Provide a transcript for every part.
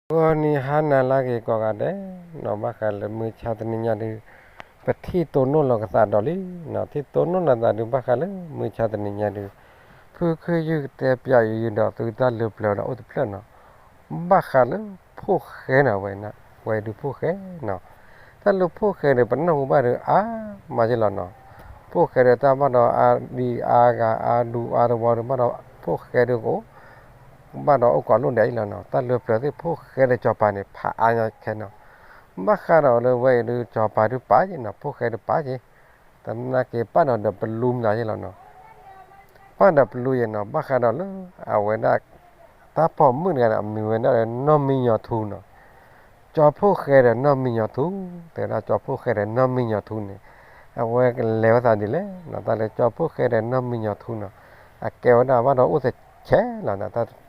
ဂီၤနံၤဟါနၤလၢအဂ့ၤကိးဂၤဒဲး, ဘၣ်ဃးလၢမုၢ်ဆါတနံၤညါဒုး ပထံၣ်တိၢ်နီၣ်လီၤကသးဒီးလံ, ထံၣ်တိၢ်နီၣ်လီၤသးဒုး ဘၣ်ဃးလၢမုၢ်ဆါတနံၤညါဒုး ဖုခ့ယုၢ်ကတဲပၠးယုၢ်ဒီးသုတၢ်လၢပျၢၤဒီးအိၣ်တဖျၢၣ်နီၤ, ဘၣ်ဃးလၢဖိၣ်ဃဲနီၤဝဲ, ဝဲဒုးဖိၣ်ဃဲနီၤ, တၢ်လၢဖိၣ်ဃဲဒီး ပနၢ်ဟူဘၣ်ဒီးအါမးယဲလီၤနီၤ, ဖိၣ်ဃဲဒီးတၢ်ဘၣ်ဒီးအါဒံအါဂၤအါဒူအါတဝီဒီး ဘၣ်ဒီးဖိၣ်ဃဲဒုးကအိၣ် ဘၣ်ဒီးအိၣ်ကိးလိၣ်ဒဲးအံၤလီၤနီၤ, တၢ်လၢပျၢၤသ့ၣ်ဖိၣ်ဃဲဒီးစီၤပၤန့ၣ် ဖးအါညါခဲနီၤ, ဘၣ်ဃးဒီးလၢဝဲအံၤဒုး စီၤပၤဒုးပာ်က့ၤနီၤ, ဖိၣ်ဃဲဒုးပာ်က့ၤ, သနာ်က့ပာ်ဒီးဒီးပလူမနုၤယဲလီၤနီၤ, ပာ်ဒီးပလူယဲနီၤ, ဘၣ်ဃးဒီးလၢ အဝဲဒၣ် တၢ်ပိာ်မုၣ်တဂၤန့ၣ် အမံၤဝဲဒၣ်လၢနီၢ်မံညီၤထူနီၤ, ကၠီဖိၣ်ဃဲဒီးနီၢ်မံညီၤထူ, တဲဝဲဒၣ်ကၠီဖိၣ်ဃဲဒီးနီၢ်မံညီၤထူန့ၣ် အဝဲကလဲၤဝဲသးဒ်လဲၣ်နီၤ, တၢ်လၢကၠီဖိၣ်ဃဲဒီးနီၢ်မံညီၤထူနီၤ, အကဲဝဲဒၣ်ဘၣ်ဒီးအိၣ်တဆဲးလီၤနီၤ, တၢ်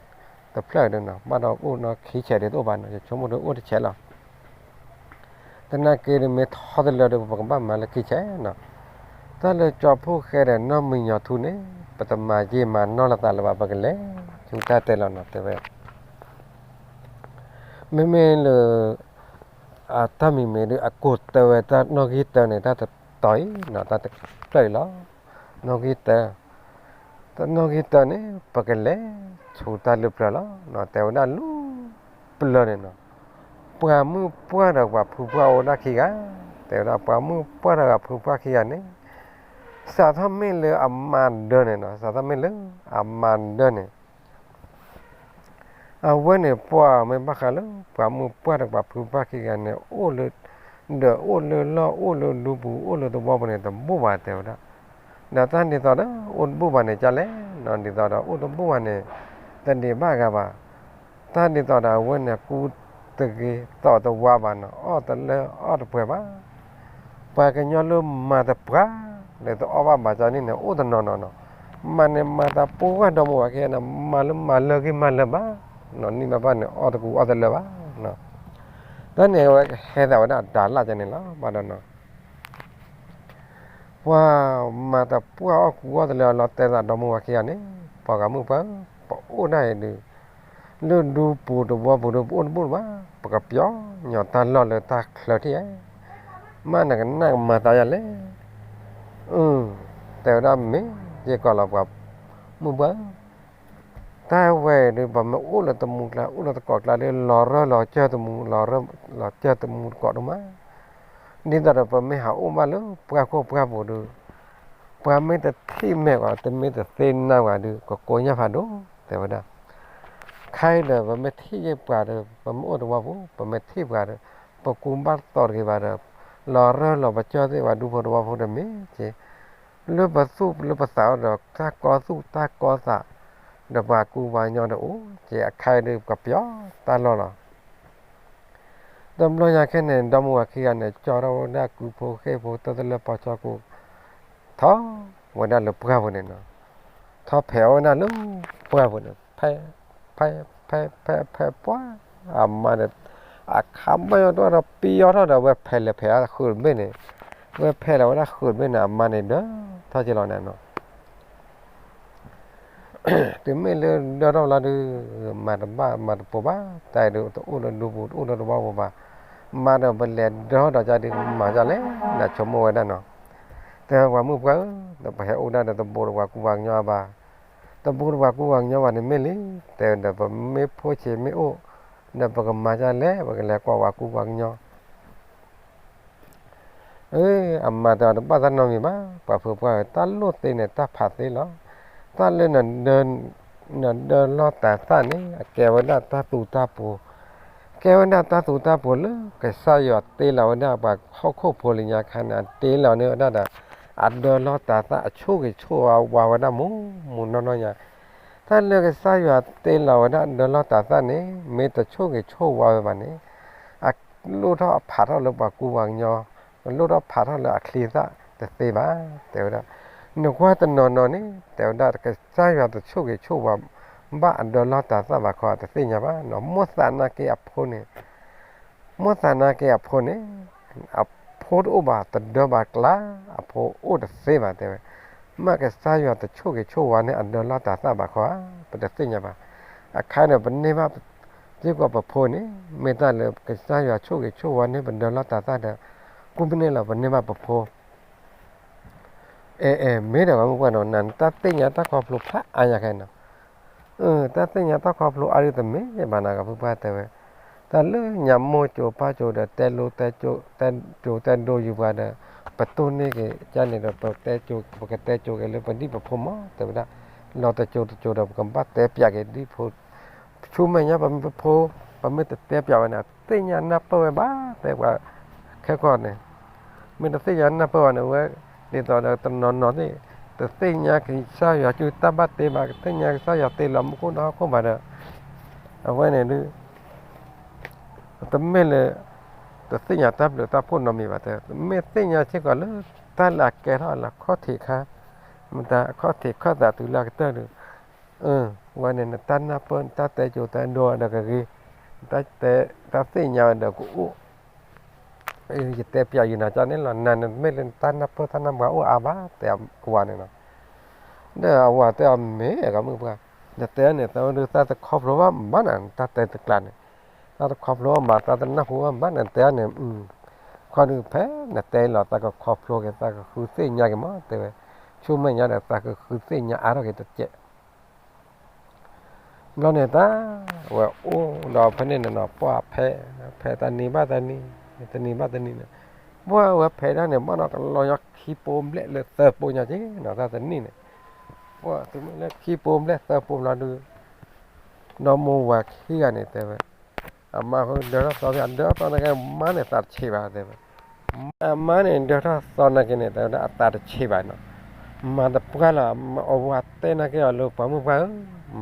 တဖျၢၣ်ဒုးနီၤ, ဘၣ်ဒီးအိၣ်နီၢ်ခံဆဲးဒုးတအိၣ်ဘၣ်နီၤ, ယဆိကမိၣ်ဒုးအိၣ်တဆဲးလီၤ. သနာ်က့ဒုးမ့ၢ်ထီတလၢဒုး ပကဘၣ်မၤလၢခံဆဲးနီၤ, တၢ်လၢကၠီဖိၣ်ဃဲဒီးနီၢ်မံညီၤထူန့ၣ် ပတမၤယံာ်မၤနီၢ်လိာ်သးလၢၤဘၣ်, ပကလဲၤဆူတၢ်တဲလီၤနီၤ, တဲဝဲ မ့မ့ၢ်လၢ အတၢ်မံၤမ့ၢ်ဒုး အကိၢ်တၢဝဲတၢ်နီၣ်ဂံၢ်တၢန့ၣ် တၢ်တတီၤအံၤနီၤ, တၢ်တဖျၢၣ်အံၤလီၤ, နီၣ်ဂံၢ်တၢ, တၢ်နီၣ်ဂံၢ်တၢန့ၣ် ပကလဲၤဆူတၢ်လၢပျၢၤလီၤ, တဲဝဲဒၣ်လၢပျၢၤန့ၣ်နီၤ, ပှၤမုၣ်ပှၢ်ဒီးပှၤဖုပှၢ်အိၣ်ဒၣ်ခံဂၤ, တဲဝဲဒၣ်ပှၤမုၣ်ပှၢ်ဒီးပှၤဖုပှၢ်ခံဂၤန့ၣ် စးထီၣ်မ့ၢ်လၢအမါဒၢန့ၣ်နီၤ, စးထီၣ်မ့ၢ်လၢအမါဒၢန့ၣ် အဝဲန့ၣ်ပှၤမ့ၢ်ဘၣ်ဃးလၢ ပှၤမုၣ်ပှၢ်ဒီးပှၤဖုပှၢ်ခံဂၤန့ၣ် အိၣ်လၢ ဒီးအိၣ်လၢလီၢ် အိၣ်လၢဒူပူၤ အိၣ်လၢသဝီပူၤန့ၣ် တဘူၣ်ဘၣ်တဲဝဲဒၣ်, ဒီးတၢ်ဒ်သိးဒီး အိၣ်တဘူၣ်ဘၣ်န့ၣ် ကလဲၣ်နီၤ, ဒ်သိးဒီးအိၣ်တဘူၣ်ဘၣ်န့ၣ် တဒံးဘၣ်ဂၤဘၣ်, တၢ်ဒ်သိးဒီးအဝဲန့ၣ် ကူတဂ့ၤသီၣ်တဝါဘၣ်နီၤ, အီၣ်တလၢအီၣ်တပှဲၤဘၣ် ပှၤကညီလၢမၤတပှၢ် လၢတအီၣ်ဘၣ်မၤကန့ၣ်န့ၣ် အိၣ်တနီၤနီၤနီၤ, မၤန့ၣ်မၤသးပှၢ်ဒီမါဝၤခံဂၤန့ၣ် မၤလၢမၤလၢဂ့ၤမၤလၢဘၣ်, နီၢ်နံၣ်ဘၣ်ဘၣ်န့ၣ် အီၣ်တကူအီၣ်တလၢဘၣ်, တၢ်န့ၣ်အဝဲကဟဲသးဝဲဒၣ်တၢ်လၢ်ကန့ၣ်လီၤ, ဘၣ်ဒီးနီၤ ပှၤမၤတပှၢ်အီၣ်ကူအီၣ်တလၢလီၤတဲသးဒီမါဝၤခံဂၤန့ၣ်, ပှၤဂၤမုၣ်ပှၢ်ဧၢ, ပအိၣ်ဒၣ်အံၤဒုး လၢဒူပူၤသဝီပူၤဒီး ပအိၣ်တဘူၣ်လၢၤဘၣ်, ပကပျီညီတၢ်လီၢ်လၢတၢ်ချၢထံၣ်ဧါ, မ့ၢ်နကနၣ်ကမၤသးယၤလဲၣ်, အၢ တဲဝဲဒၣ်မ့ၢ်ယဲၢ်ကီးလီၤ ပှၤမုၣ်ပှၢ်ဧၢ, တၢ်ဝဲဒုး ပမ့ၢ်အိၣ်လၢတမူကျါ အိၣ်လၢတကိးကျါဒီး လီၤရၢၢ်လီၤစၢၢ်တမူ လီၤရၢၢ်လီၤစၢၢ်တမူတကိးဒိၣ်မး, ဒ်သိးဒီးပမ့ၢ်ဟးအိၣ်ဘၣ်လၢပှၢ်ခိၣ်ပှၢ်ပူၤဒီး ပှၤမ့ၢ်တထံၣ်မဲာ်ပှၤ တမ့ၢ်တသ့ၣ်နီၣ်ပှၤဒီး ကကိညၢ်ဖးဒိၣ် တဲဝဲဒၣ်, ခဲအံၤဒီး ပမ့ၢ်ထံၣ်ယဲၢ်ပှၤဒီး ပမ့ၢ်အိၣ်သဝီပူၤ ပမ့ၢ်ထံၣ်ပှၤဒီး ပကူဘၣ်သီတဂ့ၤဘၣ်ဒီး လီၤရၢၢ်လီၤပစၢၢ်သ့ၣ်ပှၤဒူဖိသဝီဖိဒီးမ့ၢ်က့ၤ လၢပသူၣ်လၢပသးအိၣ်ဒီး တၢ်ကီသူၣ်တၢ်ကီသး ဒီးပှၤကူပှၤကညီဒီးအိၣ်က့ၤ အခဲအံၤဒီး ကပျီတၢ်လီၢ်လီၤ. တဘျီညါခဲန့ၣ် ဒီမါဝၤခံဂၤန့ၣ် ကၠီထီၣ်ဝဲဒၣ်ကုဖိဃ့ၢ်ဖိ တၢ်တလၢပီၢ်ကၠီကိး ထီၣ်ဝဲဒၣ်လၢပှၢ်ပူၤန့ၣ်နီၤ, ထီၣ်ဖဲးအီၣ်ဝဲဒၣ်လၢပှၢ်ပူၤန့ၣ် ဖဲ ဖဲ ဖဲ ဖဲ ဖဲ ပှၢ် အမါဒီး အခါဘၣ်ယီၤတအိၣ်ဒီး ပယီၤထီၣ်ဒီး အဝဲဖဲးလဲၤဖဲးဃုာ်တဘ့ၣ်န့ၣ်, အဝဲဖဲးလီၤဝဲဒၣ်ဃုာ်တဘ့ၣ်န့ၣ် အမါန့ၣ်ဒၢထီၣ်က့ၤလီၤန့ၣ်နီၤ. တုၤမ့ၢ်လၢဒၢထီၣ်လီၤဒုး မၤတဘၣ်မၤတပိာ်ဘၣ်, တၢ်အံၤဒုး တအိၣ်လၢဒူပူၤ တအိၣ်လၢသဝီပူၤဘၣ်, မါဒီးပလဲၤဒၢထီၣ်ဒီးကဒီး မၤဒ်လဲၣ် နဆိကမိၣ်ဝဲဒၣ်နီၤ. တဲပှၤမုၣ်ပှၢ်ဧၢ, ဒီးပဟဲအိၣ်ဒၣ်ဒီးတဘိဒီးပှၤကူပှၤကညီဘၣ်, တဘိဒီးပှၤကူပှၤကညီဘၣ်န့ၣ်မ့ၢ်လံ, တဲဒီးပမ့ၢ်ဖိဆံးမ့ၢ်အိၣ်, ဒီးပကမၤဒ်လဲၣ် ပကလဲၤကွၢ်ပှၤကူပှၤကညီ အၢ အမါတဲအီၤ တဘၣ်တၢ်နီတမံၤဘၣ်, ပှၤဖုပှၢ်ဧၢ, တၢ်လိၣ်သ့န့ၣ် တၢ်ဖးသ့လီၤ. တၢ်လၢ နဒၢလီၢ်တၤသၣ်န့ၣ် အကဲဝဲဒၣ်တၢ်သူတၢ်ပှိၤ, ကဲဝဲဒၣ်တၢ်သူတၢ်ပှိၤလၢ ကစၢ်ယွၤတ့လီၤဝဲဒၣ်ပှၤဟီၣ်ခိၣ်ဖိလံၤညါခါန့ၣ် အတ့လီၤန့ၢ်ဝဲဒၣ်ဒီး အဒၢလီၢ်တၤသၣ်အဆိၣ်ဂ့ၤဆိၣ်ဝါဝဲဒၣ်မူးမူးနီၢ်နီၢ်ညါ တၢ်လၢကစၢ်ယွၤတ့လီၤဝဲဒၣ်ဒၢလီၢ်တၤသၣ်န့ၣ် မ့ၢ်တဆိၣ်ဂ့ၤဆိၣ်ဝါဝဲဘၣ်န့ၣ် အလိၣ်ထီၣ်အဖးထီၣ်လၢပှၤကူပှၤကညီ, အလိၣ်ထီၣ်ဖးထီၣ်လၢအချံသၣ်တသ့ဘၣ်, တဲဝဲဒၣ်. နကွၢ်တနီၤနီၤန့ၣ် တဲဝဲဒၣ် ကစၢ်ယွၤတဆိၣ်ဂ့ၤဆိၣ်ဝါဘၣ်အဒၢလီၢ်တၤသၣ်ဘၣ်ခီ တသ့ၣ်ညါဘၣ်နီၤ. မိၢ်သးနာ်က့အဖိန့ၣ် မိၢ်သးနာ်က့အဖိန့ၣ် အဖိတအိၣ်ဘၣ် တဒၢဘၣ်ကျါ, အဖိအိၣ်တသ့ဘၣ် တဲဝဲ. မ့ၢ်ကစၢ်ယွၤတဆိၣ်ဂ့ၤဆိၣ်ဝါန့ၢ်အဒၢလီၢ်တၤသၣ်ဘၣ်ခီဧါ, ပတသ့ၣ်ညါဘၣ်. အခါန့ၣ် ပန့ၢ်ဘၣ် စ့ၢ်ကီးပဖိန့ၣ် မ့ၢ်တၢ်လၢကစၢ်ယွၤဆိၣ်ဂ့ၤဆိၣ်ဝါန့ၢ်ပဒၢးလီၢ်တၤသၣ်ဒီး ကူၣ်မ့ၢ်န့ၢ်လီၤပန့ၢ်ဘၣ်ပဖိ အဲ အဲ မ့ၢ်ဒီးပှၤမုၣ်ပှၢ်နီၤ နတၢ်သ့ၣ်ညါတၢ်ခီဖျိဖးအါညါခဲနီၤ, တၢ်သ့ၣ်ညါတၢ်ခီဖျိအါဒ်တမ့ၢ်ဘၣ်နၤ ပှၤမုၣ်ပှၢ်တဲဝဲ, တၢ်လၢညါမိၢ်ကၠိပၢ်ကၠိဒီးတဲလိတဲကၠိ တဲကၠိတဲဒိယုၤပှၤဒီး ပတိၢ်န့ၢ်က့ၤကန့ၣ်ဒီး ပတဲကၠိ ပကတဲကၠိက့ၤလၢပဒံၣ်ပဖိမး တဲဝဲဒၣ်, လီၤတကၠိတကၠိဒီး ပကဘၣ်တဲပၠးက့ၤဒံၣ်ဖိ ဆူမဲာ်ညါပမ့ၢ်ပဖိ ပမ့ၢ်တတဲပၠးဝဲန့ၣ် သ့ၣ်ညါနၢ်ပၢၢ်ဝဲဘၣ် တဲပှၤခဲကီၢ်န့ၣ်, မ့ၢ်တသ့ၣ်ညါနၢ်ပၢၢ်ဘၣ်န့ၣ်ဝဲ, ဒ်သိးဒီးတနီၤနီၤသ့ၣ် တသ့ၣ်ညါကစၢ်ယွၤစုတၢ်ဘၣ်တ့ဘၣ် တသ့ၣ်ညါကစၢ်ယွၤတ့လီၤမူခိၣ်ဒီးဟီၣ်ခိၣ်ဘၣ်ဒီး, အဝဲန့ၣ်ဒုး တမ့ၢ်လၢ တသ့ၣ်ညါတၢ်ဘျုးတၢ်ဖှိၣ်နီတမံၤဘၣ်တဲ, မ့ၢ်သ့ၣ်ညါစ့ၢ်ကီးလၢ တၢ်လၢအကဲထီၣ်လၢအခီၣ်ထံးခါ, မတၤအခီၣ်ထံးခီၣ်သးတုၤလၢအကတၢၢ်ဒီး, ဝဲန့ၣ်နတၢ်နၢ်ပၢၢ် နတၢ်တဲကၠိတဲဒိဒီးကဂ့ၤ, တၢ်တဲ တၢ်သ့ၣ်ညါဝဲဒီးကအိၣ်, ယတဲပၠးယုာ်နၤကန့ၣ်လီၤ နၤန့ၣ်တမ့ၢ်လၢနတၢ်နၢ်ပၢၢ်တၢ်နၢ်ပှၤအိၣ်အါဘၣ် တဲအဝၤန့ၣ်လီၤ, ဒီးအဝၤတဲအီၤမ့ၢ်အဂီၢ်မုၢ်ပှၢ်, နတဲန့ၣ် သးဝဲဒုးသးတခီဖျိဘၣ်မးနၤ နတၢ်တဲတကျါန့ၣ်, သးတခီဖျိဘၣ်မး သးတနၢ်ဟူဘၣ်မး နတဲန့ၣ်, ခီဒုးဖဲနတဲလီၤ သးကခီဖျိက့ၤ သးကဃုသ့ၣ်ညါက့ၤမး တဲဝဲ, ဆူမဲာ်ညါဒီး သးကဃုသ့ၣ်ညါအါထီၣ်က့ၤတစဲး ဘျီန့ၣ်တၢ်, ဝဲအိၣ်ဒီးဖဲန့ၣ်န့ၣ်နီၤ ပှၢ်ဖဲ, ဖဲတနံၤဘၣ်တနံၤ, တနံၤဘၣ်တနံၤန့ၣ်, ပှၢ်ဝဲဖဲဒၣ်န့ၣ် ဘၣ်နီၤကလီၤညီခံပိဘျဲၣ်လၢသၢပိညါက့ၤနီၤ တၢ်တနံၤန့ၣ်, ပှၢ်တုၤမ့ၢ်လၢခံပိဘျဲၣ်သၢပိဘျီဒုး, ဒီမိၢ်ဝၤခံဂၤန့ၣ်တဲဝဲ, အမါဃိဒၢထီၣ်သီ အဒၢထီၣ်သီနာ်က့ မါန့ၣ်သးတဆံးဘၣ်တဲဝဲ, အမါန့ၣ်ဒၢထီၣ်သီနာ်က့န့ၣ် တဲဝဲဒၣ်အသးတဆံးဘၣ်နီၤ, မၤတပှၢ်လီၤ, အဝၤတဲနာ်က့အီၤလၢပှၤမုၢ်ပှၢ်ဧၢ,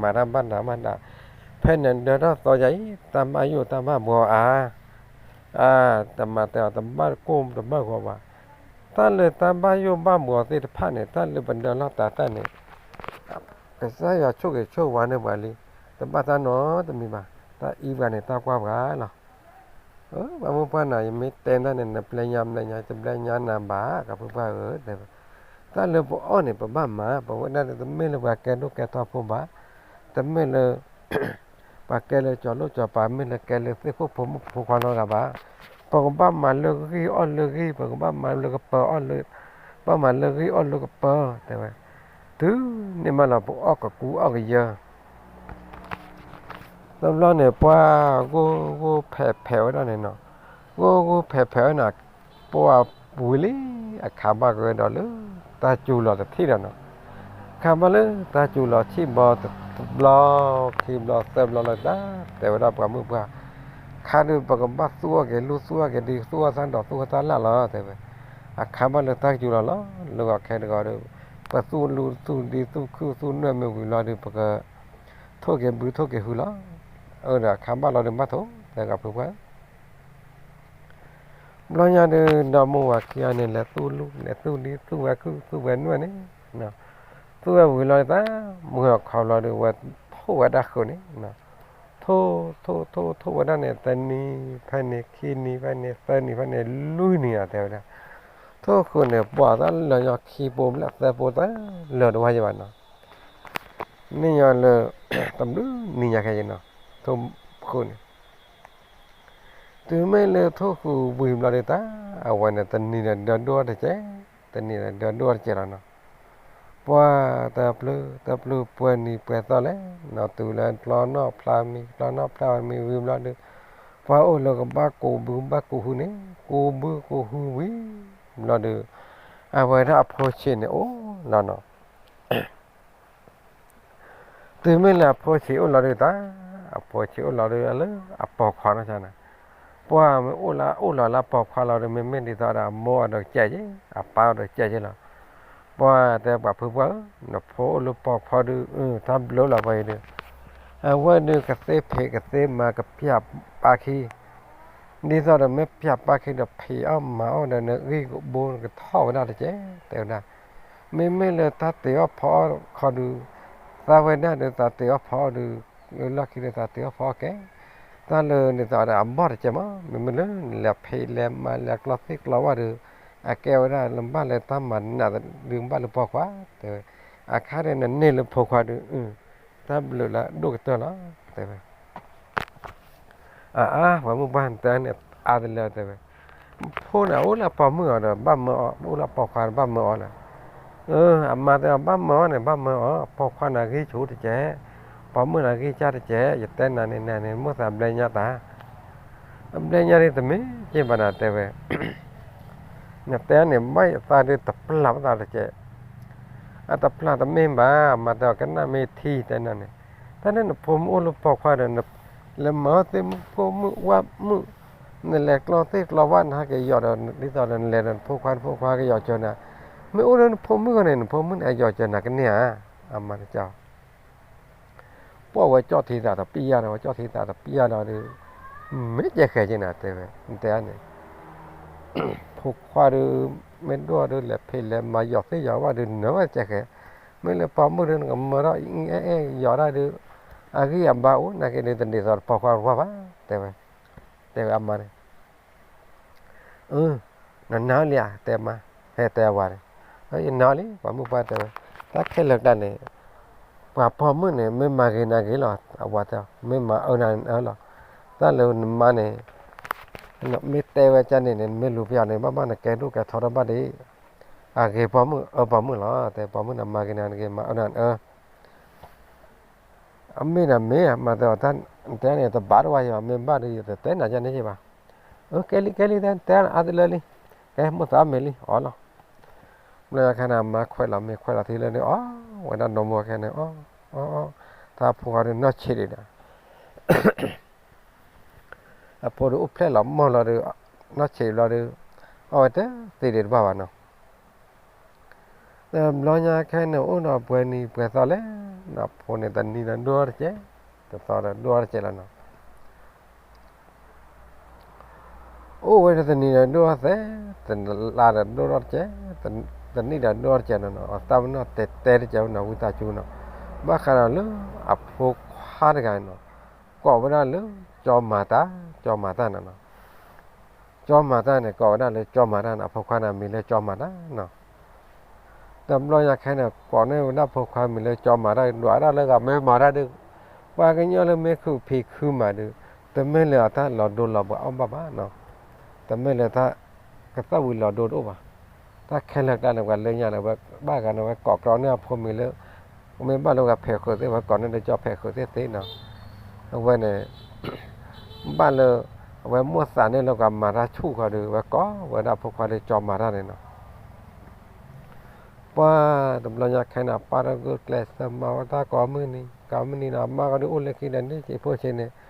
မၤတၢ်ဘၣ်နးမးဒၣ်, ဖဲနဒၢထီၣ်သီယၤအံၤ တၢ်ဘၣ်ယိၣ်တၢ်ဘၣ်ဘှီအါ, အါ, တမၤတဲအီၤတဘၣ်ကိၢ်တဘၣ်ဂီၤဘၣ်, တၢ်လၢတၢ်ဘၣ်ယိၣ်ဘၣ်ဘှီသ့ၣ်တဖၣ်န့ၣ် တၢ်လၢပဒၢလီၢ်တၤသၣ်န့ၣ် ကစၢ်ယွၤဆိၣ်ဂ့ၤဆိၣ်ဝါန့ၢ်ပှၤလံ, တဘၣ်တၢ်နီတမံၤဘၣ်, တၢ်အံၤပှၤန့ၣ် တၢ်ကွၢ်ပှၤလီၤ. ပှၤမုၢ်ပှၢ်နီၤ ယမ့ၢ်တဲတၢ်န့ၣ် နပျဲညါမျဲညါ တပျဲညါနၤဘၣ် ကပၢ်ပှၢ်ဧၢ, တၢ်လၢပအီၣ်န့ၣ် ပဘၣ်မၤ, ပဝဲဒၣ်န့ၣ် တမ့ၢ်လၢပှၤကဲဒိၣ်ကဲထီဖိဘၣ်, တမ့ၢ်လၢ ပှၤကဲလၢကၠီၤလိၣ်ကၠီၤပၤ မ့ၢ်လၢကဲလၢသ့ၣ်ခိၣ်ဖိမုၣ်ဖိခွါလီၤဂၤဘၣ်, ပကဘၣ်မၤလၢဂံၢ်အီၣ်လၢဂံၢ် ပကဘၣ်မၤလၢကပၢၤအီၣ်လၢ, ဘၣ်မၤလၢဂံၢ်အီၣ်လၢကပၢၤ တဲဝဲ, တုၤန့ၣ်မးလီၤ ပအီၣ်ကကူအီၣ်ကယၢၤ တဘျီန့ၣ် ပှၤဂိၢ်ဂိၢ်ဖဲးဖဲးဝဲဒၣ်န့ၣ်နီၤ, ဂိၢ်ဂိၢ်ဖဲးဖဲးဝဲန့ၣ်, ပှၤဝံၤလံ အခါဘၣ်ကဝဲဒီးလၢ တၢ်စူၤလီၤတထံၣ်ဒီးနီၤ, ခါဘၣ်လၢတၢ်စူၤလီၤထံၣ်ဘီတဘျီ ခံဘျီသၢဘျီလၢတၢ် တဲဝဲဒၣ်ပှၤမုၢ်ပှၢ်, ခါဒုးပကဘၣ်သူၣ်အီၣ်က့ၤလူၢ် သူၣ်အီၣ်က့ၤဒံ သူၣ်အီၣ်တၢ်ဒိး သူၣ်အီၣ်တၢ်လၢ်လီၤ တဲဝဲ, အခါဘၣ်လၢတၢ်စူၤလီၤလီၤ လၢဂီၤခဲတဂီၤဒီး ပသူၣ်လူၢ်သူၣ်ဒံ သူၣ်ခုၣ်သူၣ်နွဲၣ်မ့ၢ်ဝံၤလီၤဒုး ပက ထိၣ်က့ၤဘုထိၣ်က့ၤဟုလီၤ, အၢဒီးအခါဘၣ်လီၤဒုးဘၣ်ထိၣ် တဲဂၤဖုပှၢ် ဘျီညါဒုး ဒီမိၢ်ဝၤခံဂၤန့ၣ် လဲၤသူၣ်လူၢ် လဲၤသူၣ်ဒံ သူၣ်ဝဲခုၣ် သူၣ်ဝဲနွဲၣ်န့ၣ်, သူၣ်ဝဲဝံၤလီၤတၢ် မုၢ်အခီဘျီဒုး ဝဲထိၣ်ဝဲဒၣ်ဃုာ်န့ၣ်, ထိၣ် ထိၣ် ထိၣ် ထိၣ်ဝဲဒၣ်န့ၣ် တနံၤဖဲန့ၣ် ခံနံၤဖဲန့ၣ် သၢနံၤဖဲန့ၣ် လွံၢ်နံၤနီၤ တဲဝဲဒၣ်, ထိၣ်ဃုာ်န့ၣ် ပှၤတၢ်လၢာ်ညီခံပိဘျဲၣ်သၢပိ တၢ်လၢာ်တဝါယံၤဘၣ်နီၤ, န့ၣ်ညီလၢ တဘျုးနံၤညါခဲအံၤနီၤ, ထိၣ်ဃုာ်န့ၣ် တုၤမ့ၢ်လၢထိၣ်ဃုာ်ဝံၤဘျီဒုးတၢ် အဝဲန့ၣ် တနံၤဒီးဒၢဒိၣ်တကဲး, တနံၤဒီးဒၢဒိၣ်တကဲးလီၤနီၤ, ပှၤတပျုၤ တပျုၤပှဲၤနံၤပှဲၤသီလဲၣ်နီၤ, တုၤလၢကျီနီၣ်ဖျါမံၤ ကျီနီၣ်ဖျါမံၤဝံၤဘျီဒုး ပှၤအိၣ်လၢကဘၣ်ကူးဘုဘၣ်ကူးဟုန့ၣ် ကူးဘုကူးဟုဝံၤဘျီဒုး အဝဲဒၣ်အဖိဆံးန့ၣ်အိၣ်လီၤနီၤ တုၤမ့ၢ်လၢအဖိဆံးအိၣ်လီၤဒုးတၢ်, အဖိဆံးအိၣ်လီၤဒုးလၢအပိာ်ခွါနီၢ်ကီၢ်န့ၣ်, ပှၤမ့ၢ်အိၣ်လၢအိၣ်လီၤလၢအပိာ်ခွါလီၤဒုး မ့မ့ၢ်ဒ်သိးဒီးအမိၢ်အီၤဒီးကဲက့ၤ အပၢ်အီၤဒီးကဲက့ၤလီၤ, ပှၤတဲပှၤဖုပှၢ်ဧၢ, နဖိအိၣ်လၢပိာ်ခွါဒုး တၢ်ဘျုးလီၤပှၤအံၤဒုး, အဝဲဒုးကသ့ဖံးကသ့မၤကပျၢ်ပာ်ခံ ဒ်သိးဒီးမ့ၢ်ပျၢ်ပာ်ခံဒီးဖံးအီၣ်မၤအီၣ်ဒီးနဂံၢ်ကဘိကထီၣ်ဝဲဒၣ်တကဲး တဲဝဲဒၣ်, မ့မ့ၢ်လၢတၢ်တ့ၤအီၣ်ဖီအီၣ်ခီဒုး, သးဝဲဒၣ်ဒုးသးတ့ၤအီၣ်ဖီအီၣ်ဒုး, လၢလီၢ်ခံဒုးသးတ့ၤအီၣ်ဖီအီၣ်ကဲ, တၢ်လၢန့ၣ်သးဒီးအဘီၣ်တကဲးမး, မ့မ့ၢ်လၢနလဲၤဖံးလဲၤမၤလဲၤကျီသ့ၣ်ကျီဝၣ်ဒုး, အကဲဝဲဒၣ်နဘၣ်လၢတၢ်မၤနးဒုးဘၣ်လၢပိာ်ခွါ, တဲဝဲ, အခါဒုးနန့ၢ်လၢပိာ်ခွါဒုး, တၢ်ဘျုးလၢအဒိၣ်ကတၢၢ်လီၤ, တဲဝဲ. အါအါ ပှၤမုၣ်ပှၢ်တဲန့ၣ် အါတလၢတဲဝဲ, ဖိန့ၣ် အိၣ်လၢပိာ်မုၣ်အီၤဒီး ဘၣ်မၢအီၤ, အိၣ်လၢပိာ်ခွါဒီး ဘၣ်မၢအီၤလီၤ. အၢ အမါတဲအီၤ ဘၣ်မၢအီၤန့ၣ် ဘၣ်မၢအီၤ, ပိာ်ခွါန့ၣ်ဂံၢ်ဆူၣ်တကဲး, ပိာ်မုၣ်န့ၣ်ဂံၢ်စၢ်တကဲး, ယတဲနၤန့ၣ် နၤန့ၣ် မိၣ်သးဘျဲညါတၢ်, အဘျဲညါဒ်တမ့ၢ်က့ၤဘၣ်နၤတဲဝဲ နတဲန့ၣ် ဘၣ်ယသးဒုးတပျၢ်ပသးတကဲး, အတပျၢ်တမ့ၢ်ဘၣ်, မၤတဲအီၤကနၣ်မ့ၢ်ထံတဲနၤန့ၣ်, တၢ်န့ၣ်နဖိမုၣ်အိၣ်လၢပိာ်ခွါဒီး လဲၤမၤအီၣ်သ့ၣ်မုၣ်ဖိမုၣ်ဝၣ်မုၣ်, နလဲၤကျီသ့ၣ်ကျီဝၣ်နဟဲက့ၤယီၤဒီး ဒ်သိးဒီးနလဲၤဒီးနဖိခွါ နဖိခွါကယီၤစၢၤနၤ, မ့ၢ်အိၣ်လၢနဖိမုၣ်ဂီၢ်န့ၣ် နဖိမုၣ်န့ၣ် အယီၤစၢၤနၤကန့ၢ်ဧါ, အမါတကး ပှၢ်ဝဲကၠီၣ်ထံသးတပျၢ်ဒီး ဝဲကၠီၣ်ထံသးတပျၢ်ဒီးဒုး, မ့ၢ်ကဲဃဲက့ၤနၤတဲဝဲ နတဲန့ၣ်, ဖိခွါဒုး, မ့ၢ်ဒိၣ်ဒုး လဲၤဖံးလဲၤမၤယီၤသ့ၣ်ယီၤဝၣ်ဒုး နၢ်ဝဲကဲဃဲ, မ့ၢ်လၢပိာ်မုၣ်ဒုး နကမၢထီၣ်အံၤအဲၣ်အဲၣ်ယီၤဒၣ်ဒုး, အဂံၢ်အဘါအိၣ်နာ်က့ဒုး တဒ်သိးပိာ်ခွါတဝၢ်ဘၣ်, တဲဝဲ, တဲဝဲအမါန့ၣ် အၢ, နနာ်လံဧါ တဲမါ, ဟဲတဲအဝၤန့ၣ်, ယနာ်လံ ပှၤမုၣ်ပှၢ်တဲဝဲ, တၢ်ခဲလၢာ်တၢ်န့ၣ်, ပှၤပိာ်မုၣ်န့ၣ် မ့ၢ်မၤဂ့ၤနၤဂ့ၤလီၤ, အဝၤတဲ, မ့ၢ်မၤအၢနၤအၢလီၤ, တၢ်လၢနမါန့ၣ်, မ့ၢ်တဲဝဲကန့ၣ်န့ၣ် မ့ၢ်လူၤပျီန့ၣ် ဘၣ်ဘၣ်နကဲဒိၣ်ကဲထီတဘၣ်ဒံး, အဂ့ၤပိာ်မုၣ်အၢပိာ်မုၣ်လီၤ, တဲပိာ်မုၣ်န့ၣ် မၤဂ့ၤနၤဂ့ၤ မၤအၢနၤအၢ အမ့ၢ်နၤမ့ၢ် မၤတဲအီၤ, တဲန့ၣ် တဘၣ်တဝၢ်ယီၤ မ့ၢ်ဘၣ်ဒီး ယတတဲနၤကန့ၣ်က့ၤဘၣ်, အၢ ကဲလံ ကဲလံ တဲ တဲအါတလၢလံ, ကဲမိၣ်သးမ့ၢ်လံ အီလီၤ, ဘျီညါခဲန့ၣ် မါခွဲးလီၤမ့ၤ ခွဲးလီၤထံလၢဒုး အီဝဲဒၣ် နီၢ်မိၢ်ခဲန့ၣ် အီ အီ အီ, တၢ်ဖိခွါဒုး နီၢ်ဆံးဒံးဒီး အဖိဒုးအိၣ်ဖျဲၣ်လီၤမီၢ်လီၤဒီး, နီၢ်ဆံးဘျီဒီး, အီဝဲတသ့ဒံးတဘၣ်ဘၣ်နီၤ, တဘျီညါခဲန့ၣ် အိၣ်ဒီးပှဲၤနံၤပှဲၤသီလဲၣ်, နီၤဖိန့ၣ် တနံၤဒီးဒိၣ်တကဲး, တသီဒီးဒိၣ်တကဲးလီၤနီၤ, အိၣ်ဝဲဒၣ်တနံၤဒီးဒိၣ်သဲး, တလါဒီးဒိၣ်ထီၣ်တကဲး, တနံၣ်ဒီးဒိၣ်ထီၣ်တကဲးနီၤနီၤ, အတၢ်ပနီၣ်တဲတဲတကဲးနီၤ ဝံသးစူၤနီၤ, ဘၣ်ဃးဒီးလၢအဖိခွါတဂၤနီၤ, ကိးဝဲဒၣ်လၢ ကၠီမၤတၢ်, ကၠီမၤတၢ်နီၤနီၤ, ကၠီမၤတၢ်န့ၣ် ကိးဝဲဒၣ်လၢကၠီမၤတၢ်နီၤ, အဖိခွါန့ၣ်မံၤလၢကၠီမၤတၢ်နီၤ တဘျီညါခဲန့ၣ် ကိးန့ၢ်ဝဲဒၣ်ဖိခွါမံၤလၢကၠီမၤတၢ် ဒွးဒၣ်လၢဂၤမ့ၢ်မၤတၢ်ဒုး, ပှၤကညီလၢမ့ၢ်ခုးဖံးခုးမၤဒုး, တမ့ၢ်လၢအတၢ်လီၤဒိလီၤဘှးအီၣ်ဘၣ်ဘၣ်နီၤ, တမ့ၢ်လၢတၢ်ကသီၣ်ဝံၤလီၤဒိတအိၣ်ဘၣ်, တၢ်ခဲလၢာ်ကျါန့ၣ် ပှၤလၢညါန့ၣ် ဝဲဘၣ်ဂၤန့ၣ် ဝဲကိးကြီန့ၢ်အဖိမံၤလၢ မ့ၢ်ဘၣ်လၢဂၤဖဲးဃုာ်သ့ၣ် ဝဲကိးန့ၢ်လၢကၠီဖဲးဃုာ်သ့ၣ်သ့နီၤ, အဝဲန့ၣ် ဘၣ်လၢ အဝဲမိၣ်သးန့ၢ်လၢပှၤမၤတၢ်ဆူၣ်ဃီဒီး ဝဲကိးဝဲဒၣ်ဖိခွါလၢကၠီမၤတၢ်န့ၣ်နီၤ, ပှၤတဘျီညါခဲန့ၣ် အပၢ်တဂုာ်ကျဲးစၢးမၤဝဲတၢ်ကိးမုၢ်နံၤ ကိးမုၢ်နံၤနီၤ, အမါဃီဒုးအိၣ်လၢခံဒီးန့ၣ် က့ၤဖိဆ့န့ၣ် ဂုာ်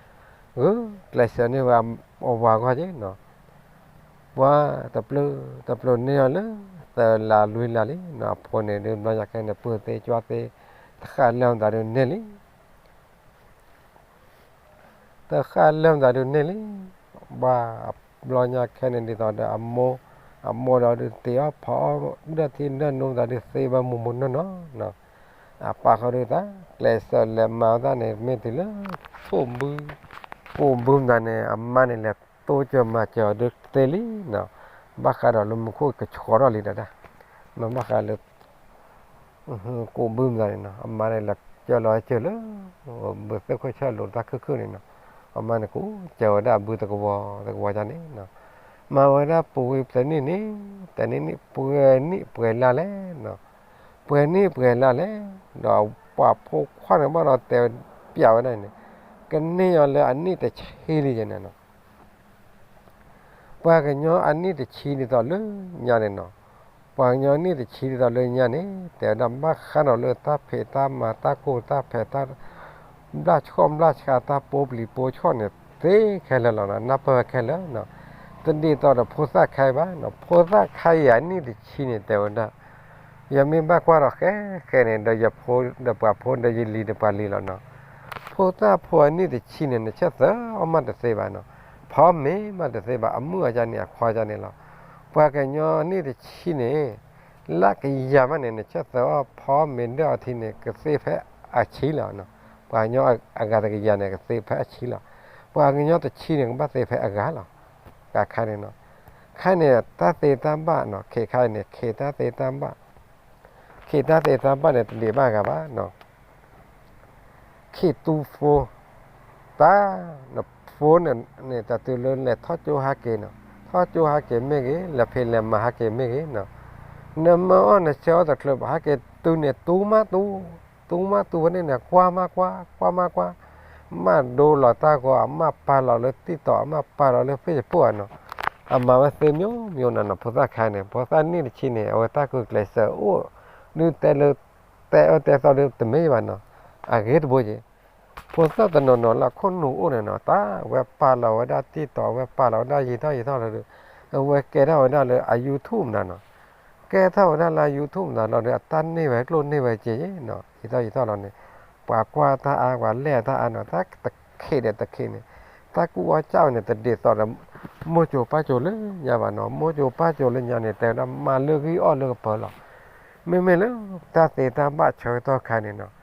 ကျဲးစၢးန့ၢ်ဝဲအဝၤဂီၢ်က့နီၤ, ပှၤတပျုာ်တပျုာ်န့ၢ်အီၤလၢ သၢလါလွံၢ်လါလံနီၤ, အဖိန့ၣ်ဒုး တဘျီညါခဲန့ၣ် ပုၢ်သ့ကွၢ်သ့ တဃၣ်လၢမတၤဒုးန့ၢ်လံ တဃၣ်လၢမတၤဒုးန့ၢ်လံ, ဘၣ်ဘျီညါခဲန့ၣ် ဒ်သိးဒီးအမိၢ်, အမိၢ်ဒီးဒုးသ့ၣ်အီၣ်ဖီအီၣ် ဒၢၣ်ထံဒၢၣ်နိမတၤဒုးသ့ဘၣ်မိၢ်မိၢ်နီၢ်နီၢ်နီၤ, အပၢ်ဃီဒုးတၢ်ကျဲးစၢးလဲၤမၤအီၣ်တၢ်န့ၣ် မ့ၢ်တုၤလၢ ကိးဘု, ကိးဘုမတၤန့ၣ် အမါန့ၣ်လဲၤတိစၢၤမၤစၢၤအီၤဒုးသ့လံနီၤ, ဘၣ်ဃးဒီးလၢမူခိၣ်ကဆှီထီၣ်လံဒီးတၢ်, မ့ၢ်ဘၣ်ဃးလၢ ကိးဘုမတၤန့ၣ်နီၤ အမါန့ၣ်လဲၤကၢလီၤစၢၤလၢ ဘုသ့ၣ်ခိၣ်ဆၢၣ်လိာ်တၢ်ခုၣ်ခုၣ်န့ၣ်နီၤ, အမါန့ၣ်ကိးစၢၤဝဲဒၣ်ဘုသကဝီၤသကဝီၤကန့ၣ်နီၤ, မၤဝဲဒၣ်ပူၤဝံၤတနံၣ်န့ၣ်, တနံၣ်န့ၣ် ပှဲၤနံၣ်ပှဲၤလါလဲၣ်နီၤ, ပှဲၤနံၣ်ပှဲၤလါလဲၣ်, ဒီးပှၤဖိခွါန့ၣ်ဘၣ်ဒီးတဲပျးဝဲဒၣ်န့ၣ်, ကန့ၢ်အီၤလၢအနံၣ်တဆံလံယဲန့ၣ်နီၤ ပှၤကညီအနံၣ်တဆံဒ်သိးလၢညါန့ၣ်နီၤ, ပှၤကညီအနံၣ်တဆံဒ်သိးလၢညါန့ၣ် တဲဝဲဒၣ်ဘၣ်ဃးဒီးလၢတၢ်ဖံးတၢ်မၤတၢ်ကိၢ်တၢ်ဖံးတၢ် ဘျၣ်ဆှီၣ်ဘျၣ်ဆှးတၢ်ပိာ်ပျံၤပိာ်ဆှီၣ်န့ၣ် သ့ခဲလၢာ်လီၤနီၤ, နၢ်ပၢၢ်ဝဲခဲလၢာ်နီၤ, တဒ်သိးဒီးဖိသၣ်ခဲအံၤဘၣ်နီၤ, ဖိသၣ်ခဲအံၤအနံၣ်တဆံန့ၣ် တဲဝဲဒၣ် ယမ့ၢ်ဘၣ်ကွၢ်ဒီးဃဲဃဲန့ၣ် ဒီးယဖိဒီးပှၤဖိဒီးယလံၤဒီးပှၤလံၤလီၤနီၤ, ဖိသၣ်ဖိအနံၣ်တဆံန့ၣ် နဆၢၣ်သၢအီၣ်မးတသ့ဘၣ်နီၤ, ဖီမ့ၤမးတသ့ဘၣ်, အမုၣ်အါကန့ၣ် အခွါကန့ၣ်လီၤ, ပှၤကညီအနံၣ်တဆံန့ၣ် လၢကယၤမးန့ၣ် နဆၢၣ်သၢအီၣ်ဖီမ့ၤဒၢၣ်အီထံန့ၣ် ကသ့ဖဲအဆံလီၤ, ပှၤကညီအဂၤတကယၤန့ၣ် ကသ့ဖဲအဆံလီၤ, ပှၤကညီတဆံန့ၣ် ကဘၣ်သ့ဖဲအဂၤလီၤ, ခါန့ၣ်နီၤ, ခါန့ၣ် တၢ်သ့တၢ်ဘၣ်နီၤ, ခ့ခါန့ၣ် ခ့တၢ်သ့တၢ်ဘၣ်, ခ့တၢ်သ့တၢ်ဘၣ်န့ၣ် တဒံးဘၣ်ဂၤဘၣ်နီၤ ခ့တူဖိ တၢ် phone န့ၣ် တၢ်တုၤလၢလဲၤထီၣ်ကၠိဟဲက့ၤနီၤ, ထီၣ်ကၠိဟဲက့ၤမ့ၢ်ဂ့ၤ, လဲၤဖံးလဲၤမၤဟဲက့ၤမ့ၢ်ဂ့ၤနီၤ, နမၢအီၣ်နဆၢအီၣ်တချုးဘၣ် ဟဲက့ၤတုၤန့ၣ် တူမးတူ, တူမးတူဝဲန့ၣ်န့ၣ် ကွၢ်မးကွၢ်, ကွၢ်မးကွၢ်, မ့ၢ်ဒိလီၤတၢ်ဂီၤ အမ့ၢ်ပာ်လီၤလၢ TikTok အမ့ၢ်ပာ်လီၤလၢ Facebook နီၤ, အမၤဝဲသ့မျိုးမျိုးနီၤနီၤ ဖိသၣ်ခါန့ၣ် ဖိသၣ်နံၣ်တဆံန့ၣ် အဝဲတၢ်ဂုာ်ကျဲးစၢးအိၣ် ဒုးတဲလၢ တဲအၢတဲသီဒုးတမ့ၢ်ဘၣ်နီၤ, အဂ့ၤတဘိက့ၤ ဖိသၣ်တနီၤနီၤလၢအခိၣ်နူာ်အိၣ်န့ၣ်နီၤ တၢ်ဝဲပာ်လီၤဝဲဒၣ် TikTok ဝဲပာ်လီၤဝဲဒၣ်ယံာ်ထီၣ်ယံာ်ထီၣ်လီၤဒီး အဝဲကဲထီၣ်ဝဲဒၣ်လၢအ YouTube မတၤနီၤ, ကဲထီၣ်ဝဲဒၣ်လၢအ YouTube မတၤလီၤဒီး အတၢ်န့ၢ်ဝဲကျိၣ်န့ၢ်ဝဲစ့နီၤ ယံာ်ထီၣ်ယံာ်ထီၣ်လီၤန့ၣ် ပှၤကွၢ်တၢ်အါ ပှၤလဲၢ်တၢ်အါနီၤ တၢ်တခ့ဒီးတခ့န့ၣ် တၢ်ကူၣ်အီၣ်ကၢ်အီၣ်န့ၣ် တဒ်သိးဒီး မိၢ်ကၠိၤပၢ်ကၠိၤလၢညါဘၣ်နီၤ, မိၢ်ကၠိၤပၢ်ကၠိၤလၢညါန့ၣ် တဲဝဲဒၣ်မၤလၢဂံၢ်အီၣ်လၢကပၤလီၤ, မ့မ့ၢ်လၢ တၢ်သ့တၢ်ဘၣ်ဆၢကတီၢ်ခါန့ၣ်နီၤ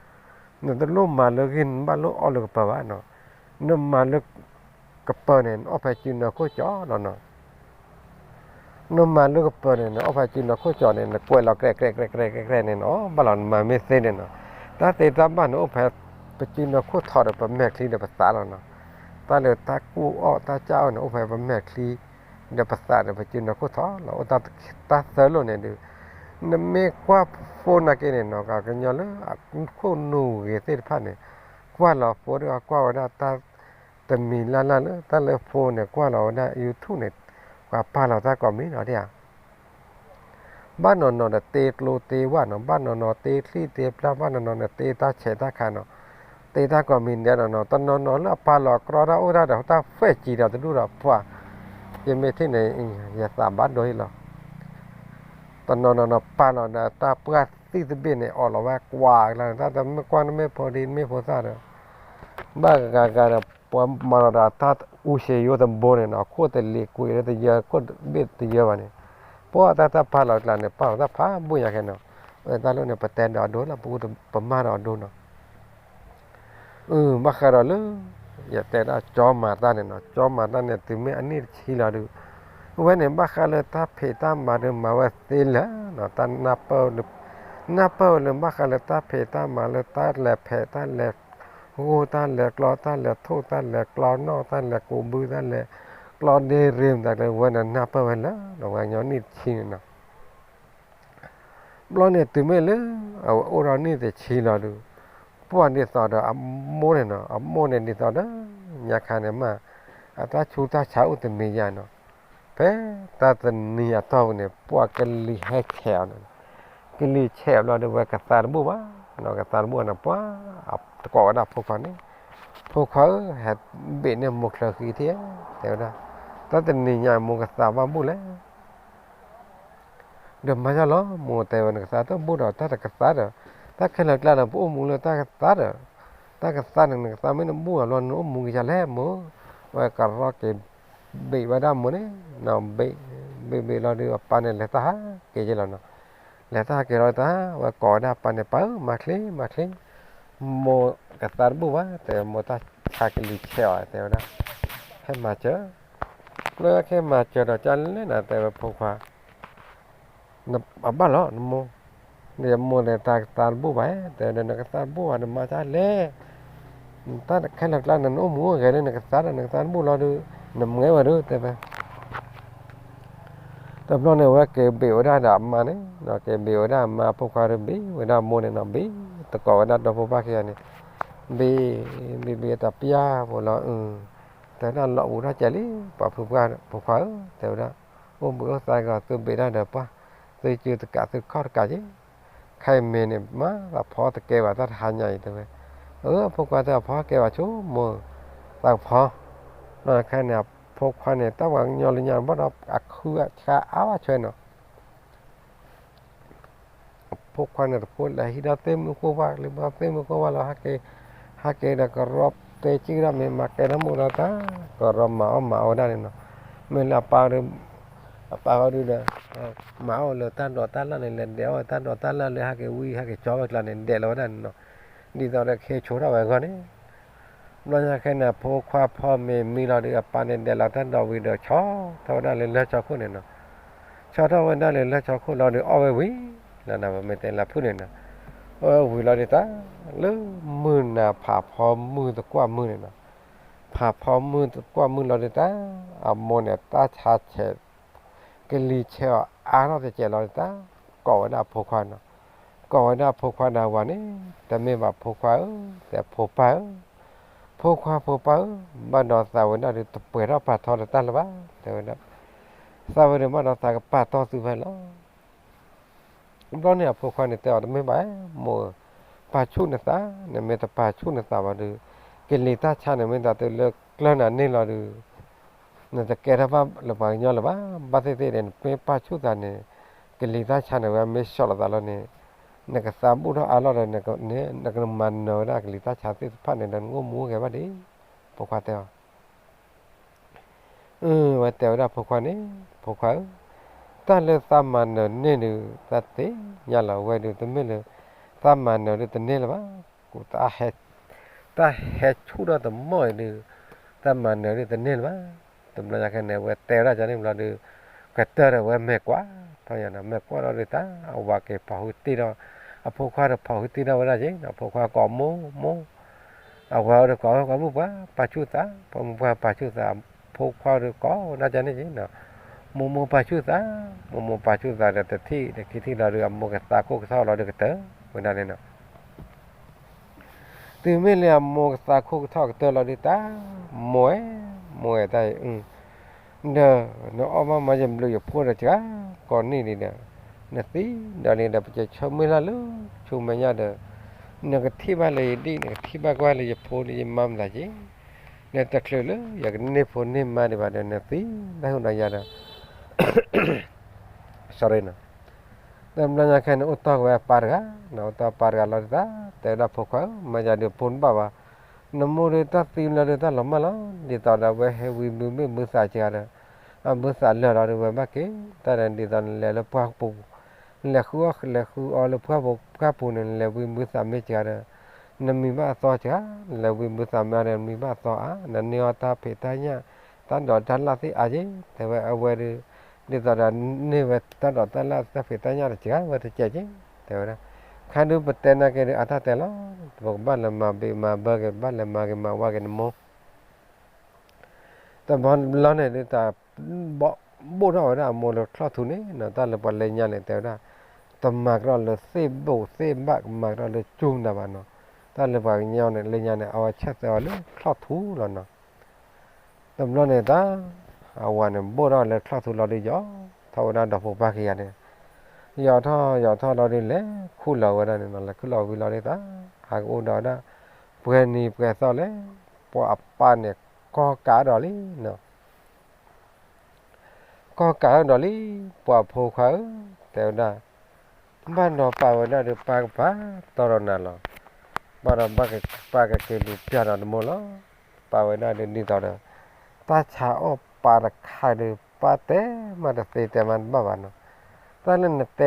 နတလိၣ်မၤလၢဂံၢ်နဘၣ်လိၣ်အီၣ်လၢကပၤဘၣ်နီၤ, နမၤလၢကပၤန့ၣ် နအီၣ်ဖဲစုနီၤခိၣ်ကၠီလီၤနီၤ, နမၤလၢကပၤန့ၣ် နအီၣ်ဖဲစုနီၤခိၣ်ကၠီန့ၣ် နကွဲးလီၤကြဲးကြဲးကြဲးကြဲးကြဲးန့ၣ်နီၤ ဘၣ်လီၤနမၤမ့ၢ်သ့န့ၣ်နီၤ, တၢ်သ့တၢ်ဘၣ်န့ၣ်အိၣ်ဖဲ ပစုနီၤခိၣ်ထီဒီးပမဲာ်ချံဒီးပသးလီၤနီၤ, တၢ်လၢတၢ်ကူၣ်အီၣ်တၢ်ကၢ်အီၣ်န့ၣ် အိၣ်ဖဲပမဲာ်ချံ ဒီးပသးဒီးပစုနီၤခိၣ်ထီလီၤ, အိၣ်တၢ်သၢလိာ်န့ၣ်ဒုး နမ့ၢ်ကွၢ် phone နာ်က့န့ၣ်နီၤ ကညီလၢအခိၣ်နူာ်ဂ့ၤသ့ၣ်တဖၣ်န့ၣ် ကွၢ်လီၤ phone ဒ်အီၤကွၢ်ဝဲဒၣ်တၢ် တမံၤလၢ်လၢ်လၢတၢ်လၢ phone န့ၣ် ကွၢ်လီၤဝဲဒၣ် YouTube န့ၣ် ပှၤပာ်လီၤတၢ်ကိးမံၤလီၤဒ်ဧါ ဘၣ်နီၢ်နီၢ်ဒီးတ့ကျိတ့ဝၣ်နီၤ, ဘၣ်နီၢ်နီၢ်တ့ချံတ့ပျၢ်, ဘၣ်နီၢ်နီၢ်န့ၣ်တ့တၢ်ဆဲးတၢ်ခါနီၤ, တ့တၢ်ကိးမံၤဒဲးနီၤနီၤ, တနီၤနီၤလၢအပာ်လီၤကြီတၢ်အိၣ်တၢ်ဒီးတၢ် five G ဒီးတဒူၣ်ဒီးပှၢ်, ယမ့ၢ်ထံၣ်န့ၣ် ယသးဘၣ်ဒိဟ့ၣ်လီၤ, တနီၤနီၤနီၤပာ်လီၤဒီးတၢ်ပှၢ်သံၣ်သဘ့ၣ်န့ၣ် အီၣ်လီၤဝဲကွၢ်ကျါန့ၣ် တၢ်တမ့ၢ်ကွၢ်နမ့ၢ်ဖိဒံမ့ၢ်ဖိသၣ်ဒီး ဘၣ်ဂၤဂၤဒီး ပှၤမၤလီၤဒီးတၢ်အူစ့ယိတဘိန့ၣ်နီၤ, အခိၣ်တလံၤကွံာ်လၢတယၢ ခိၣ်ဘ့ၣ်တယၢဘၣ်န့ၣ်, ပှၤတၢ်တၢ်ပာ်လီၤကျါန့ၣ် ပာ်လီၤတၢ်ဖးဘူၣ်ညါခဲနီၤ, တၢ်လၢန့ၣ် ပတဲဒီးအဒိလၢ ပမၤဒီးအဒိနီၤ, အဘၣ်ဃးဒီးလၢ ယတဲဒၣ်ကၠီမၤတၢ်န့ၣ်နီၤ, ကၠီမၤတၢ်န့ၣ် တုၤမ့ၢ်အနံၣ်တဆံလီၤဒုး, အဝဲန့ၣ်ဘၣ်ဃးလၢတၢ်ဖံးတၢ်မၤဒီးမၤဝဲသ့လၢာ်နီၤ, တၢ်နၢ်ပၢၢ် နၢ်ပၢၢ်ဝဲလၢဘၣ်ဃးလၢတၢ်ဖံးတၢ်မၤလၢတၢ်လဲၤဖဲး တၢ်လဲၤ ဂိၢ် တၢ်လဲၤကျီ တၢ်လဲၤထိၣ် တၢ်လဲၤကျီနီၣ် တၢ်လဲၤကူးဘု တၢ်လဲၤကျီဒ့ရ့ မတၤကျဲဝဲန့ၣ် နၢ်ပၢၢ်ဝဲလၢာ်နီၤ, ဝဲကညီနံၣ်တဆံန့ၣ်နီၤ, ဘျီန့ၣ်တုၤမ့ၢ်လၢ အဝဲအိၣ်ဒီးနံၣ်တဆံလီၤဒုး, ပှၤဒ်သိးဒီးအမိၢ်န့ၣ်နီၤ, အမိၢ်န့ၣ်ဒ်သိးဒီး ညါခါန့ၣ်မး အတၢ်ဆူးတၢ်ဆါအိၣ်တမံၤယါနီၤ, ဖဲတၢ်တနံၤအတီၢ်ပူၤန့ၣ် ပှၤကလံၤဟဲဆဲးအီၤန့ၣ်, ကလံၤဆဲးအီၤဘျီဒီး ဝဲကသါတဘူၣ်ဘၣ်နီၤ, ကသါတဘူၣ်န့ၣ် ပှၤ တကိးဝဲဒၣ်ဖိခွါန့ၣ်, ဖိခွါဧၢ ဟဲဘ့ၣ်န့ၢ်မိၢ်ချၢဃံထံၣ်, တဲဝဲဒၣ်, တၢ်တနံၤညါမိၢ်ကသါဘၣ်ဘူၣ်လဲၣ် ဒီးမၤယါလီၤ မိၢ်တဲဝဲ နကသါတဘူၣ်ဒီး တၢ်တကသါဒီး တၢ်ခဲလၢာ်ကျါဒီး ပအိၣ်မူလၢတၢ်ကသါဒီး တၢ်ကသါန့ၣ် နကသါမ့ၢ်တဘူၣ်အဘျီ နအိၣ်မူကယၤလဲၣ်မိၢ်, ဝဲကရီက့ၤဘ့ၣ်ဝဲဒၣ်မိၢ်န့ၣ်, ဘ့ၣ် ဘ့ၣ်ဘ့ၣ်လီၤဒီး အပၢ်န့ၣ်လဲၤတၢ်ဟးက့ၤယဲလီၤနီၤ, လဲၤတၢ်ဟးက့ၤလီၤတၢ် ဝဲကိးဝဲဒၣ်ပၢ်န့ၣ် ပၢ်ဧၢ မၤချ့ မၤချ့, မိၢ်ကသါတဘူၣ်ဘၣ် တဲ မိၢ်တၢ်ဆါကလံၤဆဲးအီၤ တဲဝဲဒၣ်, ဟဲမၤစၢၤ လၢခဲမၤစၢၤဒီးကလဲၣ်နၤ တဲဝဲဖိခွါ, အဘၣ်လီၤ နမိၢ်, ဒီးမိၢ်န့ၣ် တၢ်ကသါတဘူၣ်ဘၣ် တဲဒီး နကသါတဘူၣ်ဘၣ် နမၤတၢ်လဲၣ်, တၢ်ခဲလၢာ်ကျါန့ၣ် နအိၣ်မူအိၣ်ဂဲၤလၢနကသါဒီး နကသါတဘူၣ်လီၤဒီး နမၢဝဲဒီး တဲဝဲ တဘျီန့ၣ် ဝဲက့ၤဘ့ၣ်ဝဲဒၣ်ဒီးအမါန့ၣ်နီၤ, က့ၤဘ့ၣ်ဝဲဒၣ်အမါ ဖိခွါဒီးဘ့ၣ်ဝဲဒၣ်မိၢ်န့ၣ်နီၤ, ဘ့ၣ်တကိးဝဲဒၣ်ဒီဖိပၢ်ခံဂၤန့ၣ်, ဘ့ၣ် ဘ့ၣ်ဘ့ၣ်တပျၢ်ဖိလီၤ, တဲဝဲဒၣ်လီၤအူထီၣ်ကဲလံ ပှၤဖုပှၢ် ဖိခွါဧၢ တဲဝဲဒၣ်, အိၣ်ဘှံးအိၣ်သါကီး သုဘ့ၣ်ဒၣ်ဒီးပှၢ်, သုစုတကးသုခီၣ်တကးက့ၤ, ခဲအံၤမ့ၢ်န့ၣ် မ့ၢ်သးဖီတကဲဘၣ် တၢ်တဟါညါအံၤ တဲဝဲ, အၢ ဖိခွါ တၢ်ဖီကဲဘၣ်ဆိမိၢ်, သးကဖီ, ဒီးခဲန့ၣ် ဖိခွါန့ၣ် တၢ်ဝဲကညီလၢညါဘၣ်ဒီး အခုအဆါအါဘၣ်ဆွဲနီၤ ဖိခွါန့ၣ်တဖိလဲၤဟံးဒီးသ့ၣ်မုၢ်ကိၢ်ဝါ လၢဘၣ်သ့ၣ်မုၢ်ကိၢ်ဝါလီၤ ဟဲက့ၤ, ဟဲက့ၤဒီးကရီပှဲၤကံဒီး မ့ၢ်မၤကဲထီၣ်မူဒီးတၢ်, ကရီမၤအီၣ်မၤအီဝဲဒၣ်န့ၣ်နီၤ, မ့ၢ်လၢအပၢ်ဒီး, အပၢ်ဃီဒုဒီး, မၤအီၣ်လၢတၢ်ဒိးတၢ်လၢ်န့ၣ် လဲၤဒဲးအီၣ်တၢ်ဒိးတၢ်လၢ်လၢဟဲက့ၤဝံဟဲက့ၤကၠီဝဲကျါန့ၣ် ဒဲးလီၤဝဲဒၣ်န့ၣ်နီၤ, ဒ်သိးဒီးခ့ဆိထီၣ်ဝဲအဂီၢ်န့ၣ် ဘျီညါခဲန့ၣ် ဖိခွါဖီမ့ၤမံလီၤဒီး အပၢ်န့ၣ်ဒဲးလီၤတၢ်ဒိးဝံၤဒီး ဆီထီၣ်ဝဲဒၣ်လၢလၢၢ်ဆီခိၣ်န့ၣ်နီၤ, ဆီထီၣ်ဝဲဒၣ်လၢလၢၢ်ဆီခိၣ်လီၤဒီး အီၣ်ဝဲဝံၤ, လၢနပမ့ၢ်တဲလၢဖုၣ်န့ၣ်နီၤ, အီၣ်ဝဲဝံၤလီၤဒီးတၢ်, လၢမုၢ်နၤဖးဖီမုၢ်သကွၢ်မုၢ်န့ၣ်နီၤ, ဖးဖီမုၢ်ကွၢ်မုၢ်လီၤဒုးတၢ်, အမိၢ်န့ၣ်တၢ်ဆါဆဲး ကလံၤဆဲးအီၤအါထီၣ်တစဲးလီၤဒုးတၢ်, ကိးဝဲဒၣ်အဖိခွါနီၤ, ကိးဝဲဒၣ်အဖိခွါဒီးဝၤန့ၣ်, တမ့ၢ်ဘၣ်ဖိခွါဧၢ, တဲဖိပၢ်ဧၢ, ဖိခွါဖိပၢ်ဧၢ, ဘၣ်ဒီးသးဝဲဒၣ်ဒုးတပှဲၤထီၣ်ပာ်ထီလၢတၢ်လၢၤဘၣ်, တဲဝဲဒၣ်, သးဝဲဒၣ်ဘၣ်ဒီးသးကပာ်တီသုဖဲလီၤ. ဘျီန့ၣ်အဖိခွါန့ၣ်တဲအီၤတမ့ၢ်ဘၣ်, မိၢ်ဧၢ, ပာ်ဆူၣ်နသး, နမ့ၢ်တပာ်ဆူၣ်နသးဘၣ်ဒီး, ကလံၤတၢ်ဆါန့ၣ်မ့ၢ်သးတုၤလၢကျၢၢ်နၤန့ၢ်လီၤဒီး, နတကဲထီၣ်ဘၣ်လၢပှၤကညီလၢၤဘၣ်, ဘၣ်သ့ၣ်သ့ၣ်ဒီး နမ့ၢ်ပာ်ဆူၣ်သးန့ၣ်, ကလံၤတၢ်ဆါန့ၣ်ဝဲမ့ၢ်ဆီးလိာ်သးလီၤန့ၣ်, နကသးဘူၣ်ထီၣ်အါလီၢ်ဒီး, နကမၤနၢၤဝဲဒၣ်ကလံၤတၢ်ဆါသ့ၣ်တဖၣ်န့ၣ်ဒီး နအိၣ်မူအိၣ်ဂဲၤဘၣ်ဒံး, ဖိခွါတဲအီၤ အဝဲတဲဝဲဒၣ်ဖိခွါန့ၣ်, ဖိခွါဧၢ, တၢ်လၢသးမၤနၢၤန့ၢ်ဒုး သးသ့ၣ်ညါလီၤဝဲဒုး တမ့ၢ်လၢ သးမၤနၢၤဒုးတန့ၢ်လၢၤဘၣ်, တၢ်ဟဲဆူၣ်ထီၣ်တမီၢ်အံၤဒုး, သးမၤနၢၤဒုးတန့ၢ်လၢၤဘၣ်, တဘျီညါခဲန့ၣ် အဝဲတဲဝဲဒၣ်န့ၣ်ဘျီဒီး, ကတၢၢ်ဒီးဝဲမဲာ်ကွၢ်ထီၣ်ညါဒီး မဲာ်ကွၢ်ထီၣ်ဒုးတၢ်, အဝၤက့ၤဖီၣ်ဟုတ့ၢ်ဒီး, အဖိခွါဒီးဖီၣ်ဟုတ့ၢ်ထီၣ်ဝဲဒၣ်က့ၤ, အဖိခွါကိးမိၢ်မိၢ် အဝၤဒီးကိး ကိးမိၢ်ပှၢ် ပာ်ဆူၣ်သး, ပှၤမိၢ်ပှၢ်ပာ်ဆူၣ်သး, ဖိခွါဒီးကိးဝဲဒၣ်န့ၣ်က့ၤ, မိၢ်မိၢ်ပာ်ဆူၣ်သး, မိၢ်မိၢ်ပာ်ဆူၣ်သးဒီးတထံၣ်တခံထံၣ်လီၤဒီး အမိၢ်ကသးခိၣ်ကထီၣ်လီၤဒီးကတၢၢ်ဝဲဒၣ်န့ၣ်နီၤ. တုၤမ့ၢ်လၢအမိၢ်ကသးခိၣ်ကထီၣ်ကတၢၢ်လီၤဒုးတၢ်, မိၢ်ဧၢ, မိၢ်ဧၢတၢ်အံၤ, ဒီးနအီၣ်ဘၣ်မၤယဘျုးယဖှိၣ်ဒီးစှၤကိးနံၣ်ဒံးဒီး, နသံဒီးလံဒီး ပကဆၢမုၢ်လၢ်လၢဆူမဲာ်ညါဒီး, နကထံၣ်ဘၣ်လၢယဒံၣ် နကထံၣ်ဘၣ်ကွၢ်လၢယဖိဒီးယမါမသးက့ၤ, နတချုးလၢယကန့ၢ်ဖိန့ၢ်မါဒံးဘၣ်ဒီး နသံလၢဟူဒီးယၤဒီး sorry နီၤ, တဘျီညါခဲန့ၣ် အိၣ်တီၢ်က့ၤဝဲအပၢ်တဂၤ, အိၣ်တီၢ်ပၢ်တဂၤလီၤဒုးတၢ်, တဲဝဲဒၣ်ဖိခွါဧၢ, မၤယၤဒုးဖိတဘၣ်ဘၣ်, နမိၢ်ဒုးတၢ်သံလီၤဒုးတၢ်လီၤမၢ်လီၤ, ဒ်သိးဒီးအဝဲဟဲဝံမုာ်ဘ့ၣ်မုာ်သးစှၤဒီး, အမုာ်သးလၢာ်လီၤဒုးဝဲဘၣ်က့ၤ, တၢ်ဒီးဒ်သိးနလဲၤလၢပှၢ်ပူၤ, လဲၤဃုအီၣ်လဲၤဃုအီလၢပှၢ်ပူၤပှၢ်ပူၤန့ၣ် နလဲၤဝံမုာ်သးမ့ၢ်စှၤဒီး, နမံၤဘၣ်အသီစှၤ, နလဲၤဝံမုာ်သးမ့ၢ်ဒီးနမံၤဘၣ်အသီအါ, နန့ၢ်အီၣ်တၢ်ဖံးတၢ်ညၣ်, တၢ်ဒိးတၢ်လၣ်သ့ၣ်အါက့ၤ, တဲဝဲအဝဲဒုး, ဒ်သိးဒီးန့ၢ်ဝဲတၢ်ဒိးတၢ်လၣ်တၢ်ဖံးတၢ်ညၣ်တစှၤဝဲတစဲးက့ၤ, တဲဝဲဒၣ်, ခါဒုးပတဲနာ်က့ၤဒုးအတၢ်တဲလီၤ, ပကဘၣ်လဲၤမၤဘံးမၤဘၢက့ၤ ဘၣ်လဲၤမၤက့ၤမၤဝါက့ၤနမိၢ် တဘျီန့ၣ်ဒုးတၢ်, ဘိၣ်ထီၣ်ဝဲဒၣ်အမိၢ်လၢချီၣ်ထူန့ၣ်နီၤ, တၢ်လၢပှၤလၢညါန့ၣ် တဲဝဲဒၣ်, တမၤကဒီးလၢသ့ၣ်ဘိၣ်သ့ၣ်ဘၣ် ကမၤကဒီးလၢကၠူနၤဘၣ်နီၤ, တၢ်လၢပှၤကညီန့ၣ် လၢညါန့ၣ် အဝဲဆဲးသဲအီၤလၢချီၣ်ထူလီၤနီၤ. တဘျီန့ၣ်တၢ်, အဝၤန့ၣ် ဘိၣ်ထီၣ်လၢချီၣ်ထူလီၤဒုးယီၤ, ထီၣ်ဝဲဒၣ်ဒီဖိပၢ်ခံဂၤန့ၣ်, ယီၤထီၣ်ယီၤထီၣ်လီၤဒုးလဲၤခူၣ်လီၤဝဲဒၣ်န့ၣ်နီၤ, လဲၤခူၣ်လီၤဝံၤလီၤဒုးတၢ်, ဟးကအိၣ်ဒီးဝဲဒၣ်, ပှဲၤနံၤပှဲၤသီလဲၣ်, ပှၤအပၢ်န့ၣ် ကီၢ်ကးဒီးလံနီၤ ကီၢ်ကးဒီးလံ, ပှၤဖိခွါဧၢ, တဲဝဲဒၣ်, ဘၣ်ဒီးပာ်ဝဲဒၣ်ဒုးပၢ်ကပာ်တီဒီးနၤလီၤ, ဘၣ်ဒီးပၢ်ကက့ၤလူၤပျၢ်ဒီးနမိၢ်လီၤ, ပာ်ဝဲဒၣ်ဒုးဒ်သိးဒီး, တၢ်ဆါအီၣ်ပာ်တခါဒုး ပၢ်တဲမးတသ့တဲမးတဘၣ်ဘၣ်နီၤ, တၢ်လၢနတဲသ့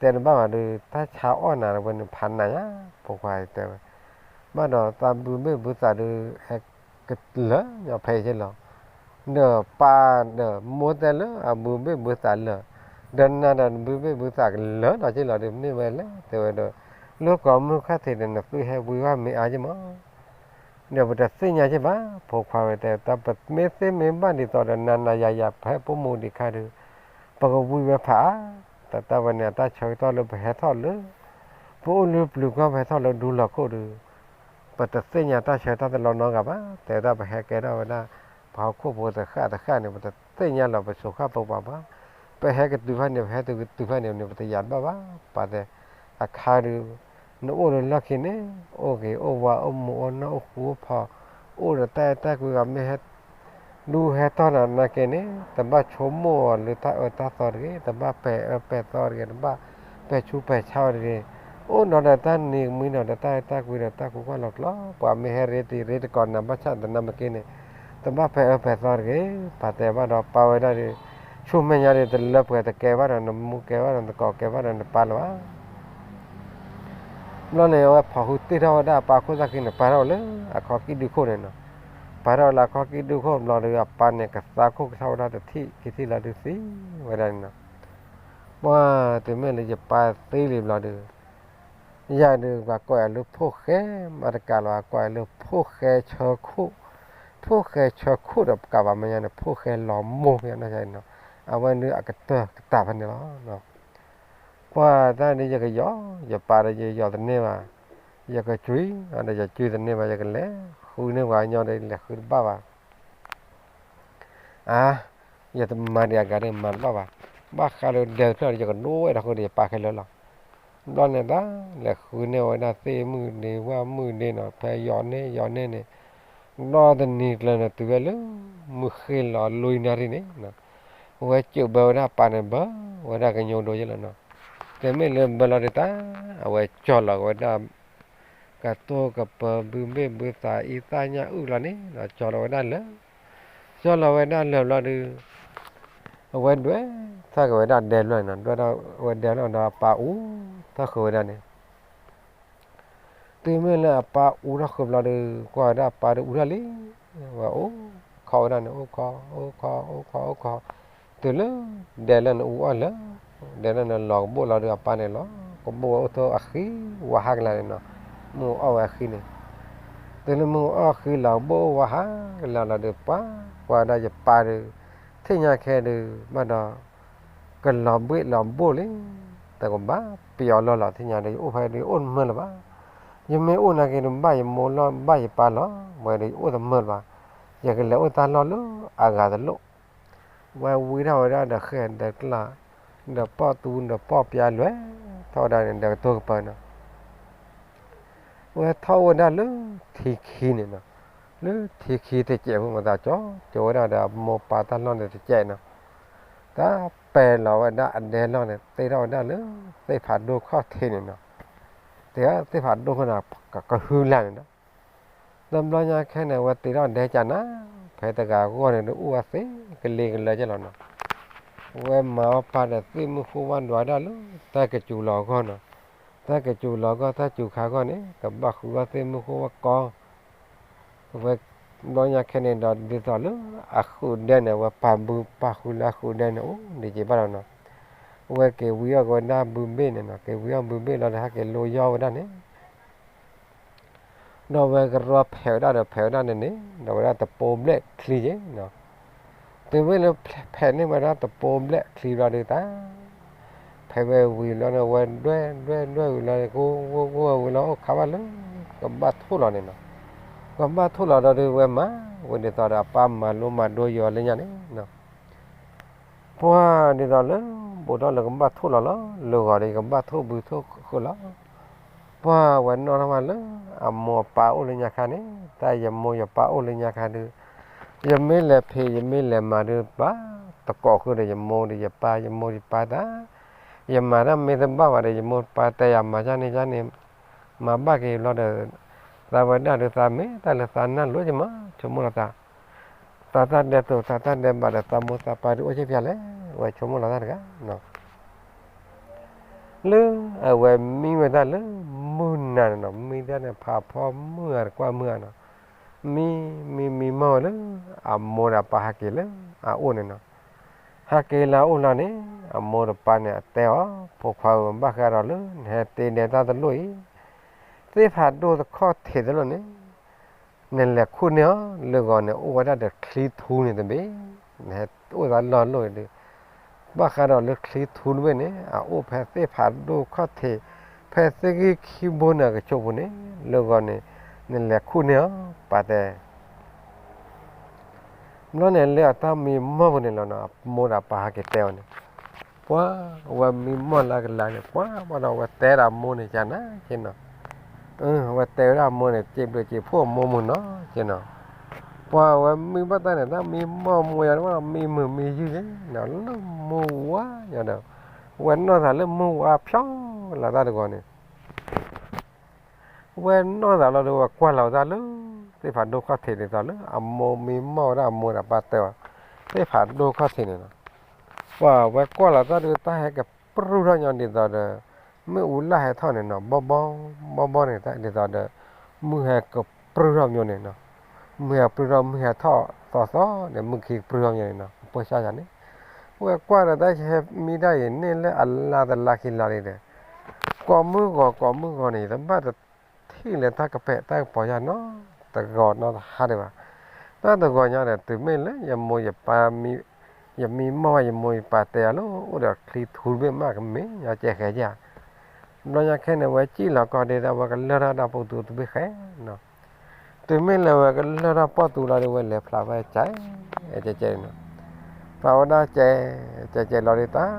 တဲတဘၣ်ဘၣ်ဒုး တၢ်ဆါအီၣ်နၤဝဲန့ၣ်ဖးနၤညါ, ဖိခွါတဲဝဲ ဘၣ်ဒီးသးဘုဘ့ၣ်ဘုသးဒုး ဟဲကလၢာ်ညီဖဲအံၤက့လီၤ, ဒီးပၢ်ဒီးမိၢ်တဲလၢအဘုဘ့ၣ်ဘုသးလၢာ်, ဒီးနၤဒီးနဘုဘ့ၣ်ဘုသးကလၢာ်ဒီးက့လီၤဒုး မ့ၢ်ဝဲလဲၣ် တဲဝဲဒီး, လၢကိးမုၢ်ခါထံးဒီး နသုဟဲဝံဝဲမ့ၢ်အါက့မး ဒီးပတသ့ၣ်ညါက့ဘၣ်, ဖိခွါဝဲတဲ တၢ်ပမ့ၢ်သ့မ့ၢ်ဘၣ်ဒ်သိးဒီး နၤနၤယၤယၤ ပဟဲပိာ်မုၣ်ဒံးခါဒုး, ပကဝံဝဲဖးအါ, တၢ်တၢ်ဝဲန့ၣ် အတၢ်ဆၢကတီၢ်လၢပဟဲထီၣ်လၢ, ပအိၣ်လၢပျုၤကီၢ် ပဟဲထီၣ်လၢဒူလီၢ်ခိၣ်ဒီး, ပတသ့ၣ်ညါတၢ်ဆၢတၢ်တလီနီတဂၤဘၣ်, တဲဝဲဒၣ်ပဟဲကဲထီၣ်ဝဲဒၣ်, ပှၤဟီၣ်ခိၣ်ဖိတဃၣ်တဃၣ်န့ၣ် ပတသ့ၣ်ညါလီၤ ပစိၤဃၣ်ပပှၤဘၣ်, ပဟဲကတုၤဖဲန့ၣ် ပဟဲတုၤကတုၤဖဲန့ၣ်န့ၣ် ပတယာ်တဘၣ်ဘၣ်, ပာ်တဲ, အခါဒုး နအိၣ်လၢလီၢ်ခံန့ၣ်, အိၣ်ဂ့ၤအိၣ်ဝါ အိၣ်မူအိၣ်နီၢ် အိၣ်ဃူအိၣ်ဖိး, အိၣ်ဒီးတၢ်အဲၣ်တၢ်ကွံဂၤ မ့ၢ်ဟဲဒူဟဲထီၣ်နၤနာ်က့န့ၣ် တဘၣ်ဆိကမိၣ်အီၤလၢတၢ်အၢတၢ်သီတဂ့ၤ, တဘၣ်ပဲာ်အၢပဲာ်သီတဂ့ၤ, တဘၣ်ပဲာ်ဆူးပဲာ်ဆါအီၤတဂ့ၤ, အိၣ်ဒီးတၢ်နံၤကမှံဒီး တၢ်အဲၣ်တၢ်ကွံဒီး တၢ်ကူကွၢ်လီၤကျီ, ပှၤမ့ၢ်ဟဲရ့တံၤရ့တကိးနၤ ဘၣ်ဆၣ်သနာ်က့န့ၣ်, တဘၣ်ပဲာ်အၢပဲာ်သီတဂ့ၤ, ပာ်တဲဘၣ်ဒီးပာ်ဝဲဒၣ်ဒီး, ဆူမဲာ်ညါဒီး တလၢပှဲၤတကဲဘၣ်ဒီးနမိၢ် ကဲဘၣ်ဒီးနကိး ကဲဘၣ်ဒီးနပၢ်လၢၤဘၣ် ဘျီန့ၣ် အဝဲဖီၣ်ဟုတ့ၢ်ထီၣ်ဝဲဒၣ်အပၢ်ခိၣ်သၣ်ခံန့ၣ် ပာ်ထီၣ်ဝဲလၢအခီၣ်ကံၢ်ဒုခိၣ်န့ၣ်နီၤ, ပာ်ထီၣ်ဝဲလၢအခီၣ်ကံၢ်ဒုခိၣ်ဘျီဒီး အပၢ်န့ၣ်ကသးခိၣ်ကထီၣ်ဝဲဒၣ်တထံၣ်ခံထံၣ်လီၤဒုး သံဝဲဒၣ်န့ၣ်နီၤ, ပှၤတုၤမ့ၢ်လၢယပၢ်သံလံဘျီဒီး, ယၤဒုး ပှၤကိးယၤလၢဖိၣ်ဃဲမၤတကးလီၤ, ပှၤကိးယၤလၢဖိၣ်ဃဲဆၢခိၣ်, ဖ ဖိၣ်ဃဲဆၢခိၣ်ဒီးပကးဘၣ်မဲာ်ညါန့ၣ် ဖိၣ်ဃဲလီၤမိၢ်ဖဲနီၢ်ဆါအံၤနီၤ, အဝဲဒုးအကတၢၢ်ကတၢၢ်ဖဲန့ၣ်လီၤ. ပှၤတၢ်ဒ်ယကယီၤ ယပာ်ဒီးယယီၤတန့ၢ်ဘၣ်, ယကကွံဒီးယကွံတန့ၢ်ဘၣ်, ယကလဲၤဃုန့ၢ်ပှၤကညီဒီးယလဲၤဃုတဘၣ်ဘၣ် အါ, ယတမၤဒံးအဂၤဒ်မၤတဘၣ်ဘၣ်, ဘၣ်ဃးဒီးဒဲးတဖျၢၣ်ဒီး ယကဒိဝဲဒၣ်ဃုဒီးယပာ်ခဲလၢာ်လီၤ. ဘျီန့ၣ်တၢ်လဲၤဃုန့ၢ်ဝဲဒၣ်သ့ၣ်မုၣ်ဒ့ဝၣ်မုၣ်ဒ့နီၤ, ဖဲယီၤန့ၢ်ယီၤန့ၢ်န့ၣ်, ဒီတနံၤကျၢၤန့ၣ်တုၤဝဲလၢ မုၢ်ဃ့ၢ်လီၤလွံၢ်နၣ်ရံၣ်န့ၣ်, အဝဲစၢးဘၢဝဲဒၣ်အပၢ်န့ၣ် ဘၢဝဲဒၣ်ကညီဒိယဲလီၤနီၤ. တမ့ၢ်လၢဘၢလီၤဒုးတၢ်, အဝဲကၠီလီၤဝဲဒၣ် ကတိၢ်ကပၢၤဘုဘ့ၣ်ဘုသးအံသၣ်ညၣ်အုၣ်လီၤန့ၣ်ဒီး ကၠီလီၤဝဲဒၣ်လၢာ်, ကၠီလီၤဝဲဒၣ်လၢာ်ဘျီဒုး, အဝဲဒွဲၣ်ထီၣ်က့ၤဝဲဒၣ်ဒဲးဘျီန့ၣ်နီၤ, ဒွဲၣ်ထီၣ်ဝဲဒဲးဘျီဒီးအပၢ်အူထီၣ်ဃုာ်ဝဲဒၣ်န့ၣ် တုၤမ့ၢ်လၢအပၢ်အူထီၣ်ဃုာ်ဘျီဒီး ကွၢ်ဝဲဒၣ်အပၢ်ဒီးအူထီၣ်လံ, ဝဲအိၣ်ခိးဝဲဒၣ်န့ၣ် အိၣ်ခိး အိၣ်ခိး အိၣ်ခိး အိၣ်ခိး, တုၤလၢဒဲးလၢာ်န့ၣ်အူအီၣ်လၢာ်, ဒဲးလၢာ်န့ၣ်လီၤကဘိၣ်လီၤဒီးအပၢ်န့ၣ်လီၤ, ကဘိၣ်ဝဲအိၣ်ထိးအဃံဝါဟးကလၤန့ၣ်နီၤ, မုၢ်အူအီၣ်ဝဲအဃံန့ၣ်, တုၤလၢမုၢ်အူအီၣ်ဃံလီၤကဘိၣ်အိၣ်ဝါဟးကလၤလီၤဒီး ပှၤကွၢ်ဝဲဒၣ်ယပၢ်ဒီး, ထံၣ်ညါခဲဒုး ဘၣ်ဒီး ကလီၤဘှ့ၣ်လီၤဘိၣ်လံ, တကဘၣ်ပယီၤလီၢ်လီၤ ထံၣ်ညါဒီး ယအိၣ်ဖဲဒီးယအိၣ်တမၢလၢၤဘၣ်, ယမ့ၢ်အိၣ်နာ်က့ဒီး ဘၣ်ယမိၢ်လီၢ်ဘၣ်ယပၢ်လီၢ်, ဝဲဒီးယအိၣ်တမၢလၢၤဘၣ်, ယကလဲၤအိၣ်တၢ်လီၢ်လၢအဂၤတလိၣ်, ဝဲဝံထီၣ်ဝဲဒၣ်ဒီးဃဲၣ်ဒီးကျါ, ဒီးပီၣ်သူဒီးပီၣ်ပျါလွဲၢ်ထီၣ်ဝဲဒၣ်န့ၣ် ဒီးကတိၤကပၤနီၤ ဝဲထီၣ်အိၣ်ဝဲဒၣ်လၢထံခံန့ၣ်နီၤ, လၢထံခံတစဲးဖိမသးကၠီ, ကၠီဝဲဒၣ်ဒီးအမိၢ်ပၢ်တၢ်လီၢ်န့ၣ်တစဲးနီၤ, တၢ်ပဲာ်လီၤဝဲဒၣ်အဒဲလီၢ်န့ၣ် တ့ထီၣ်ဝဲဒၣ်လၢသ့ၣ်ဖးဒိၣ်ခီၣ်ထံးန့ၣ်နီၤ, တ့ထီၣ်သ့ၣ်ဖးဒိၣ်ခီၣ်န့ၣ် ကဟုလၢ်န့ၣ်ဒီး တဘျီညါခဲန့ၣ် ဝဲတ့ထီၣ်ဒဲကနၤ, ဖဲတဂၤအဂီၢ်န့ၣ် ဒုးအိၣ်ဝဲသ့ကလ့ကလၢာ်ကလီၤနီၤ, ဝဲမၤအီၣ်ပၢ်ဒီးသ့ၣ်မုၢ်ဃိဝၣ်ဒွးဒၣ်လၢ တၢ်ကစူၤလီၤအဂီၢ်နီၤ, တၢ်ကစူၤလီၤအဂီၢ် တၢ်စူၤခါအဂီၢ်န့ၣ် ကဘၣ်ဃုအီၣ်သ့ၣ်မုၢ်ဃိဝၣ်ကီ, ဝဲဘျီညါခဲန့ၣ်ဒီး ဒ်သိးလၢအဃုာ်ဒဲန့ၣ် ဝဲပာ်ဘုပာ်ဃုလၢအဃုာ်ဒဲန့ၣ် အိၣ်ဒံးက့ၤဘၣ်လီၤနီၤ, ဝဲက့ၤဝံအီၣ်က့ၤဝဲဒၣ်ဘုဘ့ၣ်န့ၣ်နီၤ, က့ၤဝံအီၣ်ဘုဘ့ၣ်လီၤဒီး ဟဲက့ၤလိယီၢ်ဝဲဒၣ်န့ၣ် ဒီးဝဲကရီဖဲးဝဲဒၣ်ဒီးဖဲးဝဲဒၣ်န့ၣ်န့ၣ် ဒီးဝဲဒၣ်တပိဘျဲၣ်ချံက့ၤနီၤ, တုၤမ့ၢ်လၢဖဲးန့ၢ်ဝဲဒၣ်တပိဘျဲၣ်ချံဘျီဒုးတၢ်, ဖဲးဝဲဝံၤဘျီန့ၣ် ဝဲဒွဲၣ်ဒွဲၣ်ဒွဲၣ်ဝံၤလီၤ ကိၢ်ကိၢ်ကိၢ်ဝံၤလီၤ အိၣ်ခါဘၣ်လၢ ကဘၣ်ထိၣ်လီၤန့ၣ်နီၤ, ကဘၣ်ထိၣ်လီၤဒီးဒုးဝဲမၤ ဝဲဒ်သိးဒီးအပၢ်မၤလိမၤဒိယီၤလၢညါန့ၣ်နီၤ ပှၤဒ်သိးလၢ ဘူးထီၣ်လၢကဘၣ်ထိၣ်လီၤလီၤ လၢဂီၤဒီးကဘၣ်ထိၣ်ဘုထိၣ်ဃုာ်လီၤ, ပှၤဝဲနီၣ်ထီၣ်မးလၢ အမိၢ်အပၢ်အိၣ်လၢညါခါန့ၣ် တၢ်ယမိၢ်ယပၢ်အိၣ်လၢညါခါဒုး ယမ့ၢ်လဲၤဖံးယမ့ၢ်လဲၤမၤဒုး ဘၣ်တကိးဃုာ်ဒီးယမိၢ်ဒီးယပၢ် ယမိၢ်ယပၢ်တၢ်, ယမၤတၢ်မ့ၢ်တဘၣ်ဘၣ်ဒီး ယမိၢ်ပၢ်တဲယၤမၤယၤန့ၣ်ယၤန့ၣ် မၤဘၣ်က့ၤဘျီဒီး သးဝဲဒၣ်ဒုးသးမ့ၢ်တၢ်လၢသးနၢ်လိၤကမး ဆိကမိၣ်လီၤသး သးတၢ်ဒဲးတိာ် သးတၢ်ဒဲးဘးဒီး သးမိၢ်သးပၢ်ဒုးအိၣ်က့ၤဖျါလဲၣ် ဝဲဆိကမိၣ်လီၤတၢ်တဂၤနီၤ, လၢအဝဲမံဝဲဒၣ်လၢမုၢ်နၤန့ၣ်နီၤ မံတၢ်န့ၣ် ဖးဖီမုၢ်ဂၤတကွၢ်မုၢ်ဂၤနီၤ, မံ မံ မံမီၢ်ဝဲလၢ အမိၢ်ဒီးအပၢ်ဟဲက့ၤလၢအအိၣ်န့ၣ်နီၤ, ဟဲက့ၤလၢအအိၣ်လီၤန့ၣ် အမိၢ်ဒီးပၢ်န့ၣ် အတဲအီၤ ဖိခွါဧၢ ဘၣ်ဃးဒီးလၢ နဟဲတ့ဒဲတၢ်တလိၣ်အံၤ သ့ၣ်ဖးဒိၣ်တခီၣ်ထံးတလိၣ်န့ၣ် နလဲၤခူၣ်န့ၢ်အီၤ လၢဂီၤန့ၣ် အိၣ်ဝဲဒၣ်ဒီးချံထူန့ၣ်တဘ့ၣ်, နဟဲအိၣ်သးလီၢ်လိၣ်အံၤဒီး ဘၣ်ဃးဒီးလၢချံထူတဘ့ၣ်န့ၣ် အအိၣ်ဖဲသ့ၣ်ဖးဒိၣ်ခီၣ်ထံး ဖဲသ့ၣ်ဂံၢ်ခံဘိန့ၣ်အကဆိးပူၤန့ၣ် လၢဂီၤန့ၣ် နလဲၤခူၣ်န့ၢ်အီၤ ပၢ်တဲ ဘျီန့ၣ်လၢအတၢ်မံမီၢ်ပူၤန့ၣ်လီၤနီၤ အမိၢ်ဒီးအပၢ်ဟဲက့ၤတဲအီၤန့ၣ်, ပှၤဝဲမံမီၢ်လၢကလၤန့ၣ် ပှၤဘၣ်ဒီးဝဲတဲဒီးအမိၢ်န့ၣ် ကနၤက့နီၤ, ဝဲတဲဝဲဒၣ်အမိၢ်န့ၣ် စံးဘျုးစံးဖှိၣ်အမိၢ်မုၢ်နီၤက့နီၤ, ပှၤဝဲမံဘၣ်တၢ်န့ၣ် တၢ်မံမီၢ်မိၢ်ယၤန့ၣ် ဘၣ်ဒီးမံမုာ်မံယုၢ်က့နီၤ လၢမုၢ်ဝါယၤဒီး ဝဲနီၢ်သးလၢမုၢ်ဝါဖျီလီၤတၢ်တဂီၤန့ၣ် ဝဲနီၢ်သးလီၤဒီး ဝဲကွၢ်လီၤဝဲဒၣ်လၢ သ့ၣ်ဖးဒိၣ်ခီၣ်ထံးဒ်သိးလၢ အမိၢ်မံမီၢ်ဝဲဒၣ်အမိၢ်ဒီးပၢ်တဲအီၤ သ့ၣ်ဖးဒိၣ်ခီၣ်ထံးန့ၣ်နီၤ, ပှၤဝဲကွၢ်လီၤတၢ်ဒုး တၢ်ဟဲကပြုၢ်ထီၣ်ညီဒ်သိးဒီး မ့ၣ်အူလၢ်ဟဲထီၣ်န့ၣ်နီၤ ဘီဘီ ဘီဘီန့ၣ် ဒ်သိးဒီး မုၢ်ဟဲကပြုၢ်ထီၣ်ညီန့ၣ်နီၤ, မုၢ်ဟဲပြုၢ်ထီၣ် မုၢ်ဟဲထီၣ်သီသီန့ၣ် မုၢ်ခံကပြုၢ်ထီၣ်ညီန့ၣ်နီၤ ပှၢ်ဆၣ်ယၤန့ၣ် ဝဲကွၢ်ဒီးတၢ်ယဟဲမံတၢ်အံၤန့ၣ်လၢအလါတလါခံလါလံဒီး ကိးမုၢ်ဂီၤကိးမုၢ်ဂီၤန့ၣ် ယတဘၣ်တထံၣ်လၢတၢ်ကပဲာ်တၢ်ကပီၤယၤနီတဂီၤနီတဟါဒံးဘၣ်, တၢ်တဂီၤညါဒီး တုၤမ့ၢ်လၢယမိၢ်ယပၢ်, ယမံမီၢ်ဘၣ် ယမိၢ်ယပၢ်တဲအီၤလၢ အိၣ်ဒီးချံထူတဘ့ၣ်မး ကမ့ၢ်ညီကဲဃဲဧါ. ဘျီညါခဲန့ၣ် ဝဲစံၣ်လီၤကီၢ်ဒ်သိး ဝဲကလၢၢ်ထီၣ်တၢ်ပိာ်သူတဘ့ၣ်ဃဲနီၤ. တုၤမ့ၢ်လၢဝဲကလၢၢ်ထီၣ်ပိာ်သူလီၤဒီး ဝဲလဲၤဖျးဝဲကဲ, ကဲကဲနီၤ. ဖျးဝဲဒၣ်ကဲ, ကဲကဲလီၤဒီး တၢ်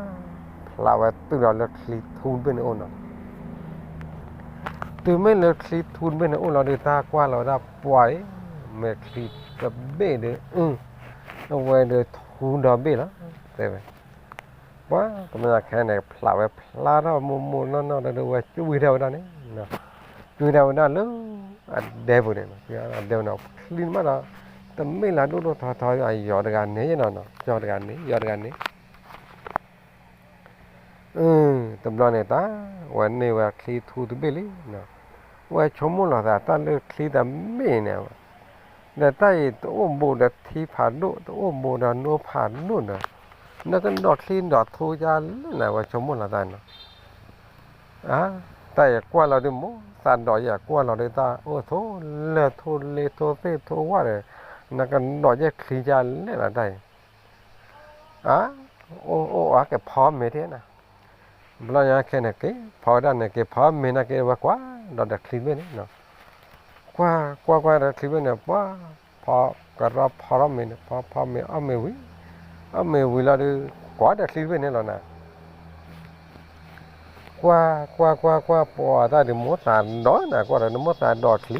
ဖျးဝဲတုၤလီၤလၢချံထူတဘ့ၣ်န့ၣ်အိၣ်နီၤ. တုၤမ့ၢ်လၢချံထူတဘ့ၣ်န့ၣ်အိၣ်လီၤဒီး တၢ်ကွၢ်လီၤဝဲဒၣ် ပှၤအံၤ, မ့ၢ်ချံတဘ့ၣ်ဒီး အဝဲဒီးထူဒီဘ့ၣ်လီၤ, တဲဝဲ. ပှၤတမ့ၢ်ခဲန့ၣ် ဖျးဝဲဖျါထီၣ်မိၢ်မိၢ်နီၢ်နီၢ်ဒီး ဝဲကွံာ်ထီၣ်ဝဲဒၣ်န့ၣ်, ကွံာ်ထီၣ်ဝဲဒၣ်လၢအဒဲပူၤန့ၣ်, အဒဲပူၤန့ၣ် ချံန့ၣ်မးဒီး တမ့ၢ်လၢဒိၣ်ဒိၣ်ထီထီ ယီၤတဂၤန့ၣ်နီၤ, ယီၤတဂၤန့ၣ်, ယီၤတဂၤန့ၣ် တဘျီန့ၣ် တၢ်ဝဲန့ၢ်ဝဲချံထူတဘ့ၣ်လံ, ဝဲဆိကမိၣ်လီၤသး တၢ်လၢချံတဘ့ၣ်န့ၣ်, ဒီးတၢ်အံၤတအိၣ်ဘူးဒီးထံဖးဒိၣ်, တအိၣ်ဘူးဒီးနိဖးဒိၣ်ဒီး, နကဒိးချံဒိးထူဒ်လဲၣ်န့ၣ် ဝဲဆိကမိၣ်လီၤသးနီၤ. တၢ်အံၤကွၢ်လီၤဒုး မိၢ်သးဒိးယဲ ကွၢ်လီၤဒုး တၢ်အိၣ်ထိၣ်လဲၢ်ထိၣ်လ့ထိၣ်သ့ၣ်ထိၣ်ဝၣ်ဒီး, နကဒိးယဲချံဒ်လဲၣ်လီၤ တၢ်အံၤ အိၣ်အိၣ်အက့ၤဖီမ့ၤထဲန့ၣ်, ဘျီညါခဲန့ၣ် က့ၤဖီဝဲဒၣ်န့ၣ် က့ၤဖီမ့ၤန့ၣ်က့ၤ ဝဲကွၢ်ဒီးဒီးချံတဘ့ၣ်န့ၣ်, ကွၢ်ကွၢ်ကွၢ်ဒီးချံတဘ့ၣ်န့ၣ် ပှၤ, ဖီကရီဖီထီၣ်မ့ၤန့ၣ် ဖီဖီမ့ၤအီၣ်မ့ၤဝံၤ, အီၣ်မ့ၤဝံၤလီၤဒုး ကွၢ်ဒီးချံတဘ့ၣ်န့ၣ်လီၤနၤ. ကွၢ်ကွၢ်ကွၢ်ကွၢ် ပှၤတၢ်ဒုး မိၢ်သးဒိးနၤ ကွၢ်ဒီး မိၢ်သးဒိးချံ,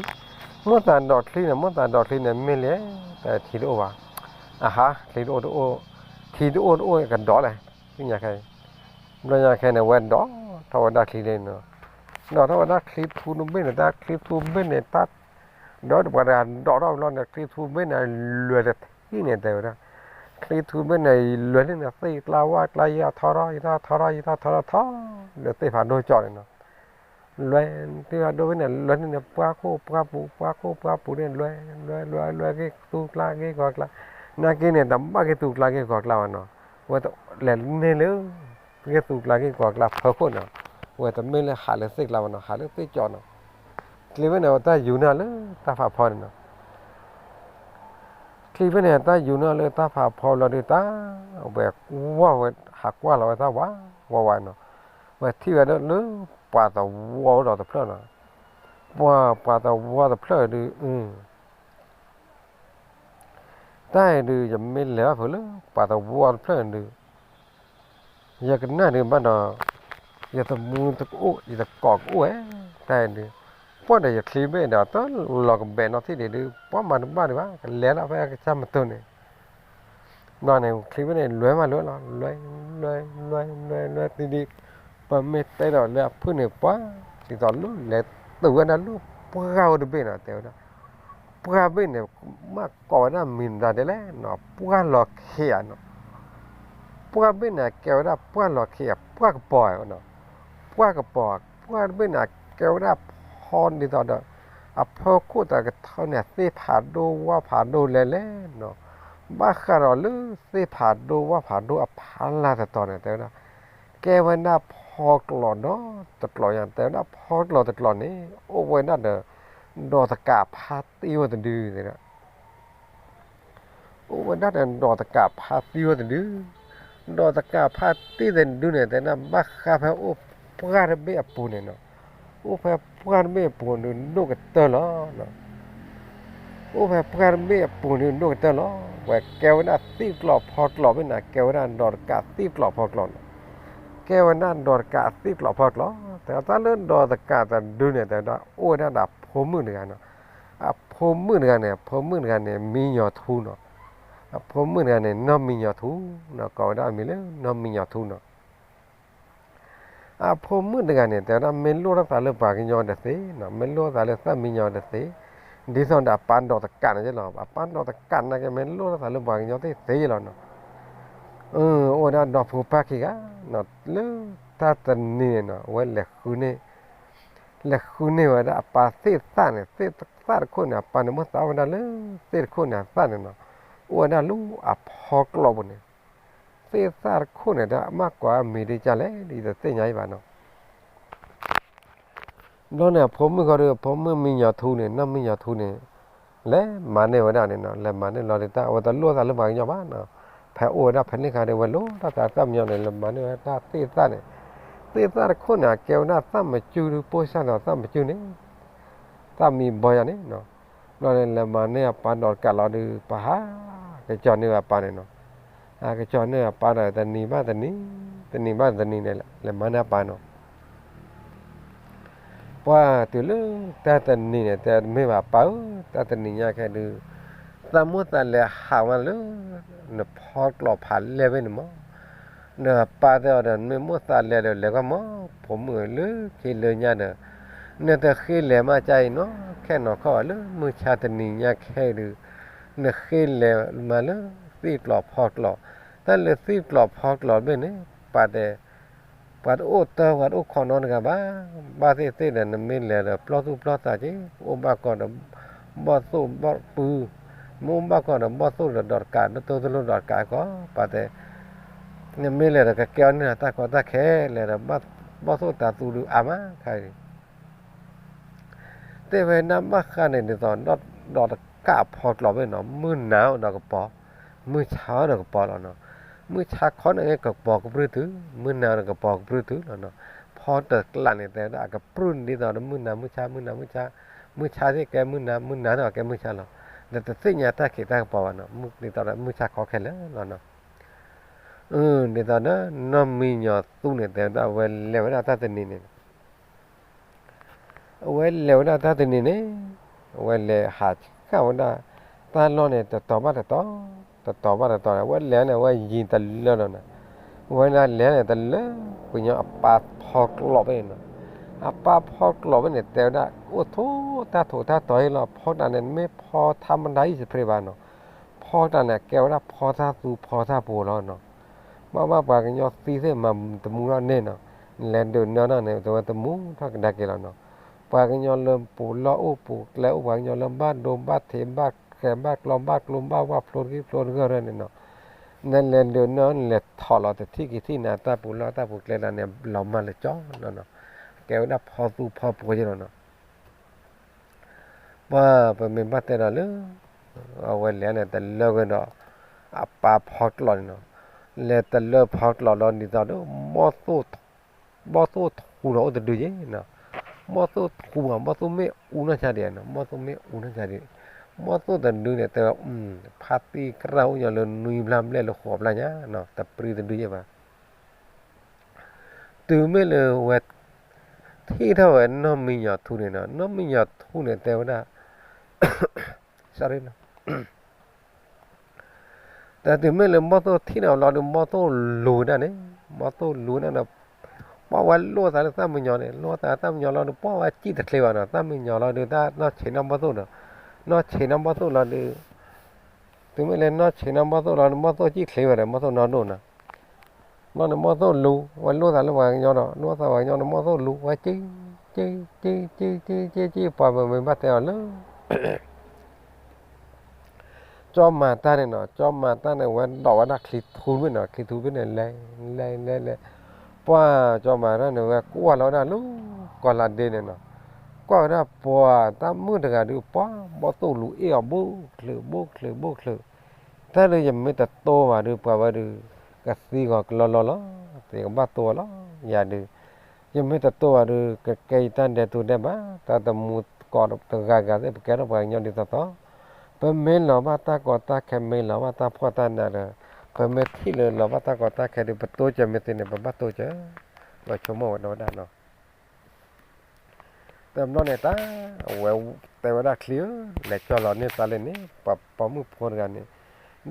မိၢ်သးဒိးချံန့ၣ် မိၢ်သးဒိးချံန့ၣ် မ့ၢ်လဲၣ်, တၢ်ထံတအိၣ်ဘၣ်, အဟါ ချံတအိၣ်တအိၣ်, ထံတအိၣ်တအိၣ် ကဒိးလဲၣ်, သ့ၣ်ညါခဲအံၤ, ဘျီညါခဲန့ၣ် ဝဲဒိးထီၣ်ဝဲဒၣ်ချံလံနီၤ, ဒိးထီၣ်ဝဲဒၣ်ချံထူတဘ့ၣ်န့ၣ် တၢ်ချံထူတဘ့ၣ်န့ၣ် တၢ်, ဒီးပှၤတဂၤဒိးထီၣ်ဘျီန့ၣ် ချံထူတဘ့ၣ်န့ၣ် လွဲၤတထံၣ်န့ၣ် တဲဝဲဒၣ်, ချံထူတဘ့ၣ်န့ၣ် လွဲၤန့ၣ် သ့ၣ်ကျါဝၣ်ကျါ ယံာ်ထီၣ်ထီထီၣ် ယံာ်ထီၣ်ထီထီၣ် ယံာ်ထီၣ်ထီထီၣ်ထီ, လၢသ့ၣ်ဖးဒိၣ်ကၠီန့ၣ်နီၤ, လွဲၤသ့ၣ်ဖးဒိၣ်ဖဲန့ၣ် လွဲၤန့ၣ် ပှၢ်ခိၣ်ပှၢ်ပူၤ ပှၢ်ခိၣ်ပှၢ်ပူၤန့ၣ် လွဲၤ လွဲၤ လွဲၤ လွဲၤ က့ၤသူကျါက့ၤကီၤကျါ, နာ်က့န့ၣ် တဘၣ်က့ၤသူကျါက့ၤကီၤကျါဘၣ်နီၤ, ဝဲလဲၤန့ၢ်လၢ က့ၤသူကျါက့ၤကီၤကျါဖၢခိၣ်နီၤ, ဝဲတမ့ၢ်လၢဟးလၢသ့ၣ်ကျါဘၣ်နီၤ ဟးလၢသ့ၣ်ကၠီနီၤ, ချံဖဲန့ၣ် တၢ်ယူၤန့ၢ်လၢတၢ်ဖးဖီန့ၣ်နီၤ ချံဖဲန့ၣ် တၢ်ယူၤန့ၢ်လၢတၢ်ဖးဖီလီၤဒုး တၢ်ဝဲဝီၢ်ဝဲ ဟးကွၢ်လီၤဝဲတၢ်ဝးဝးဝးနီၤ, ဝဲထံၣ်ဝဲဒၣ်လၢ ပှၤသဝီဒီးတဖျၢၣ်နီၤ, ပှၤ ပှၤသဝီတဖျၢၣ်ဒုး တၢ်အံၤဒုး ယမ့ၢ်လဲၤဘၣ်ဖုးလၢ ပှၤသဝီတဖျၢၣ်ဒုး ယကနၣ်ဒုးဘၣ်ဒီး ယသမူတကအိၣ် ယသကိးကအိၣ်ဝဲ, တၢ်အံၤဒုး ပှၢ်ဒီးယချံဘ့ၣ်ဒီး တလီၤကဘဲးနီၢ်ထံၣ်ဒံးဒုး ပှၢ်မၤတဘၣ်ဒံးဘၣ် ကလဲၤလီၤဖဲအကစၢ်မတိၢ်န့ၣ်, ဘျီန့ၣ် ချံဘ့ၣ်န့ၣ် လွဲၤမးလွဲၤလီၤ လွဲၤ လွဲၤ လွဲၤ လွဲၤ လွဲၤ တံဒံး, ပမ့ၢ်တဲဒီးလၢအဖုၣ်န့ၣ် ပှၢ် ဒ်သိးလၢလဲၤတုၤဝဲဒၣ်လၢပှၢ်အိၣ်တဘ့ၣ်နီၤ တဲဝဲဒၣ် ပှၢ်ဘ့ၣ်န့ၣ် မ့ၢ်ကိးဝဲဒၣ်မံၤမတၤဒ်လဲၣ်နီၤ ပှၢ်လီၤခ့ဧါနီၤ, ပှၢ်ဘ့ၣ်န့ၣ် ကဲဝဲဒၣ်ပှၢ်လီၤခ့ဧါ ပှၢ်ကပီၤဧါနီၤ, ပှၢ်ကပီၤ ပှၢ်တဘ့ၣ်န့ၣ် ကဲဝဲဒၣ်ဖီဒ်သိးဒီး အဖီခိၣ်တကထီန့ၣ် သ့ၣ်ဖးဒိၣ်ဝၣ်ဖးဒိၣ်လဲၣ်လဲၣ်နီၤ, ဘၣ်ဃးဒီးလၢသ့ၣ်ဖးဒိၣ်ဝၣ်ဖးဒိၣ်အဖီလာ်တတီၤန့ၣ် တဲဝဲဒၣ် ကဲဝဲဒၣ်ဖီကျိးဒီတကျိးညါ တဲဝဲဒၣ်ဖီကျိးတကျိးန့ၣ် အိၣ်ဝဲဒၣ်ဒီး ဒီးတကးဖါတံၢ်ဝဲတဒု တဲဝဲဒၣ် အိၣ်ဝဲဒၣ်ဒီးဒီးတကးဖါတံၢ်ဝဲတဒု, ဒီးတကးဖါတံၢ်တဒုန့ၣ် တဲဒၣ်ဘၣ်ဃးဖဲအိၣ်ပှၢ်တဘ့ၣ်အပူၤန့ၣ်နီၤ, အိၣ်ဖဲပှၢ်တဘ့ၣ်အပူၤဒုးဒိၣ်ကတၢၢ်လီၤ. အိၣ်ဖဲပှၢ်တဘ့ၣ်အပူၤဒုးဒိၣ်ကတၢၢ်လီၤ. ဝဲကဲဝဲဒၣ်သ့ၣ်ကျိးဖီကျိးဘ့ၣ်န့ၣ် ကဲဝဲဒၣ်ဒီးတကးသ့ၣ်ကျိးဖီကျိးန့ၣ်, ကဲဝဲဒၣ်ဒီးတကးသ့ၣ်ကျိးဖီကျိး, တဲတၢ်လၢဒီးတကးတဒုန့ၣ် တဲဝဲဒၣ်အိၣ်ဝဲဒၣ်ဒီးအဖိမုၣ်တဂၤနီၤ. အဖိမုၣ်တဂၤန့ၣ် အဖိမုၣ်တဂၤန့ၣ် မံညီၤထူနီၤ. အဖိမုၣ်တဂၤန့ၣ် နီၢ်မံညီၤထူနီၤ, ကိးဝဲဒၣ်အမံၤလၢနီၢ်မံညီၤထူနီၤ. အဖိမုၣ်တဂၤန့ၣ် တဲဝဲဒၣ်မ့ၢ်လိၣ်ထီၣ်သးလၢပှၤကညီတသ့နီၤ, မ့ၢ်လိၣ်သးလၢသၣ်မံညီၤတသ့, ဒ်သိးဒီးအပၢ်ဒီးတကးန့ၣ်လီၤ. အပၢ်ဒီးတကးနာ်က့ မ့ၢ်လိၣ်ထီၣ်သးလၢပှၤကညီသ့သ့လီၤနီၤ. အိၣ်ဝဲဒၣ်ဒီဖိပၢ်ခံဂၤနီၤ, လၢတၢ်တနံၤန့ၣ်နီၤ အဝဲလဲၤဃုန့ၢ် လဲၤဃုန့ၢ်ဝဲဒၣ်အပၢ်သ့ၣ်သၣ်န့ၣ်, သ့ၣ်သၣ်တခိၣ်န့ၣ် အပၢ်န့ၣ် မိၢ်သးဝဲဒၣ်လၢသ့ၣ်တခိၣ်န့ၣ်အသၣ်န့ၣ်နီၤ, အိၣ်ဝဲဒၣ်လၢအဖီကျိးပူၤန့ၣ်, သ့ၣ်သၣ်တခိၣ်န့ၣ် တၢ်မၤကွၢ်မံၤဒ်ကလဲၣ် ဒ်တသ့ၣ်ညါအံၤဘၣ်နီၤ. ဘျီန့ၣ် အဖိမုၣ်ဃီဒီး အဖိမုၣ်မံညီၤထူန့ၣ် နီၢ်မံညီၤထူန့ၣ် လဲၤမၤန့ၢ်ဝဲဒၣ်န့ၣ်နီၤ, လဲၤမၤန့ၢ်လီၤဒီးတၢ် အဝဲတလိၣ်သးလၢပှၤကညီဘၣ်နီၤ, ဖဲအိၣ်ဝဲဒၣ်ဖဲန့ၣ်အခါဒီး ဝဲလိၣ်တၢ်သးတၢ်မညီန့ၣ် လဲၤမၤန့ၢ်ဝဲဒၣ်တၢ်သ့ၣ်သၣ်န့ၣ်, သ့ၣ်သၣ်တခိၣ်န့ၣ် အကဲဝဲဒၣ်သၣ်မကုၢ်ဒုး ပိၢ်စၢ်ဒီးသၣ်မကုၢ်န့ၣ် သၣ်မံဘီယၤန့ၣ်နီၤ, ဘျီန့ၣ် လဲၤမၤန့ၢ်အပၢ်ဒီးတကးလီၤဒုး ပဟးကစီၤန့ၢ်ဝဲအပၢ်န့ၣ်နီၤ, ဟးကစီၤန့ၢ်အပၢ်ဒီး တနံၤဘၣ်တနံၤ, တနံၤဘၣ်တနံၤန့ၣ် လဲၤမၤန့ၢ်အပၢ်နီၤ ပှၢ်တုၤလၢတၢ်တနံၤန့ၣ် တဲမ့ၢ်ဘၣ်ပၢ်ဧၢ, တၢ်တနံၤညါခဲဒုး သးမိၣ်သးလဲၤဟးဝဲလၢ နဖီကျိးဖးလဲၢ်ဘ့ၣ်န့ၣ်မး, နပၢ်တဲအီၤဒီး မ့ၢ်မိၣ်သးလဲၤဒီးလဲၤကွၢ်မး, ဖိမုၣ်လၢခံလၢညါဒီး နတဃ့လဲၤမးကါအံၤနီၤ, ခဲနီၤခီၣ်လၢမုၢ်ဆါတနံၤညါခဲဒုး နဃ့လဲၤမးလၢသ့ၣ်ကျိးဖီကျိး, တၢ်လၢသ့ၣ်ကျိးဖီကျိးဘ့ၣ်န့ၣ် ပၢ်တဲ ပှၤတအိၣ်တၢ် ပှၤတအိၣ်ခိးနီတဂၤဘၣ်, ဘၣ်သ့ၣ်သ့ၣ်ဒီး နမ့ၢ်လဲၤဒီးပျီၢ်သူၣ်ပျီၢ်သးက့ၤ, အိၣ်ဘၣ်ကီၢ်ဒီး ဘီၣ်သိၣ်ဘီၣ်ပုၤ, မ့ၢ်အိၣ်ဘၣ်ကီၢ်ဒီး ဘီၣ်သိၣ်ဒီးဒီးတကး ဒိၣ်သိၣ်လိၣ်ဒီးတကးကီး, ပၢ်တဲ နမ့ၢ်လဲၤဒီးကကဲအီၤန့ၣ် တၢ်ကီတၢ်ခဲလဲၤဒီး ဘီၣ်သိၣ်တၤသူဒုးအါမးခါအံၤ တဲဝဲဒၣ်ဘၣ်ဃးန့ၣ်ဒ်သိး ဒီးတကးဖီကျိးဘ့ၣ်နီၤ, မုၢ်နၤအိၣ်ဒီးကပီၤ, မုၢ်ဆါအိၣ်ဒီးကပီၤလီၤနီၤ, မုၢ်ဆါခီန့ၣ်ကပီၤကပြုၢ်တုၤ, မုၢ်နၤဒီးကပီၤကပြုၢ်တုၤလီၤနီၤ, ဖီတကျးန့ၣ် တဲဝဲဒၣ်အကပြုၢ်န့ၣ်ဒ်သိးဒီး မုၢ်နၤမုၢ်ဆါ မုၢ်နၤမုၢ်ဆါ, မုၢ်ဆါသ့ၣ်ကဲမုၢ်နၤ မုၢ်နၤသ့ၣ်ကဲမုၢ်ဆါလီၤ, ဒီးတသ့ၣ်ညါတၢ်ခံးတၢ်ကပီၤဘၣ်နီၤ, ဒ်သိးဒီးမုၢ်ဆါခီခဲလၢာ်လီၤနီၤ, ဒ်သိးဒီးနီၢ်မံညီၤသူန့ၣ် တဲဝဲဒၣ်အဝဲလဲၤဝဲဒၣ်တၢ်တနံၤန့ၣ် အဝဲလဲၤဝဲဒၣ်တၢ်တနံၤန့ၣ်, အဝဲလဲၤဟးဃၣ်ဝဲဒၣ် တၢ်လီၢ်န့ၣ် တတီၤဘၣ်တတီၤ, တတီၤဘၣ်တတီၤန့ၣ် အဝဲလဲၤန့ၣ် အဝဲယံၤတလၢလီၤန့ၣ်, အဝဲဒၣ်လဲၤန့ၣ် တလၢပှၤကညီအပၢ်ဖီကျိးဘ့ၣ်န့ၣ်နီၤ, အပၢ်ဖီကျိးဘ့ၣ်န့ၣ် တဲဝဲဒၣ် အိၣ်ထိၣ်တၢ်ထိၣ်တၢ်တီၤဟ့ၣ်လီၤ, ဖီတၢ်န့ၣ် မ့ၢ်ဖီထါမတၤအံၤစဖရ့ဘၣ်နီၤ, ဖီတၢ်န့ၣ် ကဲဝဲဒၣ်ဖီထၢၣ်သူဖီထၢၣ်ပူၤလီၤနီၤ ဘၣ်ဘၣ်ပှၤကညီသံသ့ၣ်မၤတမူထီၣ်န့ၣ်နီၤ, လဲၤဒုးနၢထီၣ်န့ၣ် တဝဲတမူထီၣ်ကဒါက့ၤလီၤနီၤ, ပှၤကညီလၢပူၤလီၢ်အိၣ်ပူၤကျဲအိၣ် ပှၤကညီလၢဘၣ်ဒိဘၣ်ထံးဘၣ်ဃဲၤဘၣ်ကျီဘၣ်ကျိဘၣ်ဝၣ်ဖျိတဂ့ၤဖျိတဂ့ၤန့ၣ်နီၤ, နလဲၤဒုးနၢလဲၤထီၣ်လီၤတထံၣ်က့ၤထံၣ်န့ၣ် တၢ်ပူၤလီၢ်တၢ်ပူၤကျဲဒၣ်န့ၣ် လီၤမၢ်လၢကၠီလီၤနီၤ, ကဲဝဲဒၣ်ဖီသူဖီပူၤယဲလီၤနီၤ ပှၢ်ပမ့ၢ်ဘၣ်တဲဒီးလၢ အဝဲလဲၤန့ၣ် တလၢကဒီး အပၢ်ဖီကျိးန့ၣ်နီၤ, လဲၤတလၢဖီကျိးလီၤဒ်သိးဒီး ဘီၣ်သိၣ်ထူလီၤအိၣ်တဒုယဲနီၤ, ဘီၣ်သိၣ်ထူမး ဘီၣ်သိၣ်မ့ၣ်အူနီၢ်ဆါဒံးနီၤ, ဘီၣ်သိၣ်မ့ၣ်အူနီၢ်ဆါဒံး, ဘီၣ်သိၣ်တဒုန့ၣ် တဲဝဲ ဖါသံကရၢ်အိၣ်ညီလၢနွံဘျါဘျဲၣ်လၢဃိးဘျါညါနီၤ, တပျံၤတဒုယဲဘၣ် တုၤမ့ၢ်လၢဝဲ ထံၣ်ထီၣ်ဝဲနီၢ်မံညီၤထူန့ၣ်နီၤ, နီၢ်မံညီၤထူန့ၣ် တဲဝဲဒၣ် sorry နီၤ, တၢ်တုၤမ့ၢ်လၢဘီၣ်သိၣ်ထံၣ်န့ၣ်လီၤဒုး ဘီၣ်သိၣ်လူၤဝဲဒၣ်န့ၣ်, ဘီၣ်သိၣ်လူၤဝဲဒၣ်န့ၣ်, ပှၢ်ဝဲလိၣ်သးလၢသၣ်မံညီၤန့ၣ်, လိၣ်သးသၣ်မံညီၤလီၤဒုး ပှၢ်ဝဲစံၣ်တချ့ဘၣ်နီၤ, သၣ်မံညီၤလီၤဒုး တၢ်နီၢ်ဆံးနီၢ်ဘီၣ်သိၣ်ဒီး, နီၢ်ဆံးနီၢ်ဘီၣ်သိၣ်လီၤဒုး တုၤမ့ၢ်လၢနီၢ်ဆံးနီၢ်ဘီၣ်သိၣ်လီၤဒုး ဘီၣ်သိၣ်စံၣ်ချ့ဝဲဒီး ဘီၣ်သိၣ်နီၢ်ဒိၣ်နီၤ, ဘျီန့ၣ်ဘီၣ်သိၣ်လူၤ ဝဲလိၣ်သးလၢပှၤကညီဒီး လိၣ်သးပှၤကညီန့ၣ် ဘီၣ်သိၣ်လူၤ ဝဲစံၣ် စံၣ် စံၣ် စံၣ် စံၣ် စံၣ် ပှၤမ့ၢ်မ့ၢ်ဘၣ်တဲအီၤလၢ ကၠီမၤတၢ်န့ၣ်နီၤ, ကၠီမၤတၢ်န့ၣ် ဝဲဒိးဝဲဒၣ်ချံထူတဘ့ၣ်နီၤ, ချံထူတဘ့ၣ်န့ၣ် လဲၤ လဲၤ လဲၤ လဲၤ, ပှၢ်ကၠီမၤတၢ်န့ၣ် ဝဲကွၢ်လီၤဝဲဒၣ်လၢ ကီၢ်လါဒ့န့ၣ်နီၤ, ကွၢ်ဝဲဒၣ်ပှၤတၢ်မုၣ်တဂၤဒုး ပှၢ်ဘီၣ်သိၣ်လူၤအ့ၣ်အီၤ ဘိၣ်ချၢး ဘိၣ်ချၢး ဘိၣ်ချၢး, တၢ်ဒုးယမ့ၢ်တတိဘၣ်ဒုး ပှၤဝဲဒုး ကသံဂီၤကလီလီလီၤ, သ့ကဘၣ်တိလီၤ, ယၤဒုး ယမ့ၢ်တတိဘၣ်ဒုး ကကဲယတၢ်ဒဲးတူၢ်ဒဲးဘး, တၢ်တမူတကိးတဂၤဂၤသ့ၣ် ပကဲထီၣ်ပှၤကညီဒ်သိးသိး, ပမ့ၢ်လီၤဘၣ်တၢ်ကီတၢ်ခဲ မ့ၢ်လီၤဘၣ်တၢ်ဖှီၣ်တၢ်နးဒီး ပမ့ၢ်ထံၣ်လၢလီၤဘၣ်တၢ်ကီတၢ်ခဲဒုး ပတိစၢၤမ့ၢ်သ့န့ၣ် ပဘၣ်တိစၢၤ, ပဆိကမိၣ်ဝဲဒၣ်ဝဲဒၣ်နီၤ တဘျီန့ၣ်တၢ် အဝဲတဲဝဲဒၣ်ချံဧၢ, လဲၤကၠီလီၤန့ၢ်သးလၢန့ၣ် ပှၤပိာ်မုၣ်ဖိတဂၤန့ၣ်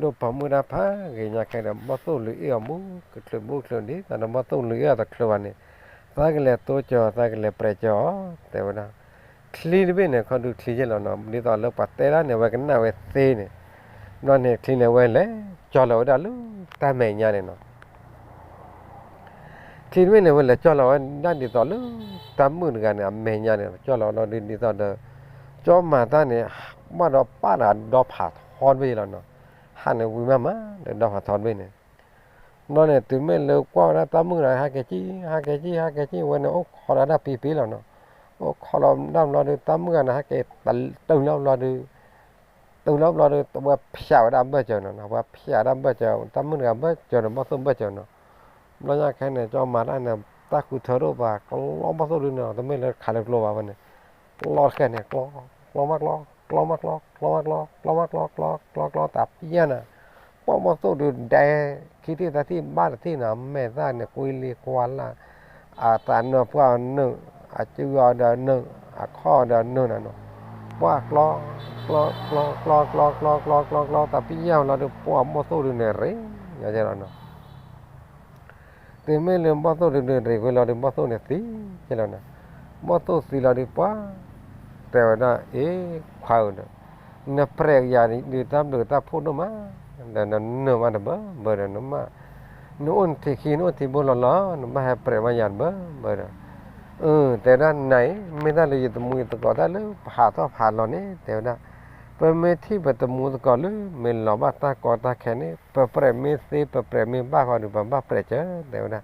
ဒိၣ်ပိာ်မုၣ်တၢ်ဖးဂ့ၤညါခဲဒီး ဘီၣ်သိၣ်လူၤအ့ၣ်အီၤ ဘိၣ်ချၢး ဘိၣ်ချၢး ဒ်သိးဒီးဘီၣ်သိၣ်လူၤအ့ၣ်အီၤတချၢဘၣ်န့ၣ် သးကလဲၤတိစၢၤအီၤ သးကလဲၤပြဲးစၢၤအီၤ တဲဝဲဒၣ်, ချံတဘ့ၣ်န့ၣ် ခီဒုးချံယဲၢ်လီၤနီၤ, ဒ်သိးလၢပှၤတဲဒၣ်န့ၣ် အဝဲကနၣ်ဝဲသ့န့ၣ်, ဘျီန့ၣ်ချံန့ၣ် အဝဲလဲၤကၠီလီၤဝဲဒၣ်လၢတၢ်မဲာ်ညါန့ၣ်နီၤ ချံတဘ့ၣ်န့ၣ် ဝဲလဲၤကၠီလီၤဝဲဒၣ်ဒ်သိးလၢ တၢ်မုၣ်တဂၤန့ၣ် အမဲာ်ညါန့ၣ် ကၠီလီၤဝဲဒၣ်ဒ်သိးဒီး ကၠီမၤတၢ်န့ၣ် ဘၣ်ဒီးပၢ်တဂၤဒီဖးထီတဘ့ၣ်လီၤနီၤ, ဟးန့ၣ်ဝံၤမးမး ဒီးဒီဖးထီတဘ့ၣ်န့ၣ်, ဘျီန့ၣ် တုၤမ့ၢ်လၢကွၢ်ဝဲဒၣ်တၢ်မုၣ်တဂၤ ဟးက့ၤကံၣ် ဟးက့ၤကံၣ် ဟးက့ၤကံၣ် ဝဲန့ၣ် အိၣ်ခိးဒီးတၢ်ပံၤပံၤလီၤနီၤ, အိၣ်ခိးလီၤဒၣ်ဘျီဒုး တၢ်မုၣ်တဂၤန့ၣ် ဟးက့ၤတတုၤလီၤဘျီဒုး တုၤလီၤဘျီဒီး ဝဲဖျးဝဲဒၣ်ဘၢၣ်စၢၤနီၤ, ဝဲဖျးဒၣ်ဘၢၣ်စၢၤ တၢ်မုၣ်တဂၤဘၢၣ်စၢၤနီၤ, ဘီၣ်သိၣ်ဘၢၣ်စၢၤနီၤ. ဘျီညါခဲန့ၣ် ကၠီမၤတၢ်န့ၣ် တၢ်ဃုထၢတအိၣ်ဘၣ် ကျီဘီၣ်သိၣ်ဒုန့ၣ် တမ့ၢ်လၢခးလၢကျိဘၣ်ဝဲန့ၣ်, ကျီတဃဲန့ၣ် ကျီ, ကျီမးကျီ, ကျီမးကျီ, ကျီမးကျီ, ကျီမးကျီ, ကျီကျီကျီကျီကျီ တၢ်ပညၣ်နၤ, ပှၢ်ဘီၣ်သိၣ်ဒုဒဲ ခံထံၣ်သၢထံၣ်ဘၣ်တထံၣ်နီၤ, မဲာ်သၣ်န့ၣ် ကွံလံကွါလၢ်, အတၢ်နၢၤပှၢ်အနၢၤ, အစုအီၤဒီးနၢၤ, အခီၣ်ဒီးနၢၤနၤနီၤ, ပှၢ်ကျီ, ကျီ, ကျီ, ကျီ, ကျီ, ကျီ, ကျီ, ကျီ, တၢ်ပညၣ်လီၤဒီး ပှၢ်ဘီၣ်သိၣ်ဒုန့ၣ်ရ့, ယဲလီၤနီၤ. တုၤမ့ၢ်လၢဘီၣ်သိၣ်ဒုဒုရ့ဝဲလီၤဒီး ဘီၣ်သိၣ်န့ၣ်သံကဲလီၤနီၤ. ဘီၣ်သိၣ်သံလီၤဒီးပှၢ်, တဲဝဲဒၣ် အ့ ခွါဧၢဒီး, နပြဲးကယၤဒုးတၢ်ဘျုးတၢ်ဖှိၣ်ဒိၣ်မး, ဒီးနနၢၤမးတဘၢဘၢဒီး နမ့ၢ်, နအိၣ်နထံခံ နအိၣ်ထံဘိလီၤလီၤ နဘၣ်ဟဲပြဲးမးယၤတဘၢဘၢဒီး, အၢ တဲဝဲဒၣ် နၤအံၤ မ့ၢ်တၢ်လၢယတမူယသကိးတၢ်လၢပဟးထီၣ်ဖးလီၤန့ၣ် တဲဝဲဒၣ်, ပမ့ၢ်ထံၣ်ပတမူသကိးလၢ မ့ၢ်လီၤဘၣ်တၢ်ကီတၢ်ခဲန့ၣ် ပပြဲးမ့ၢ်သ့ ပပြဲးမ့ၢ်ဘၣ်ဃီဒီး ပဘၣ်ပြဲးစၢၤ တဲဝဲဒၣ်.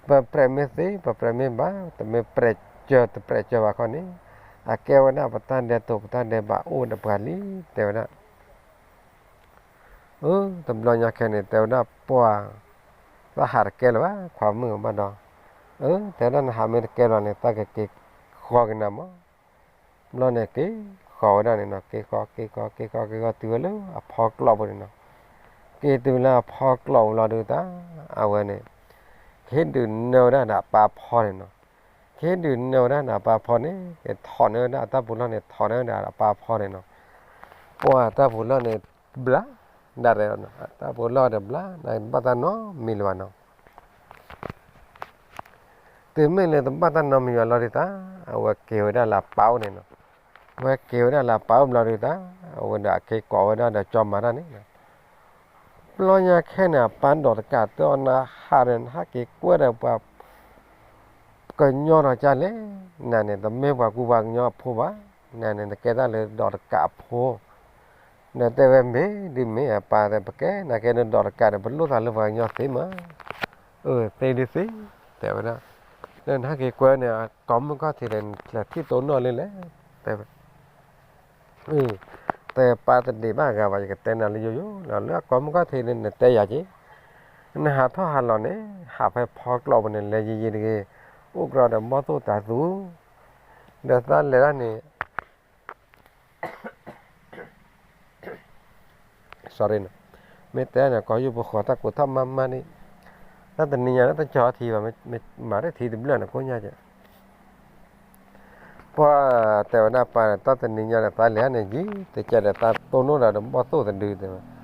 ပပြဲးမ့ၢ်သ့ ပပြဲးမ့ၢ်ဘၣ် တမ့ၢ်ပြဲးစၢၤ တပြဲးစၢၤဘၣ်ခီန့ၣ်, အကဲဝဲဒၣ်ပတၢ်ဒဲးတိာ် ပတၢ်ဒဲးဘးအိၣ်ဒီးပှၤလံ တဲဝဲဒၣ်. အၢ တဘျီညါခဲန့ၣ် တဲဝဲဒၣ်ပှၢ်, သးဟးတကဲလၢၤဘၣ် ခွါမုၣ်ဘၣ်ဒီး, အၢ တဲဝဲဒၣ် နဟးမ့ၢ်တကဲလၢၤန့ၣ် သးကက့ၤဃီက့ၤနၤမး. ဘျီန့ၣ်က့ၤဃီဝဲဒၣ်န့ၣ်နီၤ, က့ၤဃီက့ၤဃီက့ၤဃီက့ၤဃီတုၤဝဲလၢအဖီကျိးပူၤန့ၣ်နီၤ. က့ၤတုၤလၢအဖီကျိးပူၤလီၤဒုးတၢ် အဝဲန့ၣ် ကဟ့ၣ်ဒုးနၢဝဲဒၣ်ဒီးအပၢ်ဖီန့ၣ်နီၤ. ကဟ့ၣ်ဒုးနၢဝဲဒၣ်ဒီးအပၢ်ဖီန့ၣ် က့ၤထီၣ်န့ၢ်ဝဲဒၣ်အတၢ်ပူၤလီၢ်န့ၣ် ထီၣ်န့ၢ်ဝဲဒၣ်အပၢ်ဖီန့ၣ်နီၤ. ပှၢ်တၢ်ပူၤလီၢ်န့ၣ်ဘျါဒၣ်ရဲၣ်, တၢ်ပူၤလီၢ်ဒီးဘျါ နဘၣ်တၢ်နီတမံၤလၢၤဘၣ်နီၤ. တုၤမ့ၢ်လၢတဘၣ်တၢ်နီတမံၤဘၣ်လီၤဒုးတၢ် အဝဲက့ၤဝဲဒၣ်လၢအပၢ်အိၣ်န့ၣ်နီၤ. ဝဲက့ၤဝဲဒၣ်လၢအပၢ်အိၣ်ဘျီဒုးတၢ် အဝဲဒီးအက့ၤကိးဝဲဒၣ်ဒီးကၠီမၤတၢ်န့ၣ်, ဘျီညါခဲန့ၣ် အပၢ်ဒိးတကးတၢ်အီၤ နဟးဒီး နဟးက့ၤကွဲဒီးပှၤ ကညီထီၣ်ကၢ်လဲၣ်, နၤန့ၣ် တမ့ၢ်ပှၤကူပှၤကညီအဖိဘၣ်, နၤန့ၣ် နကဲတၢ်လၢဒိးတကးအဖိ ဒီးတဲဝဲ မ့ၢ်ဒုးမ့ၢ်အပၢ်တဲ ပကဲနၤကဲဒိးတကးဒီး ပလိၣ်သးလၢပှၤကညီသ့မး, အၢ သ့ဒုးသ့, တဲဝဲဒၣ်, လၢနဟဲက့ၤကွဲန့ၣ် ကိးမုၢ်ခီၣ်ထံးဒီး နလဲၤထံၣ်တိၢ်နီၣ်လံလဲၣ်, တဲဝဲ, တဲပၢ်တဒံးဘၣ်အဂၤဘၣ် ယကတဲနၤလၢယိယိလီၤ လၢအကိးမုၢ်ခီၣ်ထံးန့ၣ် နတဲယၤက့ၤ, နဟးထီၣ်ဟးလီၤန့ၣ် ဟးဖဲဖီကျိးပူၤန့ၣ် လဲၤယံာ်ယံာ်တဂ့ၤ, အိၣ်ကြီဒီးဘီၣ်သိၣ်တၤသူ ဒီးသးလဲၤဒၣ်န့ၣ် sorry န့ၣ်, မ့ၢ်တဲန့ၣ် ကီၢ်ယူၢ်ပဃီၤတၢ်ကိးထီၣ်မးမးန့ၣ်, တၢ်တနံၤညါလၢတကီထံဘၣ်, မၤတထံတဘျၢၣ်န့ၣ် ကိၣ်ညါကဲ, ပှၢ်တဲဝဲဒၣ်ပၢ်န့ၣ် တၢ်တနံၤညါဒီး သးလဲၤန့ၣ်ယံာ်တကဲဒီး သးတိၢ်နီၣ်ဒီးဘီၣ်သိၣ်တဒုတဲဝ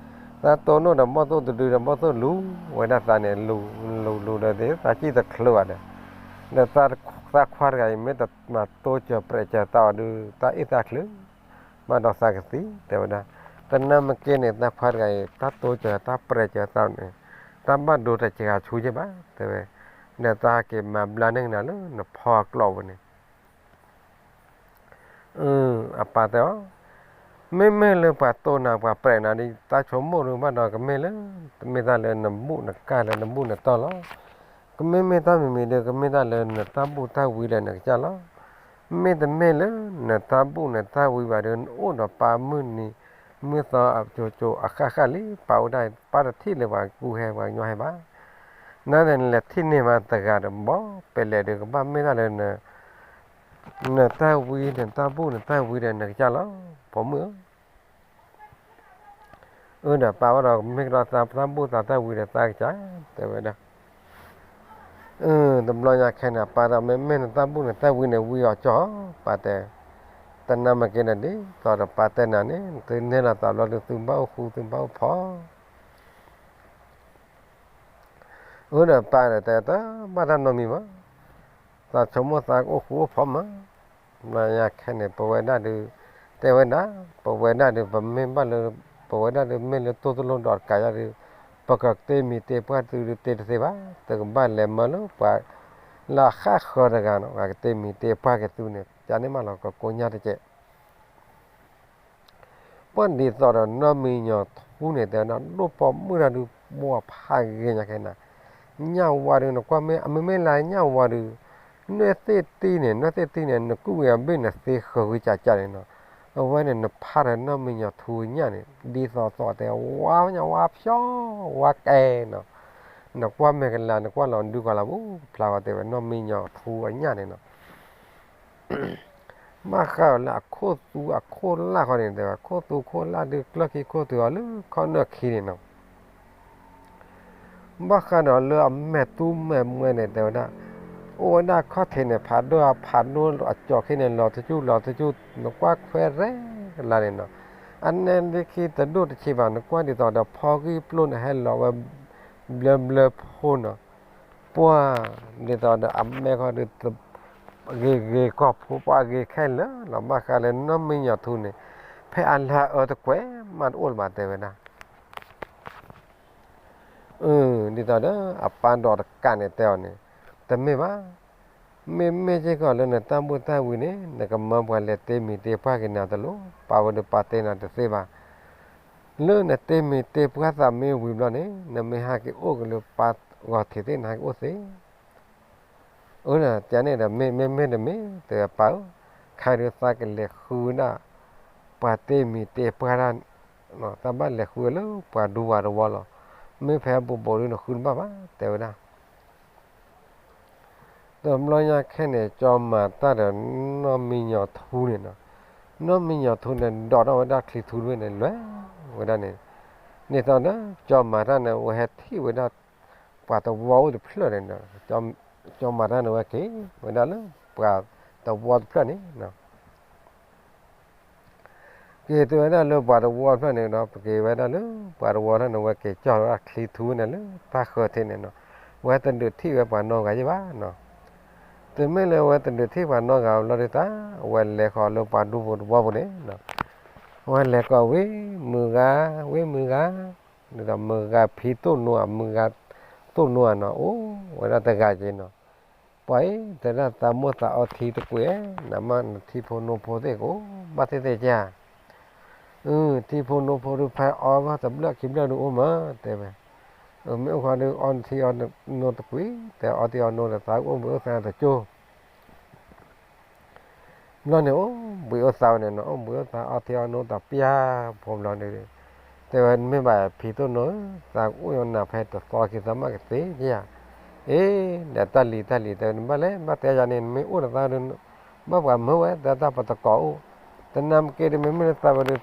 ဲ, သးတိၢ်နီၣ်ဒီးဘီၣ်သိၣ်တဒုဒီး ဘီၣ်သိၣ်လူၤဝဲဒၣ်သးန့ၣ် လူၤလူၤလူၤဒီး သးစံၣ်တချုးဘၣ်ဒီး, ဒီးသးခွါတဂၤအံၤ မ့ၢ်တမၤတိစၢၤပြဲးစၢၤသးအီၤဒုး တၢ်အ့ၣ်သးချုး ဘၣ်ဒီးသးကသံ တဲဝဲဒၣ်, တနၤမ့ၢ်က့န့ၣ် သးခွါတဂၤအံၤ တၢ်တိစၢၤတၢ်ပြဲးစၢၤသးန့ၣ် တၢ်ဘၣ်ဒိတစှၤဆူယဲၢ်ဘၣ် တဲဝဲ, ဒီးသးဟဲက့ၤမၤဘျါန့ၢ်နၤလၢနဖီကျိးပူၤန့ၣ် အပၢ်တဲအီၤ, မ့မ့ၢ်လၢပှၤတိၢ်နၤပှၤပြဲးနၤဒီး တၢ်ဆိကမိၣ်ဒုးဘၣ်ဒီး ကမ့ၢ်လၢ တမ့ၢ်တၢ်လၢနဘူးနကၢ်လၢနဘူးနတီၢ်လီၤ. ကမ့မ့ၢ်တၢ်မံၤမံၤဒီး ကမ့ၢ်တၢ်လၢနတၢ်ဘူၣ်တၢ်ဝံလၢနကစၢ်လီၤ. မ့တမ့ၢ်လၢနတၢ်ဘူၣ်နတၢ်ဝံဘၣ်ဒီး နအိၣ်ဒီးပၢ်မုၢ်နံၤမုၢ်သီအကၠိကၠိအဃၣ်ဃၣ်လံ ပၢ်အိၣ်ဒၣ် ပၢ်တထံၣ်လၢပှၤကူဟဲပှၤကညီဟဲဘၣ် နၤန့ၣ် နလဲၤထံၣ်န့ၢ်မးတဂၤဒီး ဘီပလဲာ်ဒီး ကဘၣ်မ့ၢ်တၢ်လၢ နတၢ်ဝံ နတၢ်ဘူၣ်နတၢ်ဝံဒီးနကစၢ်လီၤ ပိာ်မုၣ်ဧၢ. အၢ ဒီးပၢ်ဘၣ်ဒီး မ့ၢ်ကဒီးသးတၢ်ဘူၣ်သးတၢ်ဝံဒီးသးကစၢ် တဲဝဲဒၣ်. အၢ တဘျီညါခဲန့ၣ် ပၢ်ဒီး မ့မ့ၢ်နတၢ်ဘူၣ်နတၢ်ဝံန့ၣ် ဝံအီၤကၠီ ပၢ်တဲ. တနၤမ့ၢ်က့ဒီး ဒ်သိးဒီးပၢ်တဲနၤန့ၣ် သုန့ၢ်လီၤသးဘျီဒီး သုဘၣ်အိၣ်ဃူ သုဘၣ်အိၣ်ဖိး အၢ ဒီးပၢ်ဒီးတဲ တဘၣ်တၢ်နီတမံၤဘၣ်, သးဆိကမိၣ်သးကအိၣ်ဃူအိၣ်ဖိးမး. ဘျီညါခဲန့ၣ် ပဝဲဒၣ်ဒုး တဲဝဲဒၣ် ပဝဲဒၣ်ဒုး ပမ့ၢ်ဘၣ်လၢ ပဝဲဒၣ်ဒုး မ့ၢ်လၢတိၢ်တလိၣ်ဒီးတကးယၤဒုး ပကတ့မံၤတ့ပှၢ်သုဒုးတ့တသ့ဘၣ်, သုကဘၣ်လဲၤမၢလၢပှၤ လၢအဃၣ်ဃၢၤတဂၤနီၤ ပှၤကတ့မံၤတ့ပှၢ်က့ၤသုန့ၣ် ကန့ၣ်မးလီၤ ကကိညါတကဲး ပှၢ်ဒ်သိးဒီးနီၢ်မံညီၤထူန့ၣ် တဲဝဲဒၣ် ဒိၣ်ပိာ်မုၣ်တၢ်ဒုး ဘှီဖးဂ့ၤညါခဲန့ၣ်, ညၣ်ဝါဒုး နကွၢ်မ့ၢ် အမ့မ့ၢ်လၢညၣ်ဝါဒုး နွဲၣ်သ့ၣ်တံၢ်န့ၣ် နွဲၣ်သ့ၣ်တံၢ်န့ၣ် နကုၢ်ဝံၤအဘ့ၣ်န့ၣ် သ့ဃၢၤဂုၤကးကးန့ၣ်နီၤ, အဝဲန့ၣ် နဖးဒီးနီၢ်မံညီၤထူအညၣ်န့ၣ် ဒ်သိးသိးတဲ ဝါညၣ်ဝါဖျီ ဝါကဲနီၤ, နကွၢ်မဲာ်ကလၤ နကွၢ်လီၤဒုကီးလၢပူၤ ဖျါဝဲတဲဝဲနီၢ်မံညီၤထူအညၣ်န့ၣ်နီၤ. ဘၣ်ဃးဒီးလၢအခိၣ်သူအခိၣ်လၢ်ဃီန့ၣ် တဲဝဲ ခိၣ်သူခိၣ်လၢ်ဒုးကျၢၢ်ခံခိၣ်သူအီၤလၢခီၣ်နၢၣ်ခံန့ၣ်နီၤ. ဘၣ်ဃးဒီးလၢအမဲာ်တူမဲာ်မွဲန့ၣ် တဲဝဲဒၣ်, အိၣ်ဝဲဒၣ်ခီၣ်ထံးန့ၣ် ဖးဒိၣ်ဖးဒိၣ်အကၠီၤခံန့ၣ် လီၤတကၠူၣ်လီၤတကၠူၣ် နကွၢ်ခွဲးရဲကလါန့ၣ်နီၤ. အနဲဒ့ခံတဒိၣ်တဆံးဘၣ် နကွၢ်ဒ်သိးဒီးဖီဂံၢ်ပျိၢ်န့ၣ် ဟဲလီၤဝဲဘျၢဘျၢဖိနီၤ. ပှၢ် ဒ်သိးဒီးအမဲာ်ခီဒုး ဂ့ၤဂ့ၤကီၢ်ဖိ ပှၢ်ဂ့ၤခဲလၢာ်လီၤ. ဘၣ်ဃးလၢနီၢ်မံညီၤထူန့ၣ် ဖဲအလၢအအၢတကွဲးမးတအိၣ်လၢၤဘၣ် တဲဝဲဒၣ်. အၢ ဒ်သိးဒီးအပၢ်ဒီးတကးန့ၣ်တဲအီၤန့ၣ်, တမ့ၢ်ဘၣ်, မ့မ့ၢ်စ့ၢ်ကီးလၢနတၢ်ဘူၣ်တၢ်ဝံၤန့ၣ် နကမၢပှၤလဲၤတ့မံၤတ့ပှၢ်က့ၤနၤတလိၣ်, ပာ်ဝဲဒုးပာ်တ့နၤတသ့ဘၣ်. လၢနတ့မံၤတ့ပှၢ်သးမ့ၢ်ဝံၤဘျီန့ၣ် နမ့ၢ်ဟးက့ၤအိၣ်က့ၤလၢပၢ်ဂီၤထံးသ့ၣ် နဟးက့ၤအိၣ်သ့ အၢ ကန့ၣ်ဒီး မ့မ့ၢ်မ့ၢ်တမ့ၢ် တဲဝဲပၢ်ဧၢ, ခဲဒုးသးကလဲၤဃုဝဲဒၣ် ပှၤတ့မံၤတ့ပှၢ်ဒၣ်, သးဘၣ်လဲၤဃုဝဲလၢပှၤဒူပှၤတဝီလီၤ. မ့ၢ်ဖဲအဘူးဘူးဒုး နဃုတဘၣ်ဘၣ် တဲဝဲဒၣ်. တဘျီညါခဲန့ၣ် ကၠီၤမၤတၢ်ဒီးနီၢ်မံညီၤထူန့ၣ်နီၤ, နီၢ်မံညီၤထူန့ၣ် ဒိးထီၣ်ဝဲဒၣ်ချံထူတဘ့ၣ်န့ၣ် လဲၤဝဲဒၣ်န့ၣ်, ဒ်သိးဒီး ကၠီၤမၤတၢ်န့ၣ် ဝဲဟဲထံၣ်ဝဲဒၣ် ပှၤတဝီအိၣ်တဖျၢၣ်န့ၣ်ဒီး ကၠီၤမၤတၢ်န့ၣ် ဝဲက့ၤဝဲဒၣ်လၢပှၤတဝီတဖျၢၣ်န့ၣ် က့ၤတုၤဝဲဒၣ်လၢပှၤတဝီတဖျၢၣ်န့ၣ်ဒီး ပက့ၤဝဲဒၣ်လၢပှၤတဝီတဖျၢၣ်န့ၣ် ဝဲက့ၤကၠီၣ်ဝဲဒၣ်ချံထူန့ၣ်လၢတၢ်ဃၢၤထံးန့ၣ်နီၤ, ဝဲတဒုးထံၣ်ဝဲပှၤနီတဂၤယဲၢ်ဘၣ်နီၤ. တမ့ၢ်လၢဝဲတဒုးထံၣ်ပှၤနီတဂၤဘျီဒုးသး အဝဲလဲၤဃီၤလၢပှၤဒူပှၤတဝီပူၤန့ၣ်နီၤ, အဝဲလဲၤဃီၤဝံၤမုၢ်ဂၤ ဝံၤမုၢ်ဂၤ ဒ်သိးမုၢ်ဂၤဖံတိၢ်နိဧါ မုၢ်ဂၤတိၢ်နိဧါနီၤ အိၣ်ဝဲဒၣ်တဂၤက့ၤနီၤ, ပှၤအံၤ တဲဒၣ်သးမိၢ်သးအီထံတကွံာ်, နမ့ၢ်နထံဖိနိဖိသ့ၣ်ကအိၣ်ဘၣ်သ့ၣ်သ့ၣ်ကါ, ထံဖိနိဖိဒုးဖဲအီဂီၢ်တဘျၢၣ်ခံဘျၢၣ်ဒုးအိၣ်မး တဲဝဲ, မ့ၢ်အိၣ်ဃီဒုးအီထံအီနိတကွံာ်, တဲအီထံအီနိဒီးသးအိၣ်ဘှံးအိၣ်သါတကၠိ ဘျီန့ၣ် အိၣ်ဘှံးအိၣ်သါဝဲန့ၣ်နီၤ, အိၣ်ဘှံးအိၣ်သါအီထံအီနိတပျၢ်ဖိဘျီန့ၣ်, တဲဝဲမ့ၢ်ဘၣ်ဖံတိၢ်နိဧၢ, သးအိၣ်ယနၤဖဲတသီခံသီမးကသ့ဧါ, အ့ ဒီးတၢ်လံၤတၢ်လံၤ တဲဝဲန့ၣ် ဘၣ်လဲၣ် ဘၣ်တဲယၤန့ၣ် နမ့ၢ်အိၣ်ဒီးသးဒီး ဘၣ်ပှၤမၢဝဲ တဲတၢ်ပတကိးအိၣ်, တနာ်က့ဒုး မ့မ့ၢ်လၢသးဝဲဒုး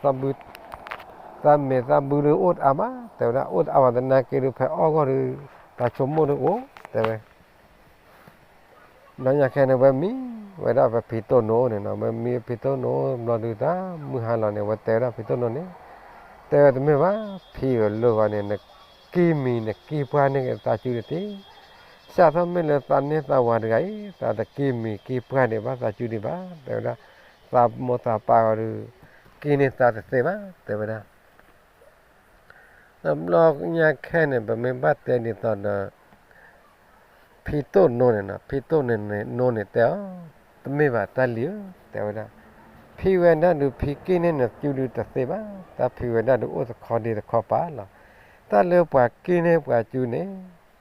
သးမ့ၢ်သးဘုဒုးအိၣ်တအါဘၣ် တဲဝဲဒၣ် အိၣ်တအါဘၣ် တနာ်က့ဒုး ဖဲအီၣ်ဂီၢ်ဒုး တၢ်ဆိကမိၣ်ဒုးအိၣ် တဲဝဲ ဘျီညါခဲန့ၣ် ဝဲမံဝဲဒၣ်ဖဲဖံတိၢ်နိန့ၣ်နီၤ, ဝဲမံဖံတိၢ်နိဘျီဒုး တၢ်မုၢ်ဟါလီၤန့ၣ် ဝဲတဲဝဲဒၣ်ဖံတိၢ်နိန့ၣ်, တဲဝဲတမ့ၢ်ဘၣ် ဖံဧၢ လၢဂီၤန့ၣ် နက့ၢ်မံၤနက့ၢ်ပှၢ်န့ၢ်က့ၤသးစုတသ့, စးထီၣ်မ့ၢ်လၢသးန့ၢ်သးဝၤတဂၤအံၤ သးတက့ၢ်မံၤက့ၢ်ပှၢ်န့ၢ်ဘၣ်သးစုဒံးဘၣ် တဲဝဲဒၣ်, သးမိၢ်သးပၢ်ဂီၤဒုး က့ၢ်န့ၢ်သးတသ့ဘၣ် တဲဝဲဒၣ် တဘျီညါခဲန့ၣ် ပမ့ၢ်ဘၣ်တဲဒ်သိးဒီး ဖံတိၢ်နိန့ၣ်နီၤ, ဖံတိၢ်နိန့ၣ်တဲအီၤ, တမ့ၢ်ဘၣ်တၢ်လံၤဧၢ တဲဝဲဒၣ်, ဖံဝဲဒၣ်ဒုးဖံက့ၢ်န့ၢ်နစုဒုးတသ့ဘၣ်, တၢ်ဖံဝဲဒၣ်ဒုးအိၣ်တခီဒံးတခီပၤလီၤ, တၢ်လၢပှၤက့ၢ်န့ၢ်ပှၤစုန့ၣ်,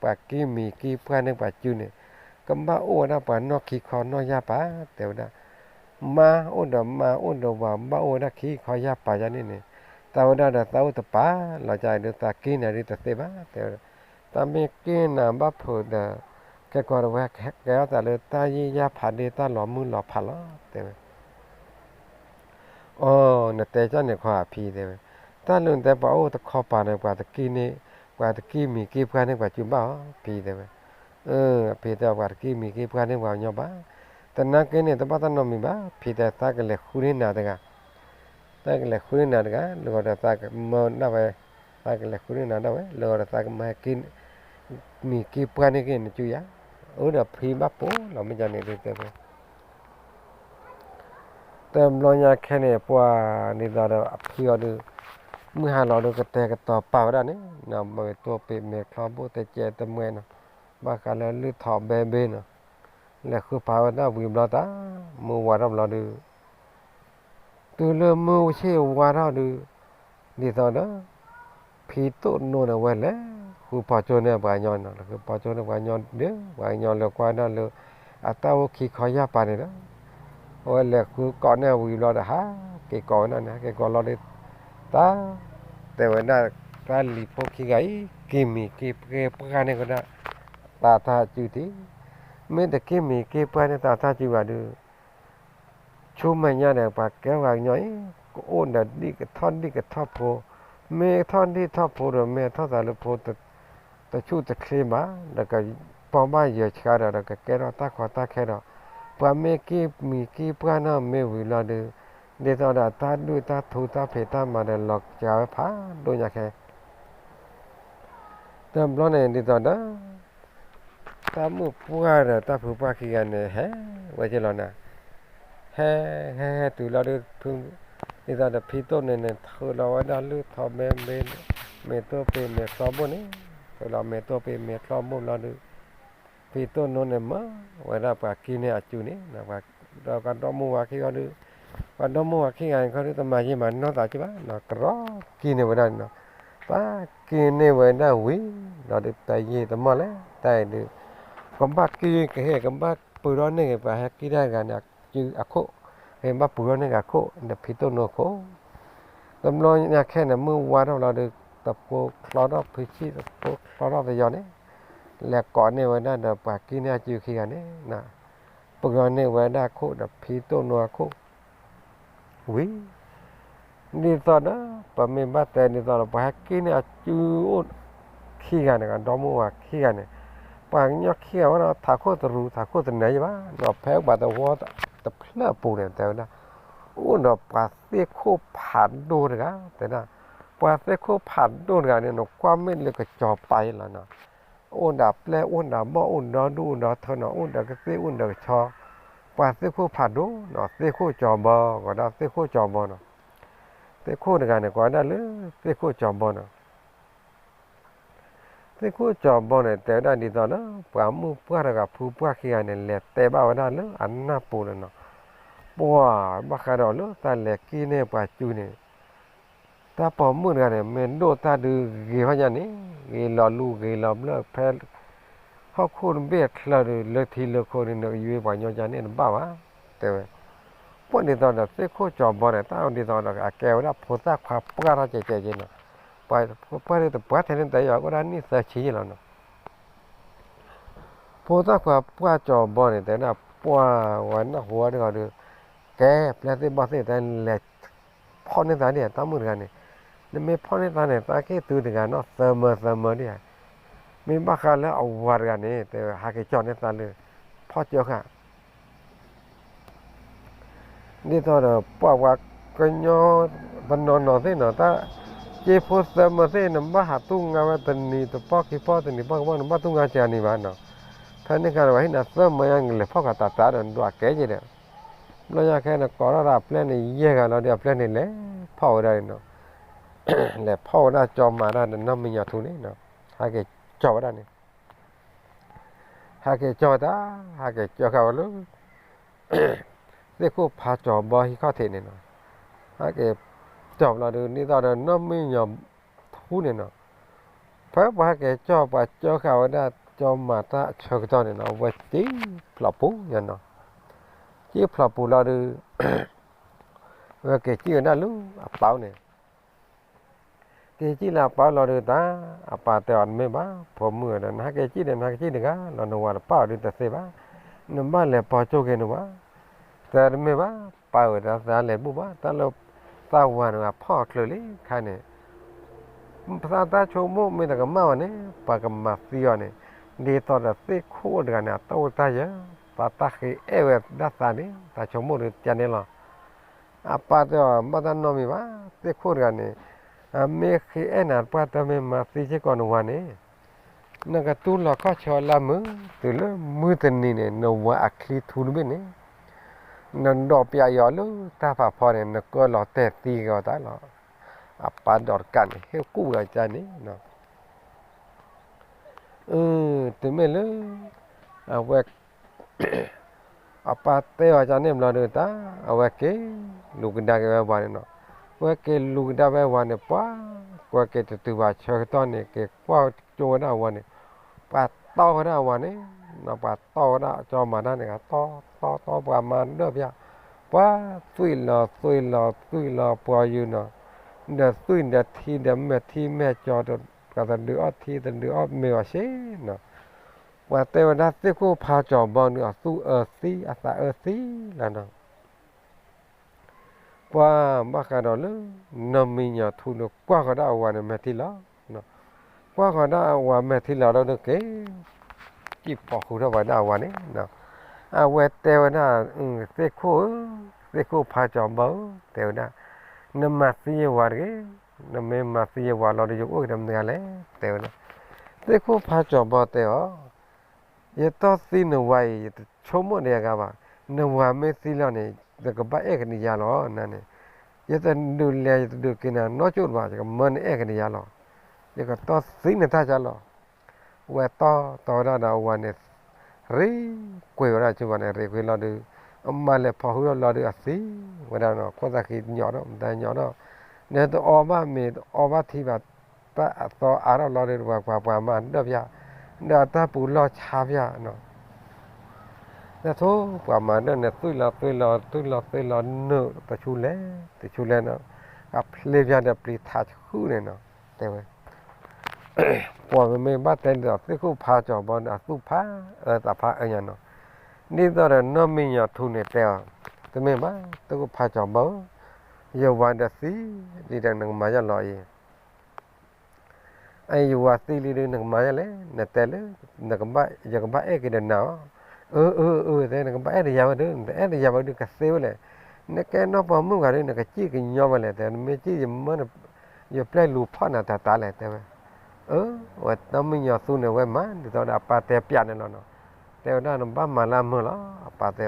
ပှၤက့ၢ်မံၤက့ၢ်ပှၢ်န့ၢ်ပှၤစုန့ၣ်, ကဘၣ်အိၣ်ဝဲဒၣ်ပှၤနီၢ်ခံခီနီၢ်ယၢ်ပၤ တဲဝဲဒၣ် မါအိၣ်ဒီးမါအိၣ်ဒီးဝၤ ဘၣ်အိၣ်ဝဲဒၣ်ခံခီယၢ်ပၤယါန့ၣ်န့ၣ်, တၢ်ဝဲဒၣ်ဒီးသးအိၣ်တပၤလီၤ ကဒုးသးက့ၢ်နၤဒုးတသ့ဘၣ် တဲဝဲ, တၢ်မ့ၢ်က့ၢ်နၤဘၣ်ဖုးဒီး ကဲကီးတဝဲကဲထီၣ်သးလၢတၢ်ယံာ်ယါဖးဒ့တၢ်လီၤမုၢ်လီၤဖးလီၤ တဲဝဲ အိ နတဲကၢ်န့ၣ်ခီအဖံတဲဝဲ, တၢ်လၢနတဲပှၤအိၣ်တခီပၤန့ၣ် ပှၤတက့ၢ်န့ၢ်, ပှၤတက့ၢ်မံၤက့ၢ်ပှၢ်န့ၢ်ပှၤစုဘၣ်အီၤ ဖံတဲဝဲ, အဖံတဲ ပှၤတက့ၢ်မံၤက့ၢ်ပှၢ်န့ၢ်ပှၤကညီဘၣ်, တနာ်က့န့ၣ် တဘၣ်တၢ်နီတမံၤဘၣ် ဖံတဲ သးကလဲၤဃုန့ၢ်နၤတဂၤ သးကလဲၤဃုန့ၢ်နၤတဂၤ လၢဂီၤဒီးသးကမၢဒၣ်ဝဲ, သးကလဲၤဃုန့ၢ်နၤဒၣ်ဝဲ လၢဂီၤဒီးသးကမၢဟဲက့ၢ်မံၤက့ၢ်ပှၢ်န့ၢ်က့ၤနစုယၤ, အဒီးဖံဘၣ်ပိာ်လီၤ မ့ၢ်ကန့ၣ်ဒုးတဲဝဲ တဘျီညါခဲန့ၣ် ပှၤဒ်သိးဒီးအဖံအီၤဒုး, မုၢ်ဟါလီၤဒုးကတဲာ်ကတီၤပာ်ဝဲဒၣ်န့ၣ်, မ့ၢ်တိၢ်ပ့ၤမ့ၢ်ချီဘိၣ်တကဲတမှဲနီၤ, ဘၣ်ဃးလၢလုၢ်ထီၣ်ဘဲဘ့နီၤ, လဲၤဃုဖးဝဲဒၣ်ဝံၤဘျီတၢ်, မုၢ်ဝါထီၣ်ဘျီဒုး တုၤလၢမုၢ်ဆ့ၣ်ဝါထီၣ်ဒုး, ဒ်သိးဒီး ဖံတိၢ်နိန့ၣ် ဝဲလဲၤဃုဖီကၠိန့ၢ်ပှၤကညီနီၤ, လဲၤဃုဖီကၠိန့ၢ်ပှၤကညီဒီး ပှၤကညီလဲၤကွၢ်ဒၣ်လၢ အတၢ်အိၣ်ခံခီယၢ်ပၤန့ၣ်ဒီး, အဝဲလဲၤဃုကိးန့ၢ်ဝံၤဘျီဒီး ဟးက့ၤကိးဝဲဒၣ်န့ၣ် ဟးက့ၤကိးလီၤဒီး တၢ် တဲဝဲဒၣ် တၢ်လံၤဖိခံဂၤအံၤ က့ၤမံၤက့ၤပှၢ်န့ၢ်ဝဲဒၣ် သးတၢ်စုတံၢ်, မ့ၢ်တက့ၤမံၤက့ၤပှၢ်န့ၢ်သးတၢ်စုဘၣ်ဒီး ဆူမဲာ်ညါဒီး ပှၤကဲပှၤကညီအံၤ ကအိၣ်ဒီးဒံၣ်ကထီၣ်ဒံၣ်ကထီၣ်ဖိ, မ့ၢ်ထီၣ်ဒံၣ်ထီၣ်ဖိဒီး မ့ၢ်ထီၣ်သးလၢဖိ တဆူၣ်တချ့ဘၣ်, ဒီးကပီၢ်ဘၣ်ယၢၤဆှါဒီး ဒီးကကဲထီၣ်တၢ်ကီတၢ်ခဲဒီး ပှၤမ့ၢ်က့ၤမံၤက့ၤပှၢ်န့ၢ်မ့ၢ်ဝံၤလီၤဒီး ဒ်သိးဒီးတၢ်ဒုၣ်တၢ်ထူတၢ်ဖံးတၢ်မၤဒီး လီၤစှၤဝဲဖးဒိၣ်ညါခဲ တဘျီန့ၣ်ဒ်သိးဒီး တၢ်မုၣ်ပှၢ်ဒီးတၢ်ဖုပှၢ်ခံဂၤန့ၣ် ဟဲဝဲက့ၤလီၤနၤ, ဟဲ ဟဲဟဲတုၤလီၤဒီး ဒ်သိးဒီးဖံတိၢ်န့ၣ်န့ၣ် ထုးလီၤဝဲဒၣ်လုၢ်ထီၣ်မဲ မဲာ်တိၢ်ပ့ၤမဲာ်ချီဘိၣ်န့ၣ်, ထုးလီၤမဲာ်တိၢ်ပ့ၤမဲာ်ချီဘိၣ်လီၤဒီး ဖံတိၢ်နိန့ၣ်မၢဝဲဒၣ်ပှၤက့ၤန့ၢ်အစုန့ၣ် ဒီးပှၤဒီမါဝၤခံဂၤဒီး ပှၤဒီမါဝၤခံဂၤန့ၣ်ခီဒီး တမၤယံာ်မၤနီၢ်သးက့ဘၣ်နီၤ, ကရီက့ၤန့ၢ်ဝဲဒၣ်န့ၣ်နီၤ, ပှၤက့ၤန့ၢ်ဝဲဒၣ်ဝံၤလီၤဒီး တယံာ်တမီၢ်လဲၣ် တၢ်အံၤဒီး ကဘၣ်က့ၤကဟဲ ကဘၣ်ပှ့ၤထီၣ်န့ၢ်ဂ့ၤ ပှၤဟဲက့ၤတၢ်တဂၤန့ၣ် အစုအခိၣ်, ကဘၣ်ပှ့ၤထီၣ်န့ၢ်ဂ့ၤအခိၣ် ဒီးဖံတိၢ်နိအခိၣ်, တဘျီညါခဲန့ၣ် မုၢ်ဝါထီၣ်လီၤဒီး တဖိချီထီၣ်ဖံဆံၣ် တဖိချီထီၣ်သယီၤန့ၣ် လဲၤကိးန့ၢ်ဝဲဒၣ်ဒီးပှၤက့ၤန့ၢ်အစုခံဂၤန့ၣ် ပှ့ၤန့ၢ်ဝဲဒၣ်ခိၣ်ဒီးဖံတိၢ်နိအခိၣ် ဝံၤ ဒ်သိးဒီး ပမ့ၢ်ဘၣ်တဲဒ်သိးဒီး ပှၤဟဲက့ၤန့ၢ်အစုအိၣ်ခံဂၤန့ၣ် ဒီမါဝၤခံဂၤန့ၣ် ပှၤကညီခံဂၤဝဲဒီး ထးခိၣ်တရူး ထးခိၣ်တနၢၤယဘၣ်နီၤ, ဖဲပှၤသဝီတဖျၢၣ်အပူၤန့ၣ် တဲဝဲဒၣ် အိၣ်ဒီးပှၤသ့ၣ်ခိၣ်ဖးဒိၣ်တဂၤ တဲဒၣ် ပှၤသ့ၣ်ခိၣ်ဖးဒိၣ်တဂၤန့ၣ် နကွၢ်မ့ၢ်လၢကစီၤပၤအံၤလီၤနီၤ, အိၣ်ဒီးပျဲၢ် အိၣ်ဒီးဘီၣ် အိၣ်ဒီးဒူၣ် အိၣ်ဒီးထၢနီၤ အိၣ်ဒီးကသ့ၣ် အိၣ်ဒီးကဆီ, ပှၤသ့ၣ်ခိၣ်ဖးဒိၣ်နီၤ သ့ၣ်ခိၣ်စီၤဘီ ကိးဒၣ်သ့ၣ်ခိၣ်စီၤဘီနီၤ, သ့ၣ်ခိၣ်တဂၤန့ၣ် ကိးဝဲဒၣ်လၢသ့ၣ်ခိၣ်စီၤဘီနီၤ သ့ၣ်ခိၣ်စီၤဘီန့ၣ် တဲဝဲဒၣ်ဒ်သိးလၢ ပှၤမုၣ်ပှၢ်တဂၤ ဖုပှၢ်ခံဂၤန့ၣ် လဲၤတဲဘၣ်ဝဲဒၣ်လၢအနၢ်ပူၤန့ၣ်နီၤ, ပှၤဘၣ်ဃးဒီးလၢတၢ်လဲၤက့ၤန့ၢ်ပှၤစုန့ၣ် တၢ်ပိာ်မုၣ်တဂၤန့ၣ် မ့ၢ်ဒိၣ်တၢ်ဒုးဂ့ၤဟီညါန့ၣ် ဂ့ၤလီၤလူဂ့ၤလီၤဘျၢၣ်ဖဲ ဟီၣ်ခိၣ်တဘ့ၣ်အချၢဒီး လၢထံလၢခိၣ်န့ၣ် နကယွ့ပှၤကညီကန့ၣ်တဘၣ်ဘၣ်, တဲဝဲ ပှၤဒ်သိးဒီးသ့ၣ်ခိၣ်စီၤဘီန့ၣ် တၢ်ဒ်သိးဒီးအကဲဝဲဒၣ်ဖိသၣ်ခွါပှၢ်ထီၣ်ကဲးကဲးက့နီၤ, ပှၤပှၢ်ဒ်တပှၢ်ထဲန့ၣ်တၢ်ယီၤ အိၣ်ဒၣ်နံၣ်သၢဆံယဲလီၤနီၤ, ဖိသၣ်ခွါပှၢ်စီၤဘီန့ၣ် တဲဝဲဒၣ်ပှၤဝဲနၢ်ဟူဝဲဒၣ်ဒီး ကဲ ပျဲၢ်သ့ၣ်ဘီၣ်သ့ၣ် တၢ်လဲၤဖီၣ်န့ၢ်သးဒ်တၢ်မုၣ်တဂၤန့ၣ်, နမ့ၢ်ဖီၣ်န့ၢ်သးန့ၣ် သးက့ၢ်သုတဂၤနီၣ် သၢမၢသၢမၢဒ်ဧါ, မ့ၢ်ဘၣ်ဃးလၢအဝၤတဂၤန့ၣ် တဲဝဲ ဟးက့ၤကၠီၣ်န့ၢ်သးလၢ ဖီၣ်ကၠီၣ်ဃာ် ဒ်သိးဒီးပှၤပှၤကညီတနီၤနီၤသ့ၣ်နီၤ တၢ်က့ဖိသၢမၢသ့ၣ် နဘၣ်ဟးတူၢ်ငါဝဲတနံၤတပီၢ်ခံပီၢ် တနံၤပီၢ်ခံပီၢ် နဘၣ်တူၢ်ငါစှၤန့ၣ်ဘၣ်နီၤ, ဖဲန့ၣ်အခါန့ၣ် ပှၤဟ့ၣ်နၤသၢမၢညါ နလဲၤဖီၣ်ဃာ်တၢ်တၢ်ဒီး နဒွးကဲက့ၤဒီး ဘျီညါခဲန့ၣ် ကိးထီၣ်ဒီးအပျဲၢ်န့ၣ် ယဲၢ်ဂၤလီၤဒီး အပျဲၢ်န့ၣ်လဲၤဖီၣ်ဝဲဒၣ်န့ၣ်နီၤ, လဲၤဖီၣ်ဝဲဒၣ်ကၠီမၤတၢ်ဒီးနီၢ်မံညီၤထူန့ၣ်နီၤ, ဟးက့ၤကၠီၣ်ဝဲဒၣ်န့ၣ် ဟဲက့ၤကၠီၣ်တၢ် ဟဲက့ၤကၠီၣ်ဃာ်ဝဲလၢ သ့ၣ်ခိၣ်ဖးကၠီၤဘီဟံးခီၣ်ထံးန့ၣ်နီၤ, ဟဲက့ၤကၠီၣ်ဘျီဒီး ဒ်သိးဒီးနီၢ်မံညီၤထူန့ၣ်နီၤ, ဖဲပှၤဟဲက့ၤကၠီၣ် ပှၤကၠီဃာ်ဝဲဒၣ် ကၠီမၤတၢ်အဆၢကတီၢ်န့ၣ်နီၤ အဝဲစံၣ်ဖျိးပူၤညါနီၤ, စံၣ်ဖျိးပူၤလီၤဒီး အဝဲက့ၤစံၣ်ဝဲဒၣ်လၢအပၢ်န့ၣ် က့ၤစံၣ်လၢအပၢ်လီၤဒီးတၢ်, အပၢ်တဲအီၤ တမ့ၢ်ဘၣ် ဖိမုၣ်ဒီး နဟဲက့ၤစံၣ်ဒီး နဟဲက့ၤစံၣ်တဂၤလီၤ နဝၤတပၣ်အီၤဒုးတသ့ဘၣ်, နဘၣ်လဲၤပိာ်ကၠိက့ၤနဝၤ, တဲတမ့ၢ်ဘၣ် ပၢ်ဝဲဒၣ်သးလဲၤဘူၣ်ဘၣ် တၢ်လၢသးဝၤန့ၣ် အဖီၣ်အချၢလံခါန့ၣ် သးတၢ်ဆိကမိၣ်မ့ၢ်တကမၣ်ဘၣ်န့ၣ် ပှၤကမၤသံအီၤန့ၣ်, ဒ်သိးဒီးသ့ၣ်ခိၣ်တဂၤန့ၣ် အတၢ်အိၣ်တၢ်ယၢၤ, ပှၤတၢ်ဃ့အဲၣ်ဝဲဒၣ်သးန့ၣ် တၢ်ဆိကမိၣ်ဒုးကန့ၣ်လီၤ. အပၢ်တဲအီၤ ဘၣ်တၢ်နီတမံၤဘၣ်, သ့ၣ်ခိၣ်တဂၤန့ၣ် အမ့ၢ်ဃ့အဲၣ်နၤတပှၢ်တၢၢ်မ့ၢ်မၤသံစ့ၢ်ကီးနဝၤန့ၣ်, နကတူၢ်လိာ်ခီၣ်ဆၢလၢမုၢ်, တုၤလၢမုၢ်တနံၤန့ၣ် နဝၤအချံထူတဘ့ၣ်န့ၣ်, နဒိးပျးအီၤလၢတၢ်ဖးဖီန့ၣ် နကၢလီၤတဲာ်သံက့ၤအီၤတၢ်လီၤ. အပၢ်ဒီးတကးန့ၣ် ဟ့ၣ်ကူၣ်ဝဲဒၣ်န့ၣ် တမ့ၢ်လၢ အဝဲ အပၢ်တဲအီၤဒ်န့ၣ်ဘျီဒီးတၢ် အဝဲက့ၤလူၤကဒါက့ၤဝဲဝၤန့ၣ်နီၤ, အဝဲက့ၤလူၤကဒါဝဲဝၤန့ၣ် ပှၤကွၢ်က့ၤတတုၤဘၣ်ဆၢကတီၢ်န့ၣ် က့ၤကွၢ်ကၠိဝဲဒၣ်အဝၤန့ၣ်, ပှၤတီဝဲဒၣ်အဝၤန့ၣ်, ပှၤတီဝဲဒၣ်ကၠီမၤတၢ်န့ၣ် တီတီတီ ပှၤမၤဒၢၣ်ပျၢ်, ပှၤသွံၣ်လီၤသွံၣ်လီၤသွံၣ်လီၤပှၤယုာ်နီၤ, ဒီးသွံၣ်ဒီးထံဒီးမဲာ်ထံမဲာ်ကၠီၤဒီး တဒုးအီၣ်ထံတဒုးအီၣ်မဲာ်အီၤစ့ၢ်နီၤ, ပှၤတဲဝဲဒၣ်သ့ၣ်ခိၣ်ဖးကၠီၤဘီန့ၣ် အသူၣ်အၢသံအသးအၢသံလီၤနီၤ. ပှၤဘၣ်ဃးဒီးလၢ နီၢ်မံညီၤထူန့ၣ် ကွၢ်ဃီၤဒၣ်အဝၤန့ၣ်မဲာ်ထံလီၤ, ကွၢ်ဃီၤဒၣ်အဝၤမဲာ်ထံလီၤဒီးက့ၤ ကံၣ်ဖီဃုာ်ထီၣ်ဝဲဒၣ်အဝၤန့ၣ်, အဝဲတဲဝဲဒၣ်, သ့ၣ်ခိၣ်ဧၢ, သ့ၣ်ခိၣ်ဖးကၠီၤဘီဧၢ, တဲဝဲဒၣ်, နမၤသံယဝၤတဂ့ၤ, နမ့ၢ်မၤသံယဝၤလီၤဒီး ယအိၣ်က့ၤဒီးမတၤတဂၤလဲၣ်, တဲဝဲဒၣ်. သ့ၣ်ခိၣ်ဖးကၠီၤဘီတဲအီၤ, ယတီၢ်သံနဝၤအံၤ ယတဆိကမိၣ်ဒီးယဂၤဘၣ်, နဝၤမ့ၢ်သံလီၤန့ၣ် နကဘၣ်အဲၣ်က့ၤနယၤလီၤ, နန့ၣ်, ယတဒုးလဲၤ ယတဒုးက့ၤနၤနီကၠိၣ်တဘၣ်, ယကမၢနအဲၣ်က့ၤနယၤလီၤ, ယကတီၢ်သံနတၢ်ကလီၤ. ဝဲတီၢ်တီဝဲဒၣ်ဒီးအဝၤန့ၣ် ရ့ကွံာ်ဝဲဒၣ်ဆိဘၣ်န့ၣ် ရ့ကွံာ်လီၤဒုး, အမါလဲၤဖီၣ်ဟုထီၣ်လီၤဒုးအသံဝဲဒၣ်နီၤ, ခိၣ်သၣ်ဃံညီၣ်ထီၣ် မတၤညီၣ်ထီၣ်, ဒီးတအီဘၣ်မ့ၤတအီဘၣ်ထံဘၣ်, တၢ်အသီအါထီၣ်လီၤဒုး ပှၤပှၤပှၤမၤဒၢၣ်ဖၠၣ်, ဒီးတၢ်ပူၤလီၢ်ဆါဖၠၣ်နီၤ. ဒီးထိၣ်ပှၤမၤဒၢၣ်န့ၣ် သွံၣ်လီၤသွံၣ်လီၤ သွံၣ်လီၤသွံၣ်လီၤ နုာ်တဆူလဲၣ် တဆူလဲၣ်နီၤ, အပျ့ၤဖၠၣ်ဒီးပျ့ၤထးဆူန့ၣ်နီၤ, တဲဝဲ. ပှၤမ့မ့ၢ်ဘၣ်တဲဒ်သိးသ့ၣ်ခိၣ်ဖးကၠီၤဘီန့ၣ် အသူၣ်ဖးအၢသးဖးအၢညါနီၤ, ဒ်သိးဒီးနီၢ်မံညီၤထူန့ၣ်တဲအီၤ, တမ့ၢ်ဘၣ် သ့ၣ်ခိၣ်ဖးကၠီၤဘီဧၢ, ယဝၤဒီးသံလံဒီးနကမၤယၤလီၤအံၤ အံၤယဝၤသံလံဒီး နကမၤယၤလဲၣ်, နတဲလၢ ယကဘၣ်အဲၣ်က့ၤဒီးနၤအီၤ, အၢ အၢ အၢ တဲ နကဘၣ်အဲၣ်ဒီးယၤဝဲဒီး နတအဲၣ်ဒီးယၤဝဲဒီးကသ့ဝဲလဲၣ်, နကဲနီၢ်ပိာ်မုၣ်ဂၤဒီး နကစံၣ်ကညီဝဲလဲၣ် တဲ နမ့ၢ်စံၣ်ယမၢ ယပျဲၢ်လူၤဖီၣ်နၤတၤတၤလဲၣ် တဲဝဲ. အၢ ဝဲနီၢ်မံညီၤသူန့ၣ် ဝဲမၤဒ်သိးဒီးအပၢ်တဲပျးန့ၣ်လီၤနီၤ, တဲဝဲဒၣ်နဘၣ်မၤလၢအမုာ်လီၤ အပၢ်တဲ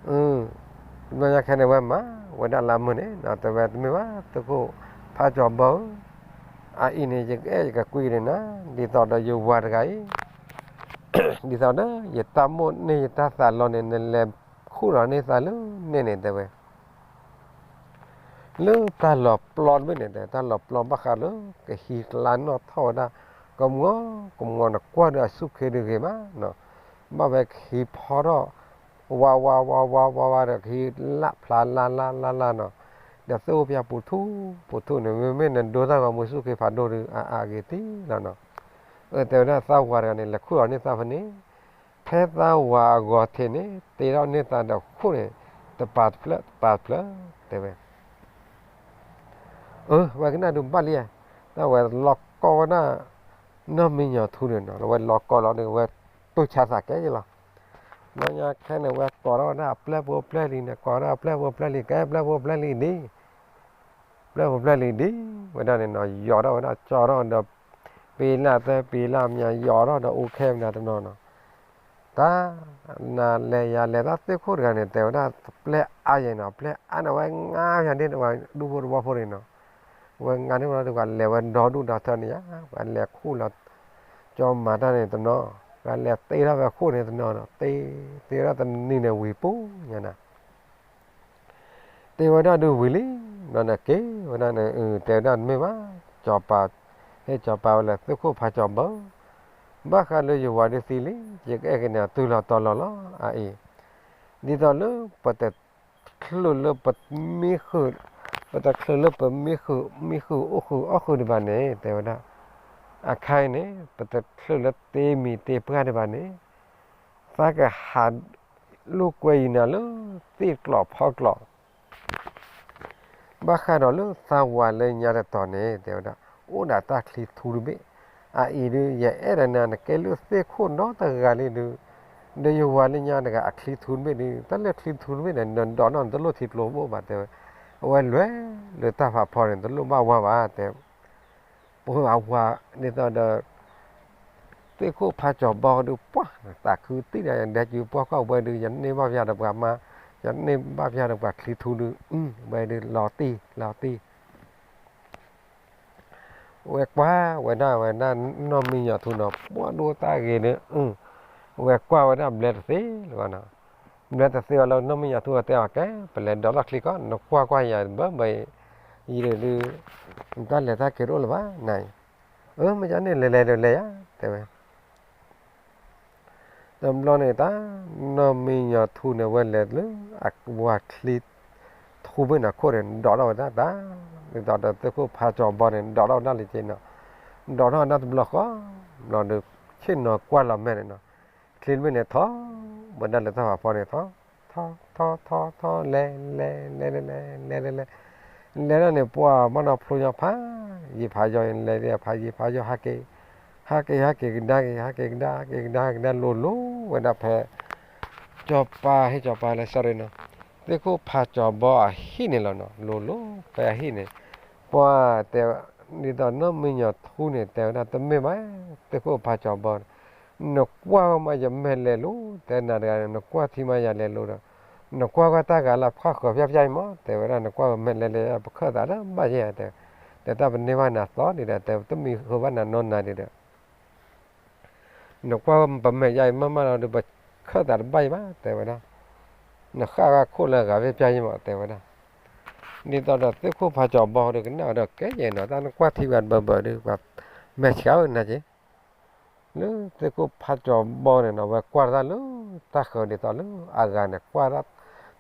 အီၤ ဘျီညါခဲန့ၣ် ဝဲမၤဝဲဒၣ်လၢအမုာ်န့ၣ် တဲဝဲတမ့ၢ်ဘၣ် သ့ၣ်ခိၣ်ဖးကၠီၤဘီဧၢ, အအံၤန့ၣ် ယကအဲၣ်ယကကွံက့ၤနၤ ဒ်သိးဒီးယဝၤတဂၤအံၤ, ဒ်သိးဒီးယတၢ်မိၣ်န့ၢ်ယတၢ်သးလီန့ၣ် နလဲၤခူၣ်လီၤန့ၢ်သးလၢန့ၣ်န့ၣ် တဲဝဲ လၢတၢ်လီၤပျီတဘ့ၣ်န့ၣ် တၢ်လီၤပျီဘၣ်ဃးလၢ ကဟံးကျါနီၣ်ထီၣ်ဝဲဒၣ် ကမီၤကမီၤ နကွၢ်ဒီးအစူၢ်ခ့ဒုးဂ့ၤမးနီၤ, ဘၣ်ဝဲကဟံးဖီထီၣ် ဝါဝါဝါဝါဝါဝါဒီး ကဟံးလၢ်ဖျါလၢ်လၢ်လၢ်လၢ်နီၤ, ဒီးသ့ၣ်အိၣ်ဖျါပူၤထူၣ်ပူၤထူၣ်န့ၣ် မ့မ့ၢ်နဒိသၣ်ဂီၤမူစူၢ်ခ့ဖးဒိၣ်ဒီး အါအါဂ့ၤတံၢ်လီၤနီၤ. အၢတဲဝဲဒၣ်သးဝၤတဂၤန့ၣ် လဲၤခူၣ်လီၤန့ၢ်သးဖဲန့ၣ်, ဖဲသးဝၤအဂီၤထံးန့ၣ် တ့ထီၣ်န့ၢ်သးဒီးခူၣ်န့ၣ် တပၤတဖျၢၣ်တပၤတဖျၢၣ် တဲဝဲ အၢ ဝဲကနၣ်ဒုးဘၣ်လံ, တၢ်ဝဲလီၤကီဝဲဒၣ် နီၢ်မံညီၤထူန့ၣ်နီၤ, ဝဲလီၤကီလီၤဒီး ဝဲတိၢ်ဆါသးကဲယလီၤ. ဘျီညါခဲန့ၣ် ဝဲကိးထီၣ်ဝဲဒၣ်အပျဲၢ်ဖိပျဲၢ်လံၤန့ၣ်, ကိးထီၣ်အပျဲၢ်ဖိပျဲၢ်လံၤ, ကဲပျဲၢ်ဖိပျဲၢ်လံၤဒ် ပျဲၢ်ဖိပျဲၢ်လံၤဒ် ဝဲဒၣ်န့ၣ်နီၤ, ယီၤထီၣ်ဝဲဒၣ် ကၠီထီၣ်ဒီး ပ့ၤလၢ်သၢပ့ၤလၢ်မၠါ ယီၤထီၣ်ဒီးအိၣ်ခဲမနုၤတနီၤနီၤ. တၢ် နၤလဲၤယၤလဲၤ တၢ်သ့ၣ်ခိၣ်တဂၤန့ၣ် တဲဝဲဒၣ် ပျဲၢ်အါယဲနီၤ, ပျဲၢ်အါန့ၣ် ဝဲငါဖၠးဒ့ၣ်ဝဲဒူဖိတဝီဖိန့ၣ်နီၤ, ဝဲငါန့ၣ်ဝဲဒၣ် ပှၤလဲၤဝဲဒီဒူၣ်ဒီထၢန့ၣ်ယါ, ပှၤလဲၤခူၣ်လီၤ ကၠီမၤတၢ်န့ၣ်တနီၤ, ပှၤလဲၤတ့ထီၣ်ဝဲခိၣ်န့ၣ်တနီၤနီၤ, တ့ တ့ဝဲဒၣ်တနံၤန့ၣ်ဝံၤပူၤညါနၤ တ့ဝဲဒၣ်ဒုးဝံၤလံ, ဘျီန့ၣ်က့ၤဝဲဒၣ်န့ၣ် တဲဝဲဒၣ်တမ့ၢ်ဘၣ်, စီၤပၤ ဟ့ၣ်စီၤပၤဝဲလၢ သ့ၣ်ခိၣ်ဖးကၠီၤဘီ, ဘၣ်ဃးလၢယဝၤဒုးသံလံ, ယကအဲၣ်က့ၤန့ၣ် တုၤလီၤတီၤလီၤလီၤအအံၤ, ဒ်သိးလၢပတချုးလၢပမံဃုာ်, ပတချုးလၢပမံဃုာ် မံဃုာ်အိၣ်ဃုာ်အီၣ်ဃုာ်ဒံးဘၣ်န့ၣ် တဲဝဲဒၣ်, အခါအံၤန့ၣ် ပတချုးလၢတ့မံၤတ့ပှၢ်ဒံးဘၣ်န့ၣ် သးကဟးလိာ်ကွဲယံၤနၤလၢ သ့ၣ်ကျိးဖီကျိး ဘၣ်ဃးဒီးလၢသးဝၤလၢညါတတီၤန့ၣ် တဲဝဲဒၣ် အိၣ်ဒၣ်တၢ်ချံထူတဘ့ၣ်, အအံၤဒုး ယအဲၣ်ဒိးနၤ နကဲလၢသ့ၣ်ခိၣ်ဒီတဂၤလံဒုး, ဒီးယဝၤလၢညါတဂၤအချံထူတဘ့ၣ်ဒုး, တၢ်လၢချံထူတဘ့ၣ်န့ၣ် နဒိးနီၢ်နတလိၣ်ထံကျိဘိၣ်ဘၣ် တဲဝဲ, အဝဲလဲၤလၢတၢ်ဖးဖီန့ၣ် တလိၣ်ဘၣ်ဝါဘၣ် တဲ ပှၤအဝၤဒ်သိးဒီး သ့ၣ်ခိၣ်ဖးကၠီၤဘီဒုး ပှၤသးခုတံၢ်ဒီး ယဒဲကုပှီၢ်ကီၢ်ဝဲဒုး ယန့ၢ်ဘၣ်ဖၠးဒီးပှၤမါ, ယန့ၢ်ဘၣ်ဖၠးဒီးပှၤချံထူဒုး ဝဲဒုးလီၤတံၢ်လီၤတံၢ် ဝဲကွၢ်ဝဲဒၣ်ဝဲဒၣ်နီၢ်မံညီၤထူနီၤ ပှၤဒိၣ်တၢ်ဂ့ၤဒုး, ဝဲကွၢ်ဝဲဒၣ်ဘျဲတသ့လၢၤဘၣ်နီၤ, ဘျဲတသ့ဝဲလၢနီၢ်မံညီၤထူတဲအီၤ ကဲ ပလဲၤဒိးလီၢ်ချံကီး နကွၢ်ကွၢ်ယၤဘၢဘၢအံၤ, ယံၤဒုး တၢ်လဲၤတၢ်က့ၤတအိၣ်လၢၤဘၣ်နၤအံၤ, အၢ မ့ၢ်ကန့ၣ်လဲၤလဲၤဒီးလဲၤယၤ တဲဝဲ ဝဲ တဘျီန့ၣ်တၢ် နီၢ်မံညီၤထူန့ၣ် ဝဲလဲၤလၢအဝၤချံထူဘ့ၣ်န့ၣ်အခိၣ်န့ၣ် ဒိးထီၣ်ဝဲဒၣ်တၢ်, ဒ်သိးဒီးသုးခိၣ်ဖးကၠီၤဘီန့ၣ် ဒိးထီၣ်ဝဲဒၣ်လၢက့နီၤ, ဒိးထီၣ်ဝဲဒၣ်တဘျီဃီ, ဘျီဒီး ဆ့ၣ်နီၤကွၢ်လီၤမဲာ်န့ၣ်နီၤ, ချံတဘ့ၣ်န့ၣ်ထီၣ်ဝဲဒၣ်လၢတၢ်ဖးဖီန့ၣ် ထီၣ် ထီၣ် ထီၣ် ထီၣ် လဲၤ လဲၤ လဲၤ လဲၤ လဲၤ လဲၤ လဲၤ လဲၤ လဲၤဒၣ်န့ၣ် ပှၤဘၣ်နီၢ်ဖျိညီဖးယံာ်ဖးယီၤ လဲၤဒၣ်ဖးယံာ်ဖးယီၤ ဟးက့ၤ ဟးက့ၤ ဟးက့ၤကဒါက့ၤ ဟးက့ၤကဒါ ဟးက့ၤကဒါက့ၤကဒါလိၤလိၤဝဲဒၣ်ဖဲ ကၠီၤပၤ ဟ့ၣ်ကၠီၤပၤလဲၤ sorry နီၤ, သုးခိၣ်ဖးကၠီၤဘီအဟံၣ်န့ၣ်လီၤနီၤ, လိၤလိၤဖဲအဟံၣ်န့ၣ်, ပှၤတဲ ဒ်သိးနီၢ်မံညီၤထူန့ၣ် တဲဝဲဒၣ်တမ့ၢ်ဘၣ်, သုးခိၣ်ဖးကၠီၤဘီ နကွၢ်ဝဲမးယမဲာ်လဲၤလိၤ တဲနၤတဂၤန့ၣ် နကွၢ်ထံမးယၤလဲၤလိၤဒီး နကွၢ်ဝဲတၢ်ဂၤလၢဖှၣ်ဃၢၤဖျါဖျါအံၤမး တဲဝဲဒၣ် နကွၢ်ဝဲမဲာ်လဲၤလဲၤ ပခၢၣ်သးတဘၣ်ယဲၢ်တဲ, တဲတၢ်ပန့ၢ်ဘၣ်နၤသီဒံးဒီး တဲတမံၤဃုဘၣ်နၤနီနၤဒံးဒီး နကွၢ်ဝဲပမဲာ်ယါအံၤမးမးလီၤဒီး ပခၢၣ်သးတဘၣ်အံၤဘၣ် တဲဝဲဒၣ်, နဃၣ်ဂၤခိၣ်လၢအဂၤဖျါဖျါအံၤမး တဲဝဲဒၣ်, ဒ်သိးဒီးသုးခိၣ်ဖးကၠီၤဘီဒီးကနၣ်ဝဲဒီးကဲယဲၢ်နီၤ တၢ်နကွၢ်ထံဝဲတဘၢဘၢဒီး ပှၤမဲာ်ဆှးဝဲနၤက့ လၢသုးခိၣ်ဖးကၠီၤဘီန့ၣ်နီၤ ဝဲကွၢ်တၢ်လၢတၢ်ဃၢၤဒ်သိးလၢအဂၤန့ၣ် ကွၢ်တၢ်,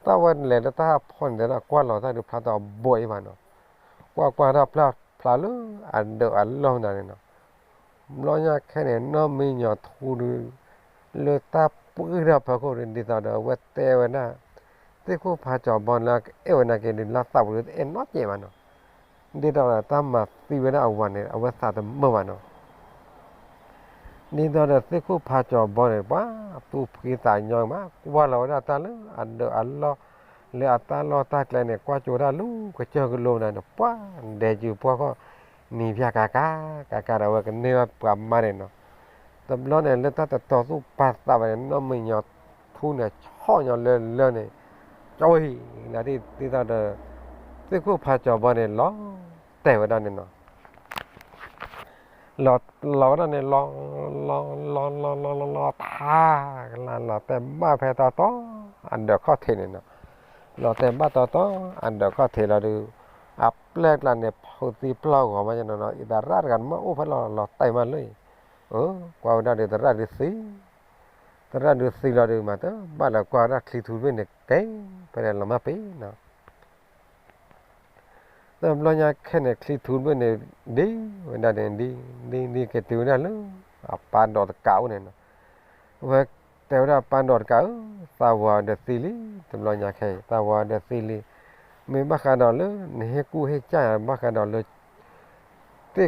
တၢ်ဝဲလဲၤလၢတၢ်ဖီန့ၣ် တဲဒၣ်ကွၢ်လီၤတၢ်ဒုးဖျါတဘိအံၤဘၣ်နီၤ, ကွၢ်ကွၢ်တၢ်ဖျါဖျါလၢအဒၢးအလီၢ်နၤန့ၣ်နီၤ, ဘျီညါခဲန့ၣ် နီၢ်မံညီၤထူဒုး လၢတၢ်ပှံၢ်ထီၣ်ဖီခိၣ်ဒုး ဒ်သိးဒီးအဝဲတဲဝဲဒၣ် သုးခိၣ်ဖးကၠီၤဘီန့ၣ် လၢကအဲၣ်ဝဲနာ်က့ၤဒုး လၢသးပူၤဒုးတအဲၣ်နီတစဲးဘၣ်နီၤ, ဒ်သိးဒီးတၢ်မၤသံဝဲဒၣ်အဝၤန့ၣ် အဝဲသးတမုာ်ဘၣ်နီၤ ဒ်သိးဒီးသုးခိၣ်ဖးကၠီၤဘီန့ၣ် ပှၤသူၣ်ဖှံသးညီမး ကွၢ်လီၤဝဲဒၣ်တၢ်လၢအဒၢးအလီၢ် လၢအတၢ်လီၢ်တၢ်ကျဲန့ၣ် ကွၢ်ကၠိတၢ်လၢကစၢၢ်ကလိနၤန့ၣ် ပှၤဒဲးစုပှၢ်ခီၣ် နံၤဖၠၣ်ကၤကၤ ကၤကၤဒီးအဝဲကန့ၢ်ဘၣ်ပှၤမါန့ၣ်နီၤ, တဘျီန့ၣ် လၢတၢ်တတီသူၣ်ပာ်သးဘၣ်န့ၣ် နီၢ်မံညီၤထူန့ၣ် ဆီၣ်ညီလၢလၢန့ၣ် ကၠီဝံၤလၢဒ်သိးဒီး သုးခိၣ်ဖးကၠီၤဘီန့ၣ် လီၤတဲာ်ဝဲဒၣ်န့ၣ်နီၤ လီၤလီၤဝဲဒၣ်န့ၣ် လီၤ လီၤ လီၤ လီၤ လီၤ လီၤ လီၤ ထါ ကလါ လီၤတဲာ်ဘၣ်ဖဲတီတီ အဒၢးခီၣ်ထံးန့ၣ်နီၤ, လီၤတဲာ်ဘၣ်တီတီ အဒၢးခီၣ်ထံးလီၤဒုး အပျဲၢ်ကျါန့ၣ် ဖုးသံပျီၢ်ဂီၤမးနီၤနီၤ အံၤသရၣ်တဂၤမ့ၢ်အိၣ်ဖဲလီၤ လီၤတဲာ်မးလၢအံၤ, ကွၢ်ဝဲဒၣ်ဒီးသရၣ်ဒုးသံ သရၣ်ဒုးသံလီၤဒုး မၤတဘၣ်လၢကွၢ်ဝဲဒၣ်ချံထူတဘ့ၣ်န့ၣ် ကဲဖဲန့ၣ်လီၤမၢ်ပ့ၤနီၤ တဘျီညါခဲန့ၣ် ချံထူတဘ့ၣ်န့ၣ် ဒ်ဝဲဒၣ်န့ၣ် ဒ် ဒ် ဒ်က့ၤတုၤဝဲဒၣ်လၢ အပၢ်ဒီးတကးအိၣ်န့ၣ်နီၤ, ဝဲတဲဝဲဒၣ်ပၢ်ဒီးတကးဧၢ, သးဝၤဒီးသံလံ, တဘျီညါခဲအံၤ သးဝၤဒီးသံလံ, မ့ၢ်ဘၣ်ဃးဒီးလၢ နဟ့ၣ်ကူၣ်ဟ့ၣ်ကၢ်ယၤ ဘၣ်ဃးဒီးလၢ သ့ၣ်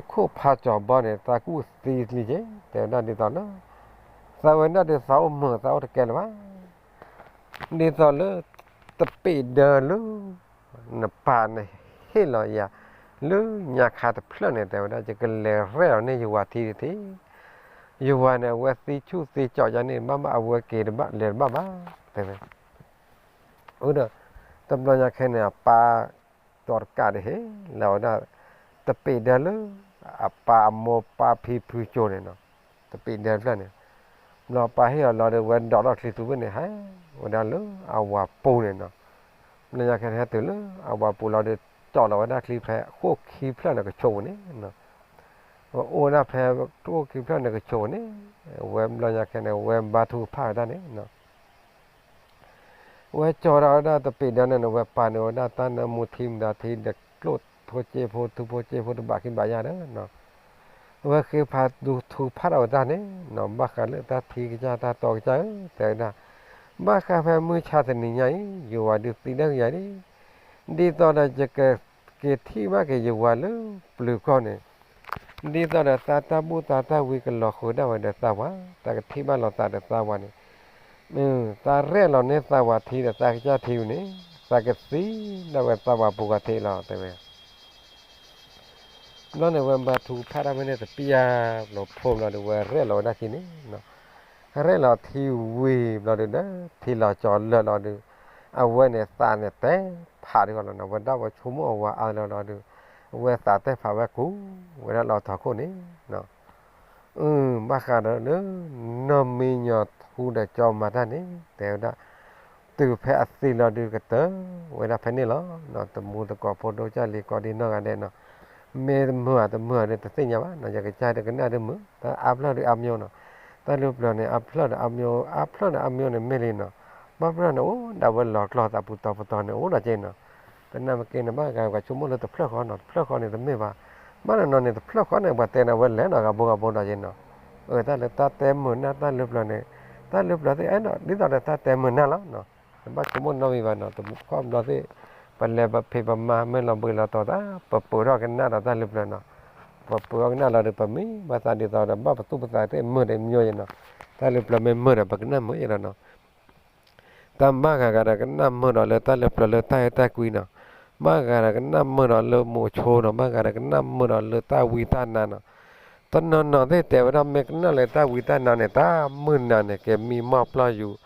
ခိၣ်ဖးကၠီၤဘီန့ၣ် သးကူၣ်သံလံက့ၤ, တဲဝဲဒၣ်ဒ်သိးလၢ သးဝဲဒၣ်ဒုးသးအိၣ်မုာ်သးအိၣ်တကဲလၢၤဘၣ် ဒ်သိးလၢ တပ့ၤဒၢလၢ နပၢ်နဟ့ၣ်လီၤယၤ လၢညါခါတဖျၢၣ်န့ၣ် တဲဝဲဒၣ် ယကလဲၤရဲၣ်လီၤန့ၢ်ယဝၤထံတထံၣ်, ယဝၤန့ၣ် အဝဲသံဆူၣ်သံကၠီယါန့ၣ် ဘၣ်မးအဝဲက့ၤတဘၣ်လဲၤတဘၣ်ဘၣ် တဲဝဲ, အဒီး တဘျီညါခဲန့ၣ် အပၢ် ဒီးတကးဒ်ဟ့ၣ်လီၤဝဲဒၣ် တပ့ၤဒၢလၢ အပၢ်အမိၢ်ပၢ်ဖံဖုကၠိန့ၣ်နီၤ, တပ့ၤဒၢတဖျၢၣ်န့ၣ်, ဘျီပၢ်ဟ့ၣ်အီၤလီၤဒီး ဝဲဒိးထီၣ်ချံသူဘ့ၣ်န့ၣ် ဟဲဝဲဒၣ်လၢအဝၤပူၤန့ၣ်နီၤ, ဘျီညါခဲန့ၣ် ဟဲတုၤလၢအဝၤပူၤလီၤဒီး ကၠီလီၤဝဲဒၣ်ချံဖဲခိၣ်ခံဖျၢၣ်န့ၣ်ကဆိးပူၤန့ၣ်နီၤ, ဝဲအိၣ်ဝဲဒၣ်ဖဲခိၣ်ခံဖျၢၣ်န့ၣ်ကဆိးပူၤန့ၣ်, ဝဲဘျီညါခဲန့ၣ် ဝဲဘါထုကဖၣ်ဝဲဒၣ်န့ၣ်နီၤ ဝဲကၠီဒၣ်ဝဲဒၣ်တပ့ၤဒၢန့ၣ် ဝဲပာ်န့ၢ်ဝဲဒၣ်တၢ်နၢမူထံမတၤထံဒီးကျိၣ်ဖိက့ဖိထူဖိက့ဖိတဘၣ်ခံဘၣ်ယါဒီးနီၤ, ဝဲဃ့ဖးဒိၣ်ထုကဖၣ်ထီၣ်ဝဲတၢ်န့ၣ်နီၤ ဘၣ်ဃးလၢတၢ်ထံကစၢ်တၢ်တီကစၢ်ဧၢ တဲဝဲဒၣ်, ဘၣ်ဃးဖဲမုၢ်ဆါတနံၤညါအံၤ ယဝၤဒုးသံဒၣ်ကယၤလံ, ဒ်သိးဒီးယကက့ၤထံၣ်ဘၣ်က့ၤယဝၤလၢပျုၤကီၢ်န့ၣ် ဒ်သိးဒီးသးတၢ်ဘူၣ်သးတၢ်ဝံကလီၤဃုာ်ဒၣ်ဝဲဒီးသးဝၤ, သးကထံၣ်ဘၣ်လီၤသးဒီးသးဝၤန့ၣ်, သးရဲၣ်လီၤန့ၢ်သးဝၤထံဒီးသးကစၢ်ထံန့ၣ်, သးကသံဒၣ်ဝဲသးဝၤပူၤဂၤထံးလီၤ တဲဝဲ. ဘျီန့ၣ် ဝဲဘါထုကဖၣ်တၢ်မ့ၢ်န့ၣ်တပျၢ်ဘျီဖိဘျီဒီး ဝဲရဲၣ်လီၤဝဲဒၣ်ထံန့ၣ်, ရဲၣ်လီၤထံဝံၤဘျီဒီး ထံလီၤကၠီလၢာ်လီၤဒီး အဝဲန့ၣ်သးန့ၣ်တဲဖးဒံးဂီၢ်လီၤနီၤ, ဝဲဒၣ်ဝဲဆိကမိၣ်အဝၤအါလၢာ်လီၤဒီး အဝဲသးတဲဖးဝဲကူဝဲဒၣ်လီၤထီခိၣ်န့ၣ်နီၤ အု ဘၣ်ဃးဒီးလၢ နီၢ်မံညီၤထူဒီးကၠီမၤတၢ်န့ၣ် တဲဝဲဒၣ် တုၤဖဲအသံလီၤဒုးကတၢၢ်ဝဲဒၣ်ဖဲန့ၣ်လီၤ. တမူသကိးဖိဒိၣ်ကၢ်လံၤကိးဒံနီၢ်ဂၤဒဲးနီၤ, မ့ၢ်တမုာ်ဧါတမုာ်ဧါဒီးတသ့ၣ်ညါဘၣ်နီၤ, ယကစၢ်တကနၣ်ဒုးမုာ်, တၢ်အါဖျၢၣ်ဒုးအါမၠိနီၤ, တ တၢ်လုၢ်ပျၢၤန့ၣ် အဖျၢၣ်ဒီးအမံၤ အဖျၢၣ်ဒီးအမံၤန့ၣ်မ့ၢ်လံနီၤ, ဘၣ်ဖျၢၣ်န့ၣ် အိၣ်ဒၣ်ဝဲလီၤကျီၢ်သးပူၤတီၤပတီၤန့ၣ် အိၣ်ဒီးက့နီၤ, သနာ်က့န့ၣ် ဘၣ်ဂၤပှၤဆိကမိၣ်လၢတဖျၢၣ်ဃီနီၤ, တဖျၢၣ်ဃီန့ၣ်တမ့ၢ်ဘၣ်, ဘၣ်နီၤနီၤန့ၣ် တဖျၢၣ်ဃီန့ၣ် ပှၤတဲန့ၣ်ဝဲလဲၤနီၤ ဂၤဘိဂၤဘိဒီးက့နီၤ, အတၢ်လၢတၢ်တဲမုာ်နၢ်တၢ်လုၢ်ပျၢၤန့ၣ်, တၢ်လုၢ်ပျၢၤသ့ၣ်အဲၣ်နီၤ ဒ်သိးဒီးတၢ်တဲမုာ်နၢ်လီၤနီၤ, တဘၣ်ဆိကမိၣ်နီတမံၤဘၣ်နီၤ, တခီဘျီသ့ၣ် ပလဲၤပဖံးပမၤမ့ၢ်လီၤဘှံးလီၤတီၤသး ပပၢၤထီၣ်ကနၣ်ဒီးတၢ်လုၢ်ပျၢၤနီၤ, ပပၢၤထီၣ်ကနၣ်လီၤဒီး ပမ့ၢ်ဘၣ်သးဒ်သိးဒီးဘၣ်ပသူၣ်ပသးသ့ၣ်မုာ်ဒီးမညိယနီၤ, တၢ်လုၢ်ပျၢၤမ့ၢ်မုာ်ဒီး ပကနၣ်မုာ်ယဲလီၤနီၤ တၢ်ဘၣ်ဂၤဂၤဒီးကနၣ်မုာ်ဒီးလၢတၢ်လုၢ်ပျၢၤလၢတၢ်အဲၣ်တၢ်ကွံနီၤ, ဘၣ်ဂၤဒီးကနၣ်မုာ်ဒီးလၢမူးဆိနီၤ, ဘၣ်ဂၤဒီးကနၣ်မုာ်ဒီးလၢတၢ်ဝံတၢ်နါနီၤ, တနီၤနီၤသ့ၣ်တဲဝဲဒၣ် မ့ၢ်ကနၣ်လၢတၢ်ဝံတၢ်နါန့ၣ် တၢ်မုၢ်နၤန့ၣ် ကဲမံမီၢ်ပျီယူၤ,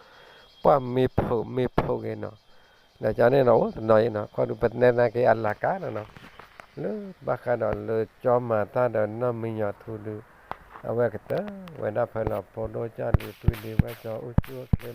ပှၢ်မ့ၢ်ဖုးမ့ၢ်ဖုးဂ့ၤနီၤ, ဒီးကန့ၣ်နီၤ အိၣ်တနီၤအံၤနီၤ ခီဒုးပနဲသနာ်က့အလၤကါနီၤနီၤ, လၢဘၣ်ဃးဒီးလၢကၠီမၤတၢ်ဒီးနီၢ်မံညီၤထူဒုး အဝဲကတၢၢ်ဝဲဒၣ်ဖဲလီၤဖိဒိၣ်ကၢ်ဒုး သွံၣ်ဒုး ဘၣ်ကၠီအိၣ်ဆူၣ်အိၣ်ချ့